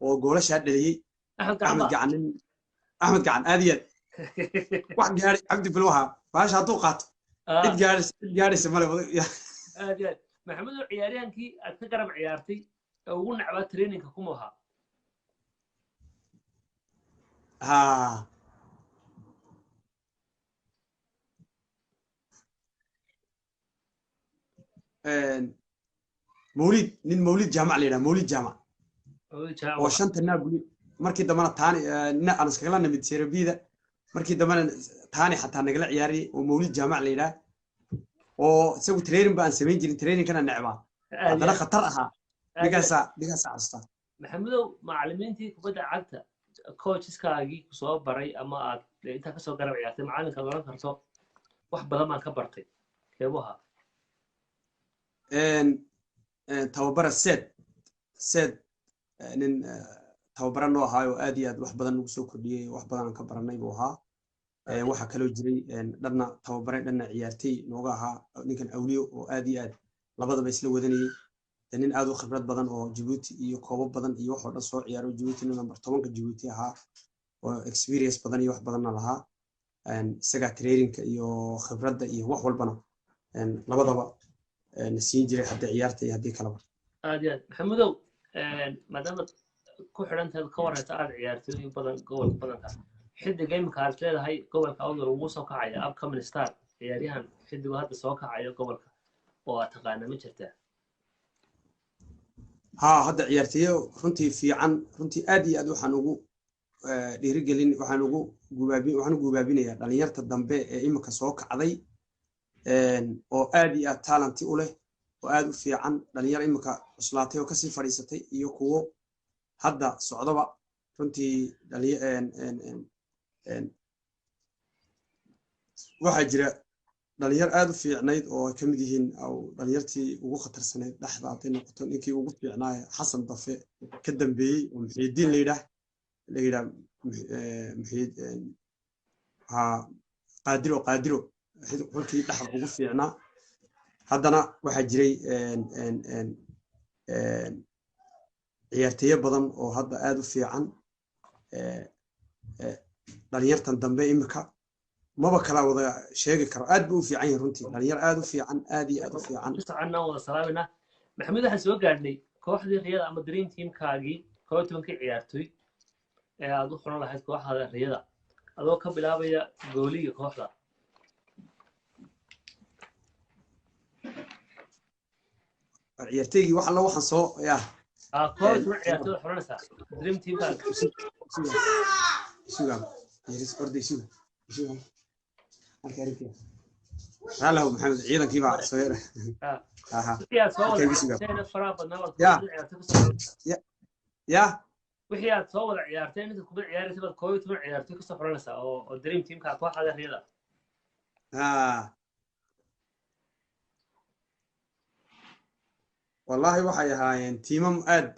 oo goolashaa dheliyey. Axmed Gacan. Axmed ba Gacan, nin Axmed Gacan aad iyo aad wax gaari Cabdi Bilwaha baasha hadduu qaato cid gaadhaysa male. Aad iyo aad. Maxamed oo ciyaaryahankii aad ka garab ciyaartay ee ugu nacbaa trainingka kuma ahaa? Ha, Mawlid, nin Mawlid Jaamac la yidhaha, Mawlid Jaamac, oo shanta Naabuli markii dambena taani aan iskagala nimid serabida, markii dambena taani xataa nagala ciyaariyey, oo Mawlid Jaamac la yidhaha, oo isagu training ba aan samayn jirin, trainingkana necbaa, haddana khatar ahaa. Ninkaasaa xasuustaa. Maxamedow, macallimiintii kubadda cagta, coacheskaagii kusoo baray ama aad intaa kasoo garab ciyaartay, macallinka aad oran karto wax badan baan ka bartay, keebu ahaa? Tababara Seed, nin tababara noo ahaa oo aad iyo aad wax badan nagu soo kordhiyey, wax badan aan ka baranay buu ahaa. Waxaa kaloo jiray dhanna tababare dhanna ciyaartey nooga ahaa ninkan Awliyo, oo aad iyo aad labadaba isla wadanayey. Nin aad u khibrad badan oo Jabuuti iyo koobo badan iyo wax oo dhan soo ciyaaro, Jabuutina number 10-ka Jabuuti ahaa, oo experience badan iyo wax badanna lahaa. Isagaa trainingka iyo khibradda iyo wax walbana labadaba na siin jiray, haddii ciyaarta iyo haddii kaleba. Aad iyo aad. Maxamedow, maadaama ku xidhan tahay, ka warraysa aad ciyaartooy badan gobolka badanka, xidiga imika aad leedahay gobolka Awdal ugu soo kacaya, upcoming star, ciyaaryahan xidigu hadda soo kacayo gobolka oo aad taqaana ma jirtaa? Ha, hadda ciyaarteeyo runtii fiican, runtii aad iyo aad waxaan ugu dhiirigelin, waxaan ugu gubaabin, waxaan u gubaabinayaa dhalinyarta dambe ee imika soo kacday, oo aad iyo aad talenti u leh oo aad u fiican, dhalinyar imika cuslaatay oo kasii fadhiisatay iyo kuwo hadda socdaba runtii. Waxaa jira dhalinyar aad u fiicnayd oo ay ka mid yihiin dhalinyartii ugu khatarsanayd dhexda hadday noqoto, ninkii ugu fiicnaa Xasan Dafe ka dambeeyey oo Muxiidiin la yidhaah, Muxiid ha Qaadiro, Qaadiro xulkii dhexda ugu fiicnaa. Haddana waxaa jiray ciyaarteeyo badan oo hadda aad u fiican. Dhalinyartan dambe imika maba kala wada sheegi karo, aad buu u fiican yahay runtii, dhalinyar aad u fiican, aad iyo aad u fiican. Soconnaa, wada salaaminaa. Maxamed, waxaan soo gaadhnay kooxdii riyada ama dream teamkaagii, 11-kii ciyaartoy ee aad u xulan lahayd kooxda riyada, adoo ka bilaabaya gooliga kooxda. Ciyaartoygii wax alla waxaan soo ya 11 ciyaartoy xulanaysaa dream teamkaaga. Suga, yaris orday, suga, suga halka arrintii. Raalahow Maxamed, ciidankii baa soo yara. Aha. Wixii aad soo wada Halkaygu suga. ciyaarteen faraha badnaa baad Ya. 11 ciyaartoy kasoo xulanaysaa. Ya. Wixii aad soo wada ciyaarteen inta kubad ciyaaraysa baad 11 ciyaartoy kasoo xulanaysaa oo dream teamka kooxda riyada. Ha, wallahi waxay ahaayeen tiimam aad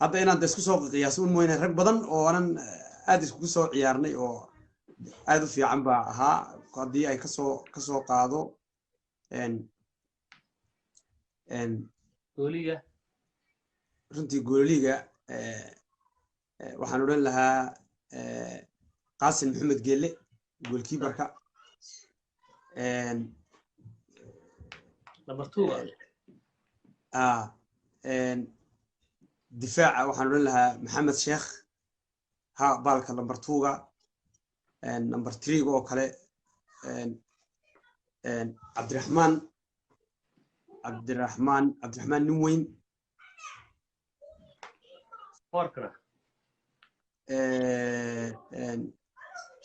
hadda inaan da isku soo qiyaaso un mooyane, rag badan oo anan aad iskugu soo ciyaarnay oo aad u fiican baa ahaa. Haddii ay kasoo qaado gooliga. Runtii gooliga Waxaan odhan lahaa Qaasim Maxamed Geelle, goalkeeperka. Number 2. Difaaca waxaan odhan lahaa Maxamed Sheekh, ha baalka number 2-ga. Number 3-ga oo kale Cabdiraxmaan, Cabdiraxmaan, Cabdiraxmaan nin weyn. 4-kana?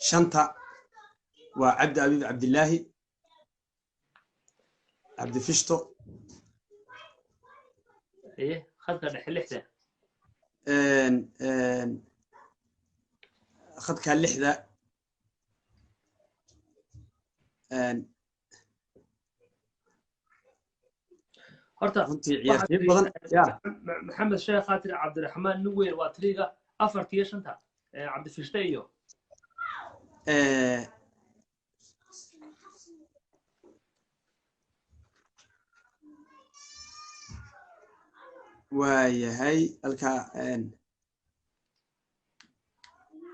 Shanta waa Cabdi Abiib Cabdillaahi, Cabdi Fishto. Iye, khadka dhexe, lixda? Khadka lixda Horta runtii ciyaartoy badan ya. Maxamed Sheekh aa tiri, Cabdiraxmaan nin weyn waa tiriga, afarta iyo shanta Cabdifishte iyo Waayahay, halka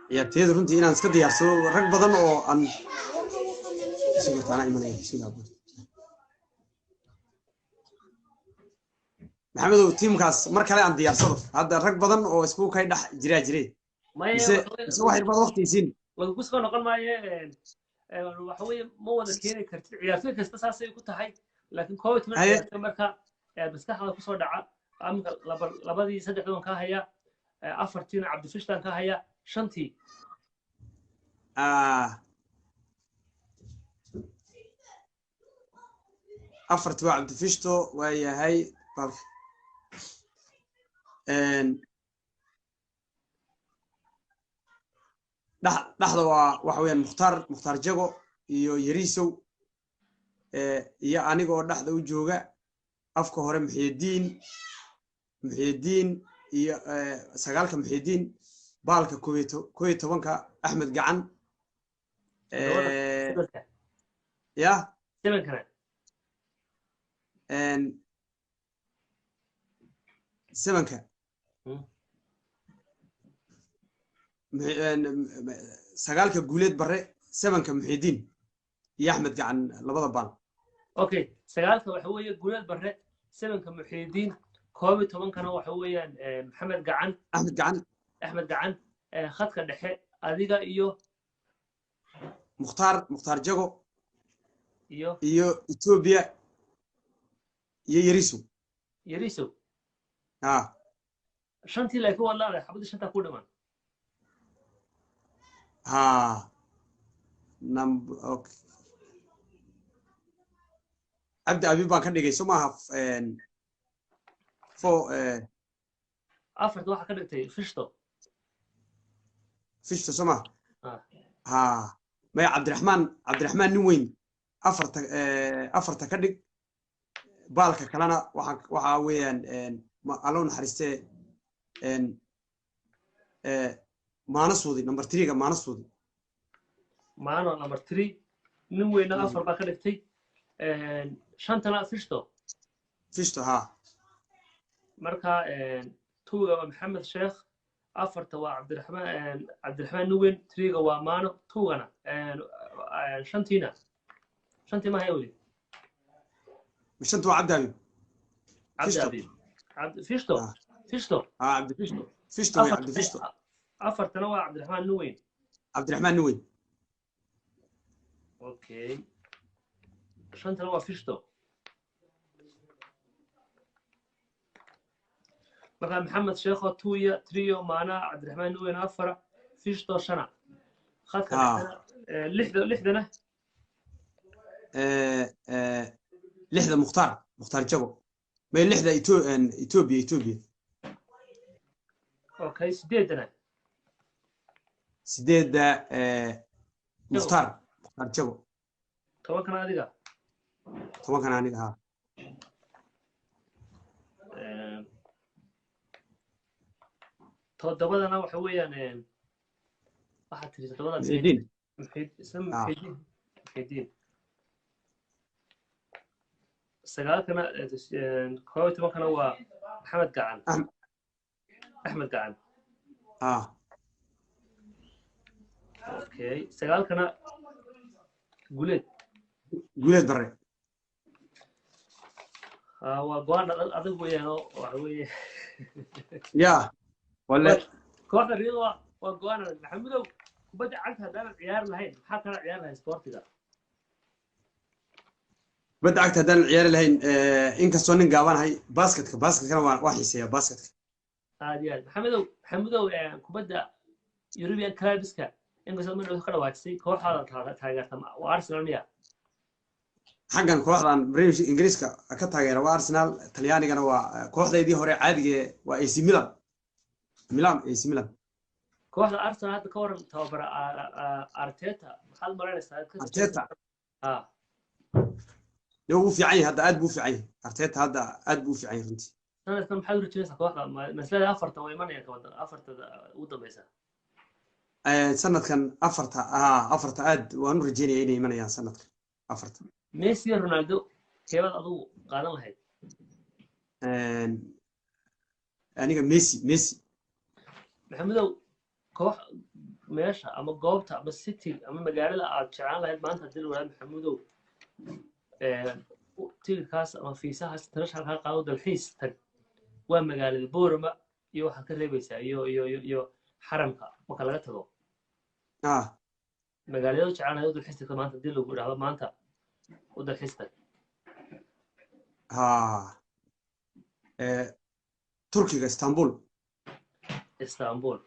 ciyaartoyada runtii inaan iska diyaarsado rag badan oo aan sugurta anaa imanaya. Sugaa, Maxamedow, tiimkaas mar kale aan diyaarsado. Hadda rag badan oo isku kay dhex jiraa jiray. Maya. Mise wax yar baad waqti isiin. Lagugu soo noqon maayo. Waxa weeye, ma wada keeni kartid ciyaartoy kasta, saasay ku tahay, laakiin 11 ciyaartoy marka maskaxda kusoo dhaca aminka labadii saddexdii waan kaa hayaa, afartiina Cabdifishtaan kaa hayaa, shantii? Afarti waa Cabdifishto, waa yahay. Dhexda waa waxa weeyaan Mukhtaar, Mukhtaar Jago iyo Yariisow iyo aniga oo dhexda u jooga. Afka hore Muxyidiin, Muxyidiin iyo sagaalka Muxyidiin, baalka 11-ka Axmed Gacan. Ya. Sevenkana? Sevenka sagaalka Guuleed Barre, sevenka Muxidiin iyo Axmed Gacan, labada baal. Okay, sagaalka waxa weeye Guuleed Barre, sevenka Muxidiin, 11-kana waxa weeyaan Maxamed Gacan. Axmed Gacan. Axmed Gacan. Khadka dhexe adiga iyo Mukhtaar, Mukhtaar Jago iyo iyo Ethiopia iyo Yariso. Yariso. Ha. Shantii laakiin waa laadahay, xabadii shantaa ku dhamaan. Ha, number, okay. Cabdi Abi baan ka dhigay, soo maaha? Four. Afarta waxaa ka dhigtay Fishto. Fishto, soo maaha? Ha, maya, Cabdiraxmaan, Cabdiraxmaan nin weyn afarta, afarta ka dhig. Baalka kalena waxa waxaa weeyaan, Allow naxariistee, Maana Suudi, number 3-ga Maana Suudi. Maano number 3, nin weyna afar baa ka dhigtay, shantana Fishto. Fishto, ha. Marka tuuga waa Maxamed Sheekh, afarta waa Cabdiraxmaan, Cabdiraxmaan nuwen, triga waa Maano, tuugana shantiina, shantii ma haya weli. Shanta waa Cabdi Habib. Cabdi Habib, Cabdi Fishto, Fishto. Ha, Cabdi Fishto, Fishto way, Cabdi Fishto. Afartana waa Cabdiraxmaan nuweyn. Cabdiraxmaan nuweyn. Okay, shantana waa Fishto. Marka Maxamed Sheekho tuuya, trio Maana, Cabdiraxmaan nuweyn afara, Fishto shana. Khadka lixda, lixdana? Lixda Mukhtaar, Mukhtaar Jago. May, lixda Ethiopia, Ethiopia. Okay, sideedana? Sideedda Mukhtaar, Mukhtaar Jago. 10-kana adiga. 10-kana aniga, ha. Toddobadana waxa weeyaan, waxaad tiri toddobada Muxidiin. Muxidiin, Muxidiin. Sagaalkana, 11-kana waa Maxamed Gacan. Axmed Gacan. Ah. Okay, sagaalkana Guleed. Guuleed Barre. Waa go-aan adag weeyaan oo waxa weeye. Ya wale. Kooxda Riyada waa go-aan adag. Maxamudow, kubadda cagta haddaanan ciyaari lahayn, maxaa kala ciyaari lahayn sportiga? Kubadda cagta haddaan ciyaari lahayn, inkastoo nin gaabanahay, basketka, basketkana waa xiiseeyaa basketka. Aad iyo aad, Maxamedow. Maxamudow, kubadda European clubska, inkastoo ma dhow ka dhawaajisay, kooxaada taageerta waa Arsenal miya? Xaggan kooxdan Premier Ingiriiska ka taageera waa Arsenal, Talyaanigana waa kooxdaydii hore caadiga waa AC Milan, Milan, AC Milan. Kooxda Arsenal hadda ka waran, tababara Arteta, maxaad maranaysaa? Arteta? Ah. Dee wuu fiican yahay hadda, aad buu u fiican yahay Arteta hadda, aad buu u fiican yahay runtii. Sanadkan maxaad u rajaynaysaa kooxda? Maslada afarta way imanayaan kabada afarta ugu dambeysa? Sanadkan afarta, afarta aad waan u rajaynaya inay imanayaan sanadkan afarta. Messi iyo Ronaldo, keebaad adigu qaadan lahayd? Aniga Messi, Messi. Maxamedow, koox meesha ama goobta ama city ama magaalada aad jeclaan lahayd maanta haddii la wadaad, Maxamudow, tigidhkaas ama fiisahaas international kaa qaado, dalxiis tag, waa magaalada Boorama iyo waxaad ka reebaysaa iyo xaramka marka laga tago, magaalada u jeclaan lahayd u dalxiis tagta maanta haddii lagu idhaahdo maanta u dalxiis tag? Ha, Turkiga, Istanbul. Istanbul.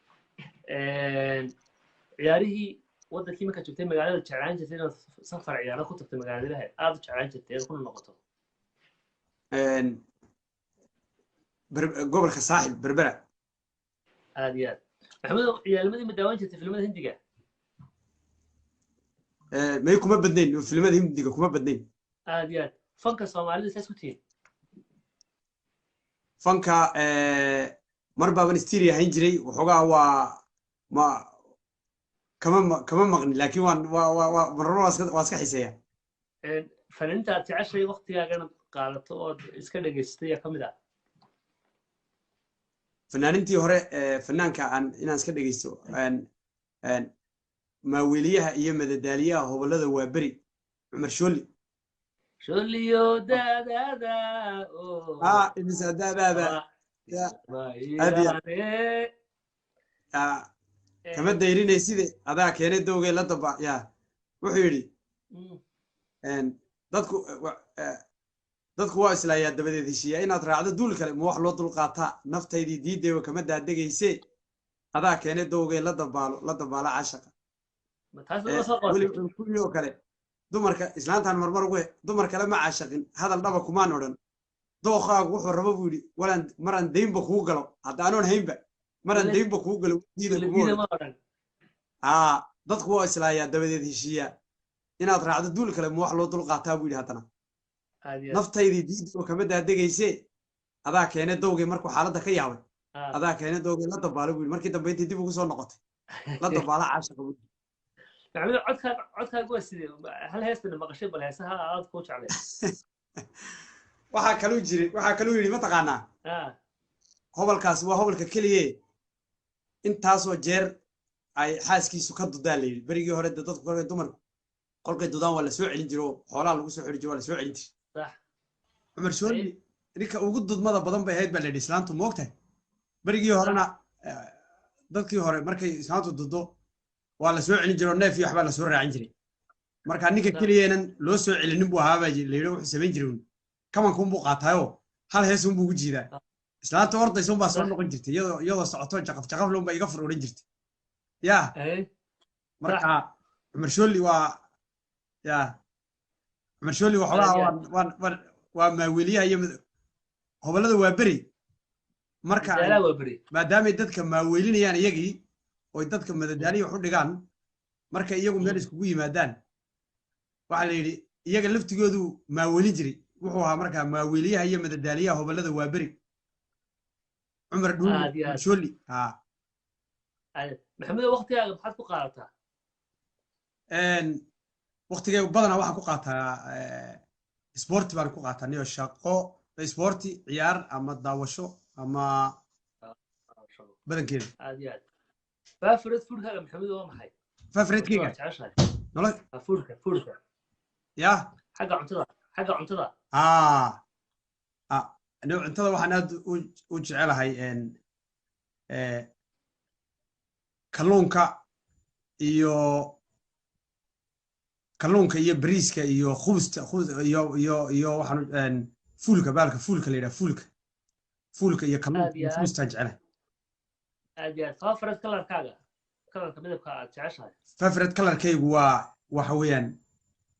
Ciyaarihii waddankii markaad joogtay, magaalada jeclaan jirtay inaad safar ciyaaro ku tagto, magaaladaha aad u jeclaan jirtay inaad ku noqoto? Gobolka Saaxil, Berbera. Aad iyo aad. Maxamedow, ciyaalnimadii ma daawan jirtay filimada Hindiga? May, kuma badnayn filimada Hindiga, kuma badnayn. Aad iyo aad. Fanka Soomaalida saas ku tihiin? Fanka mar baaban styria hayn jiray waxoogaa, waa ma kama maqni, laakiin waan waa marmar waa iska xiiseeya. Fanaaniinta aad jeceshay waktigaagana qaadato ood iska dhegaysatay yaa ka mid ah? Fanaanintii hore, fanaanka aan inaan iska dhegeysto, maaweeliyaha iyo madadaaliyaha hobolada waa beri, Cumar Shooli. Sholiyo daadada. Ah, imisa daadaada. Aad iyo kama dayrinayside, adaa keenay dowgay la daba ya. Wuxuu yidhi, dadku dadku waa islaayaa dabadeed heshiiya, inaad raacdo duul kale ma wax loo dulqaataa, naftaydii diideeba kama daadegayse, adaa keenay dowgay la dabaalo, la dabaalo cashaqa. Weli wuxuu kuwii oo kale dumarka islaantan marmar ugu dumar kale ma caashaqin, hadal dhaba kumaan odhan, dooqaagu wuxuu rabo buu yidhi, walaan maraan daynba kuu galo, hadda anoon haynba maraan daynba kuu galo diida kuma odhan. Aa, dadku waa islaayaa dabadeed heshiiya, inaad raacdo duul kale ma wax loo dulqaataa buu yidhi. Haddana naftaydii diidoo kama daadegayse, adaa keenay dowgay, markuu xaaladda ka yaabay, adaa keenay dowgay la dabaalo buu yidhi. Markii dambe intay dib ugu soo noqotay, la dabaalo caashaqa buu yidhi. Maxamed, codkaaga, codkaaga waa sidee? Hal heestana maqashay, bal heesaha aad kuu jeclay. Waxaa kaluu jiray, waxaa kaluu yidhi, mataqaanaa, hobolkaasi waa hobolka keliye intaasoo jeer ay xaaskiisu ka dudaan la yidhi. Berigii hore dee dadku kolkay dumarku kolkay dudaan waa la soo celin jiro, xoolaha lagu soo xiri jiro, waa la soo celin jiray. Cumar Shooli ninka ugu dudmada badan bay ahayd baa la yidhi islaantu, moogtahay. Berigii horena dadkii hore markay islaantu dudo waa la soo celin jiro, neef iyo waxbaa la soo raacin jiray. Marka ninka keliyeenan loo soo celinin buu ahaa baa la yidhi. Wuxuu samayn jiray, kamankuunbuu qaataayoo hal hees unbuu ugu jiidaa, islaanta ordaysa unbaa soo noqon jirtay, iyadoo socoto jaqaf jaqaf lunbaa iga fur odhan jirtay ya. Marka Cumar Shooli waa ya Cumar Shooli waxoogaa waan waa maaweliyaha iyo hobolada waa beri. Marka maadaamay dadka maaweelinayaan iyagii oy dadka madadaaliya wax u dhigaan, marka iyagu meel iskugu yimaadaan, waxaa la yidhi iyaga laftigoodu maaweelin jiray. Wuxuu ahaa markaa maaweeliyaha iyo madadaaliyaha hobolada waa beri, Cumar Dhuuli Shooli. Ha. Maxamedo, waktigaaga maxaad ku qaadataa? Waktigayga badanaa waxaan ku qaataa sporti baan ku qaataa, niyo shaqo, sporti, ciyaar ama daawasho ama Badankeeda. Aad iyo aad. Favorite foodkaaga, Maxamed, waa maxay? Favoritekeyga? Jeceshahay? Nolol. Foodka. Yaa. Xagga cuntada, xagga cuntada. Aa, anigu cuntada waxaan aad u jecelahay kalluunka iyo kalluunka iyo bariiska iyo khubsta, khubs iyo waxaan fuulka, baalka fuulka la yidhaha, fuulka iyo kalluunka Aad iyo iyo aad. Khubstaan jecelahay. Aad iyo aad. Favorite colorkaaga, colorka, midabka aad jeceshahay? Favorite colorkaygu waa, waxa weeyaan,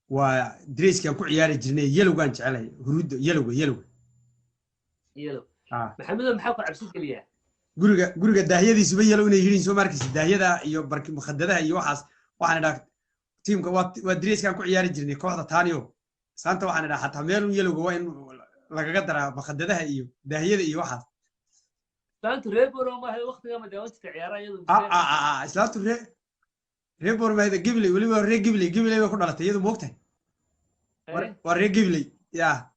waa dreeskaan ku ciyaari jirnay, yellowgaan jecelahay, huruudda, yellowga. Yellow. Ah. Maxamedo, maxaa ku cabsi geliyaa? Guriga daahyadiisuba yellow inay yihiin, soo markaysa, daahyada iyo barki mukhadadaha iyo waxaas. Waxaan idhaa tiimka waa dreeskaan ku ciyaari jirnay kooxda taaniyo saanta. Waxaan idhaa xataa meelun yellowga waa in lagaga daraa makhadadaha iyo daahyada iyo waxaas. Islaantu reer Boorama maaha? Waqtiga ma daawan jirta ciyaaraha iyadu? Ah, islaantu ree Boormahda, Gibley weliba, ree Gibley bay ku dhalatay iyadu, moogtahay? Waa ree Gibley yaa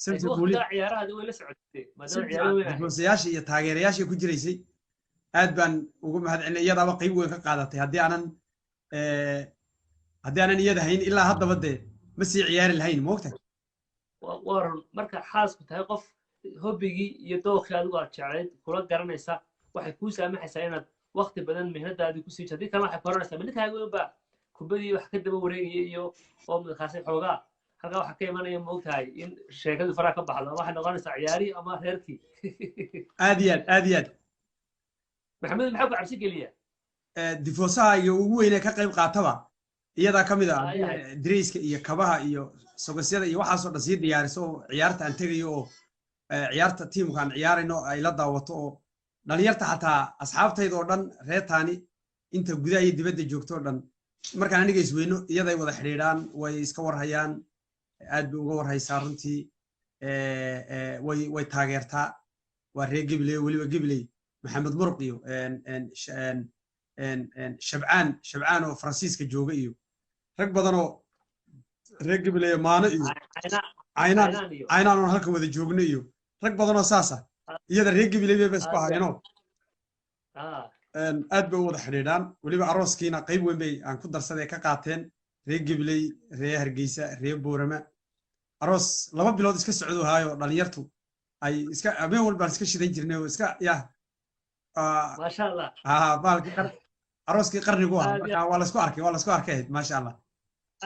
Samsa Guuli. Waqtigaa ciyaaraha way la socotay maadaama ciyaaro weyn ahayd. Hoosayaasha iyo taageerayaasha ku jiraysay, aad baan ugu mahadcelinay. Iyadaaba qayb weyn ka qaadatay. Haddii aanan iyada hayn ilaa haddaba, dee ma sii ciyaari lahayn, moogtahay? Waa run. Marka xaasku tahay qof hobbigii iyo dookii adigu aad jeclayd kula garanaysa, waxay kuu saamaxaysaa inaad waqti badan mihnadaadii kusii jirto. Haddii kalena waxay koranaysaa ninkaaga weyn baa kubadii wax ka daba wareegaya iyo oo markaasi xoogaa halkaa waxaa ka imanaya, moogtahay, in sheekadu faraha ka baxdo ama waxay noqonaysaa ciyaarihii ama reerkii. Aad iyo aad, aad iyo aad. Maxamed, maxaa ku cabsi geliya? Difoosaha iyo ugu weyne ka qayb qaataba iyadaa ka mid ah. Ayahay. Dreyska iyo kabaha iyo sogosyada iyo waxaasoo dhan sii diyaariso oo ciyaarta aan tegayo oo ciyaarta tiimka aan ciyaarayno ay la daawato, oo dhalinyarta xataa asxaabtayda oo dhan, reetaani inta gudaha iyo dibadda joogto oo dhan, markaan aniga isweyno iyaday wada xidhiidhaan, way iska warhayaan, aad bay uga warhaysaa runtii. Way taageertaa. Waa reer Gibley weliba, Gibley Maxamed Muruq iyo Shabcaan, Shabcaan oo Faransiiska jooga, iyo rag badanoo reer Gibley, Maano iyo Caynaan. Caynaan iyo Caynaan oon halkan wada joogno, iyo rag badanoo saasa iyada reer Gibley bay isku ahaayeenoo aad bay u wada xidhiidhaan. Weliba arooskiina qayb weyn bay aan ku darsaday ka qaateen reer Gibley, reer Hargeysa, reer Boorama. Aroos 2 bilood iska socdo haayo, dhalinyartu ay iska habeen walbaan iska shidan jirnay oo iska yah. Maasha Allah. Baalkii arooskii qarnigu ahaa. Aad iyo Marka waa laisku arkay, waa laisku arkay ahayd, maasha Allah.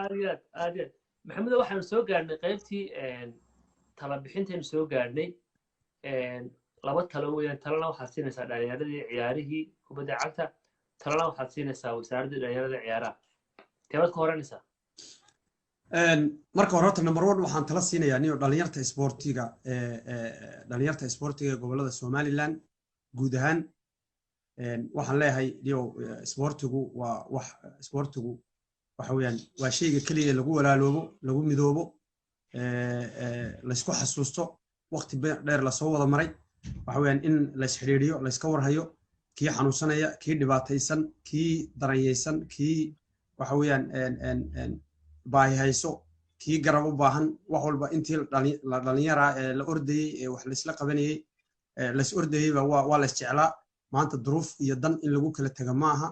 Aad iyo aad, aad iyo aad. Maxamedo, waxaanu soo gaarnay qaybtii tala bixintaynu soo gaarnay. Laba talo weeyaan. Talana waxaad siinaysaa dhalinyaradii ciyaarihii kubadda cagta, talana waxaad siinaysaa wasaaraddii dhalinyarada ciyaaraha. Teebaad ka horanaysaa? Marka hore horta number one waxaan tala siinayaa niyo dhalinyarta isboortiga, dhalinyarta isboortiga ee gobollada Somaliland guud ahaan. Waxaan leeyahay niyo, isboortigu waa wax, isboortigu waxa weeyaan waa shayga keliya lagu walaaloobo, lagu midoobo, laysku xasuusto waqti dheer lasoo wada maray. Waxa weeyaan in laysxidhiidhiyo, layska warhayo, kii xanuunsanaya, kii dhibaataysan, kii daranyaysan, kii waxa weeyaan baahi hayso, kii garab u baahan, wax walba intii la dhalinyaraa ee la ordayey ee wax laysla qabanayey, lays ordayeyba waa lays jeclaa. Maanta duruuf iyo dan in lagu kala taga ma aha.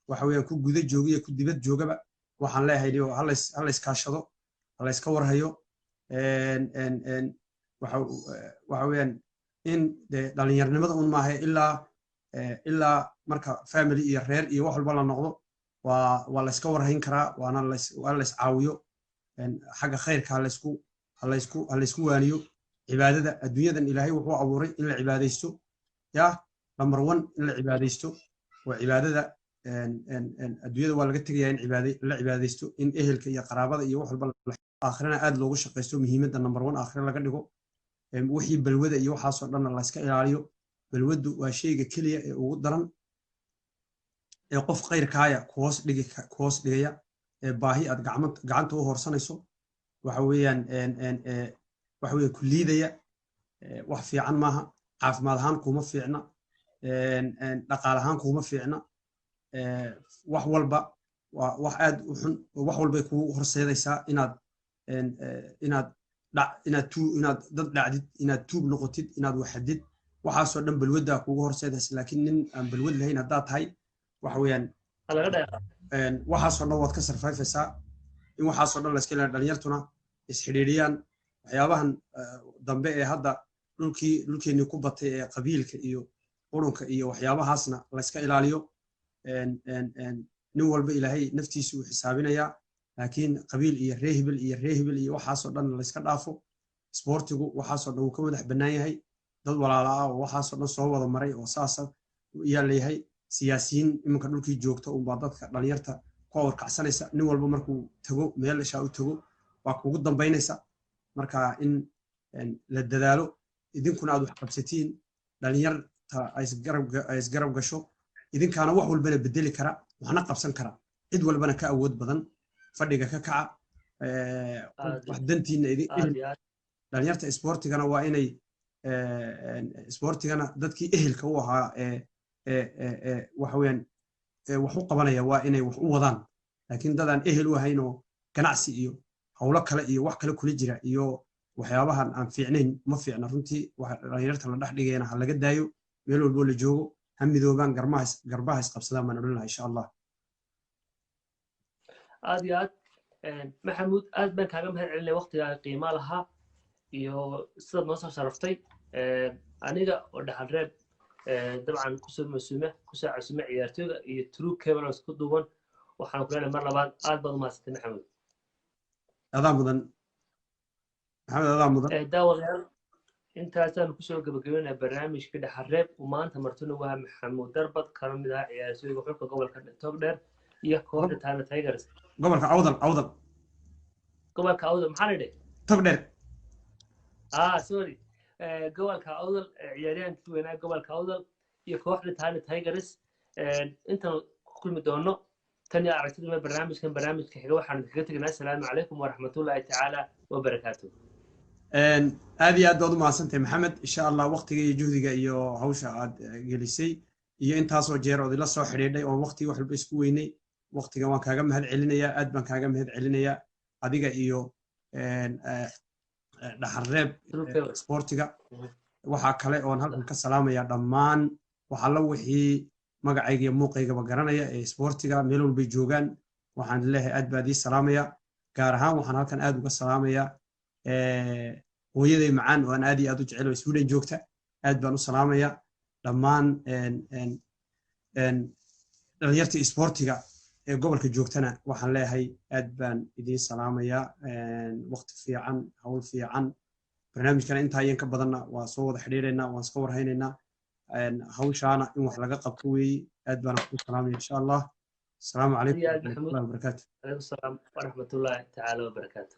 Waxa weeyaan ku guda jooga iyo ku dibad joogaba waxaan leeyahay niyo ha lays kaashado, ha layska warhayo. Waxa weeyaan in dee dhalinyarnimada un maaha, ilaa marka family iyo reer iyo wax walba la noqdo waa layska warhayn karaa, waana waa lays caawiyo. Xagga khayrka ha laysku waaniyo, cibaadada. Adduunyadan Ilaahay wuxuu abuuray in la cibaadaysto. Yaa number one in la cibaadaysto oo cibaadada adduunyada waa laga tegayaa, in cibaada la cibaadaysto, in ehelka iyo qaraabada iyo wax walba aakhirana aad loogu shaqaysto, muhiimadda number one aakhira laga dhigo. Wixii balwada iyo waxaasoo dhanna layska ilaaliyo. Balwaddu waa shayga keliya ee ugu daran ee qof khayrkaaya kuhoos dhigaya, ee baahi aad gacanta u hoorsanayso. Waxa weeyaan waxa weeyaan ku liidaya. Wax fiican maaha, caafimaad ahaan kuma fiicna, dhaqaale ahaan kuma fiicna. Wax walba waa wax aad u xun oo wax walbay kugu horseedaysaa, inaad inaad dhac inaad tuu inaad dad dhacdid, inaad tuug noqotid, inaad waxadid. Waxaasoo dhan balwaddaa kugu horseedaysa, laakiin nin aan balwad lahayn haddaad tahay, waxa weeyaan waxaasoo dhan waad ka sarfayfaysaa. In waxaasoo dhan layska ilaaliyo, dhalinyartuna isxidhiidhiyaan. Waxyaabahan dambe ee hadda dhulkii dhulkeennii ku batay ee qabiilka iyo qurunka iyo waxyaabahaasna layska ilaaliyo. Nin walba Ilaahay naftiisa uu xisaabinayaa, laakiin qabiil iyo reehibel iyo reehibel iyo waxaasoo dhan layska dhaafo. Isboortigu waxaasoo dhan wuu ka madax bannaan yahay. Dad walaala ah oo waxaasoo dhan soo wada maray oo saasa yaa leeyahay. Siyaasiyiin iminka dhulkii joogta unbaa dadka dhalinyarta ku awrkacsanaysa. Nin walba markuu tago meel ishaa u tago waa kugu dambaynaysa. Marka in la dadaalo, idinkuna aad wax qabsatiin, dhalinyarta ay isgarab gasho, idinkaana wax walbana bedeli kara, waxna qabsan kara, cid walbana ka awood badan. Fadhiga ka kaca, wax dantiina. Dhalinyarta isboortigana waa inay isboortigana dadkii ehelka u ahaa ee waxa weeyaan wax u qabanaya waa inay wax u wadaan, laakiin dad aan ehel u ahayn oo ganacsi iyo howlo kale iyo wax kale kula jira iyo waxyaabahan aan fiicnayn ma fiicna runtii. Dhalinyarta la dhex dhigayana ha laga daayo. Meel walboo la joogo ha midoobaan, garbaha isqabsadaan baan odhan lahaa, insha Allah. Aad iyo aad, Maxamuud, aad baan kaaga mahad celinaya waqtigaaga qiimaa lahaa iyo sidaad noo soo sharaftay. Aniga oo Dhaxal Reeb dabcan kusoo masuume, kusoo casuume ciyaartooyga iyo True Cable isku duuban, waxaan ku leenahay mar labaad aad baad u mahadsantay, Maxamuud. Adaa mudan, Maxamed, adaa mudan. Daawadayaal, intaasaan kusoo gabagabeynaa barnaamijka Dhaxal Reeb uu maanta marti nagu ahaa Maxamuud Darbad, kana mid ahaa ciyaartooyga xulka gobolka Togdheer iyo kooxda Tana Tigers. Gobolka Awdal, Awdal. Gobolka Awdal maxaa la? Togdheer. Ah, sorry, gobolka Awdal, ciyaaryaankii weynaa gobolka Awdal iyo kooxda Tana Tigers. Intaan ku kulmi doono tan iyo aragtida barnaamijkan barnaamijka xiga, waxaan kaga tegnaa asalaamu calaykum waraxmatullaahi tacaala wabarakaatuh. Aad iyo aad baad u mahadsantahay, Maxamed. Insha Allah waqtiga iyo juhdiga iyo hawsha aad gelisay iyo intaasoo jeer ood ila soo xidhiidhay oo waqtiga wax walba isku weynay, waqtiga waan kaaga mahad celinayaa. Aad baan kaaga mahad celinayaa adiga iyo Dhaxalreeb isboortiga. Waxaa kale oon halkan ka salaamayaa dhammaan waxalla wixii magacayga iyo muuqaygaba garanaya ee isboortiga meel walbay joogaan. Waxaan leeyahay aad baa idii salaamaya. Gaar ahaan waxaan halkan aad uga salaamayaa hooyaday macaan oo aan aad iyo aad u jecel oo Sweden joogta. Aad baan u salaamaya dhammaan dhalinyarta isboortiga ee gobolka joogtana. Waxaan leeyahay aad baan idiin salaamayaa. Waqti fiican, hawl fiican. Barnaamijkana intaa iyan ka badanna waa soo wada xidhiidhaynaa, waan iska warhaynaynaa. Hawshaana in wax laga qabto weeye. Aad baana kuu salaamaya, insha Allah. Asalaamu calaykum waraxmatullahi wabarakaatu. Calaykum salaam waraxmatullaahi tacaala wabarakaatu.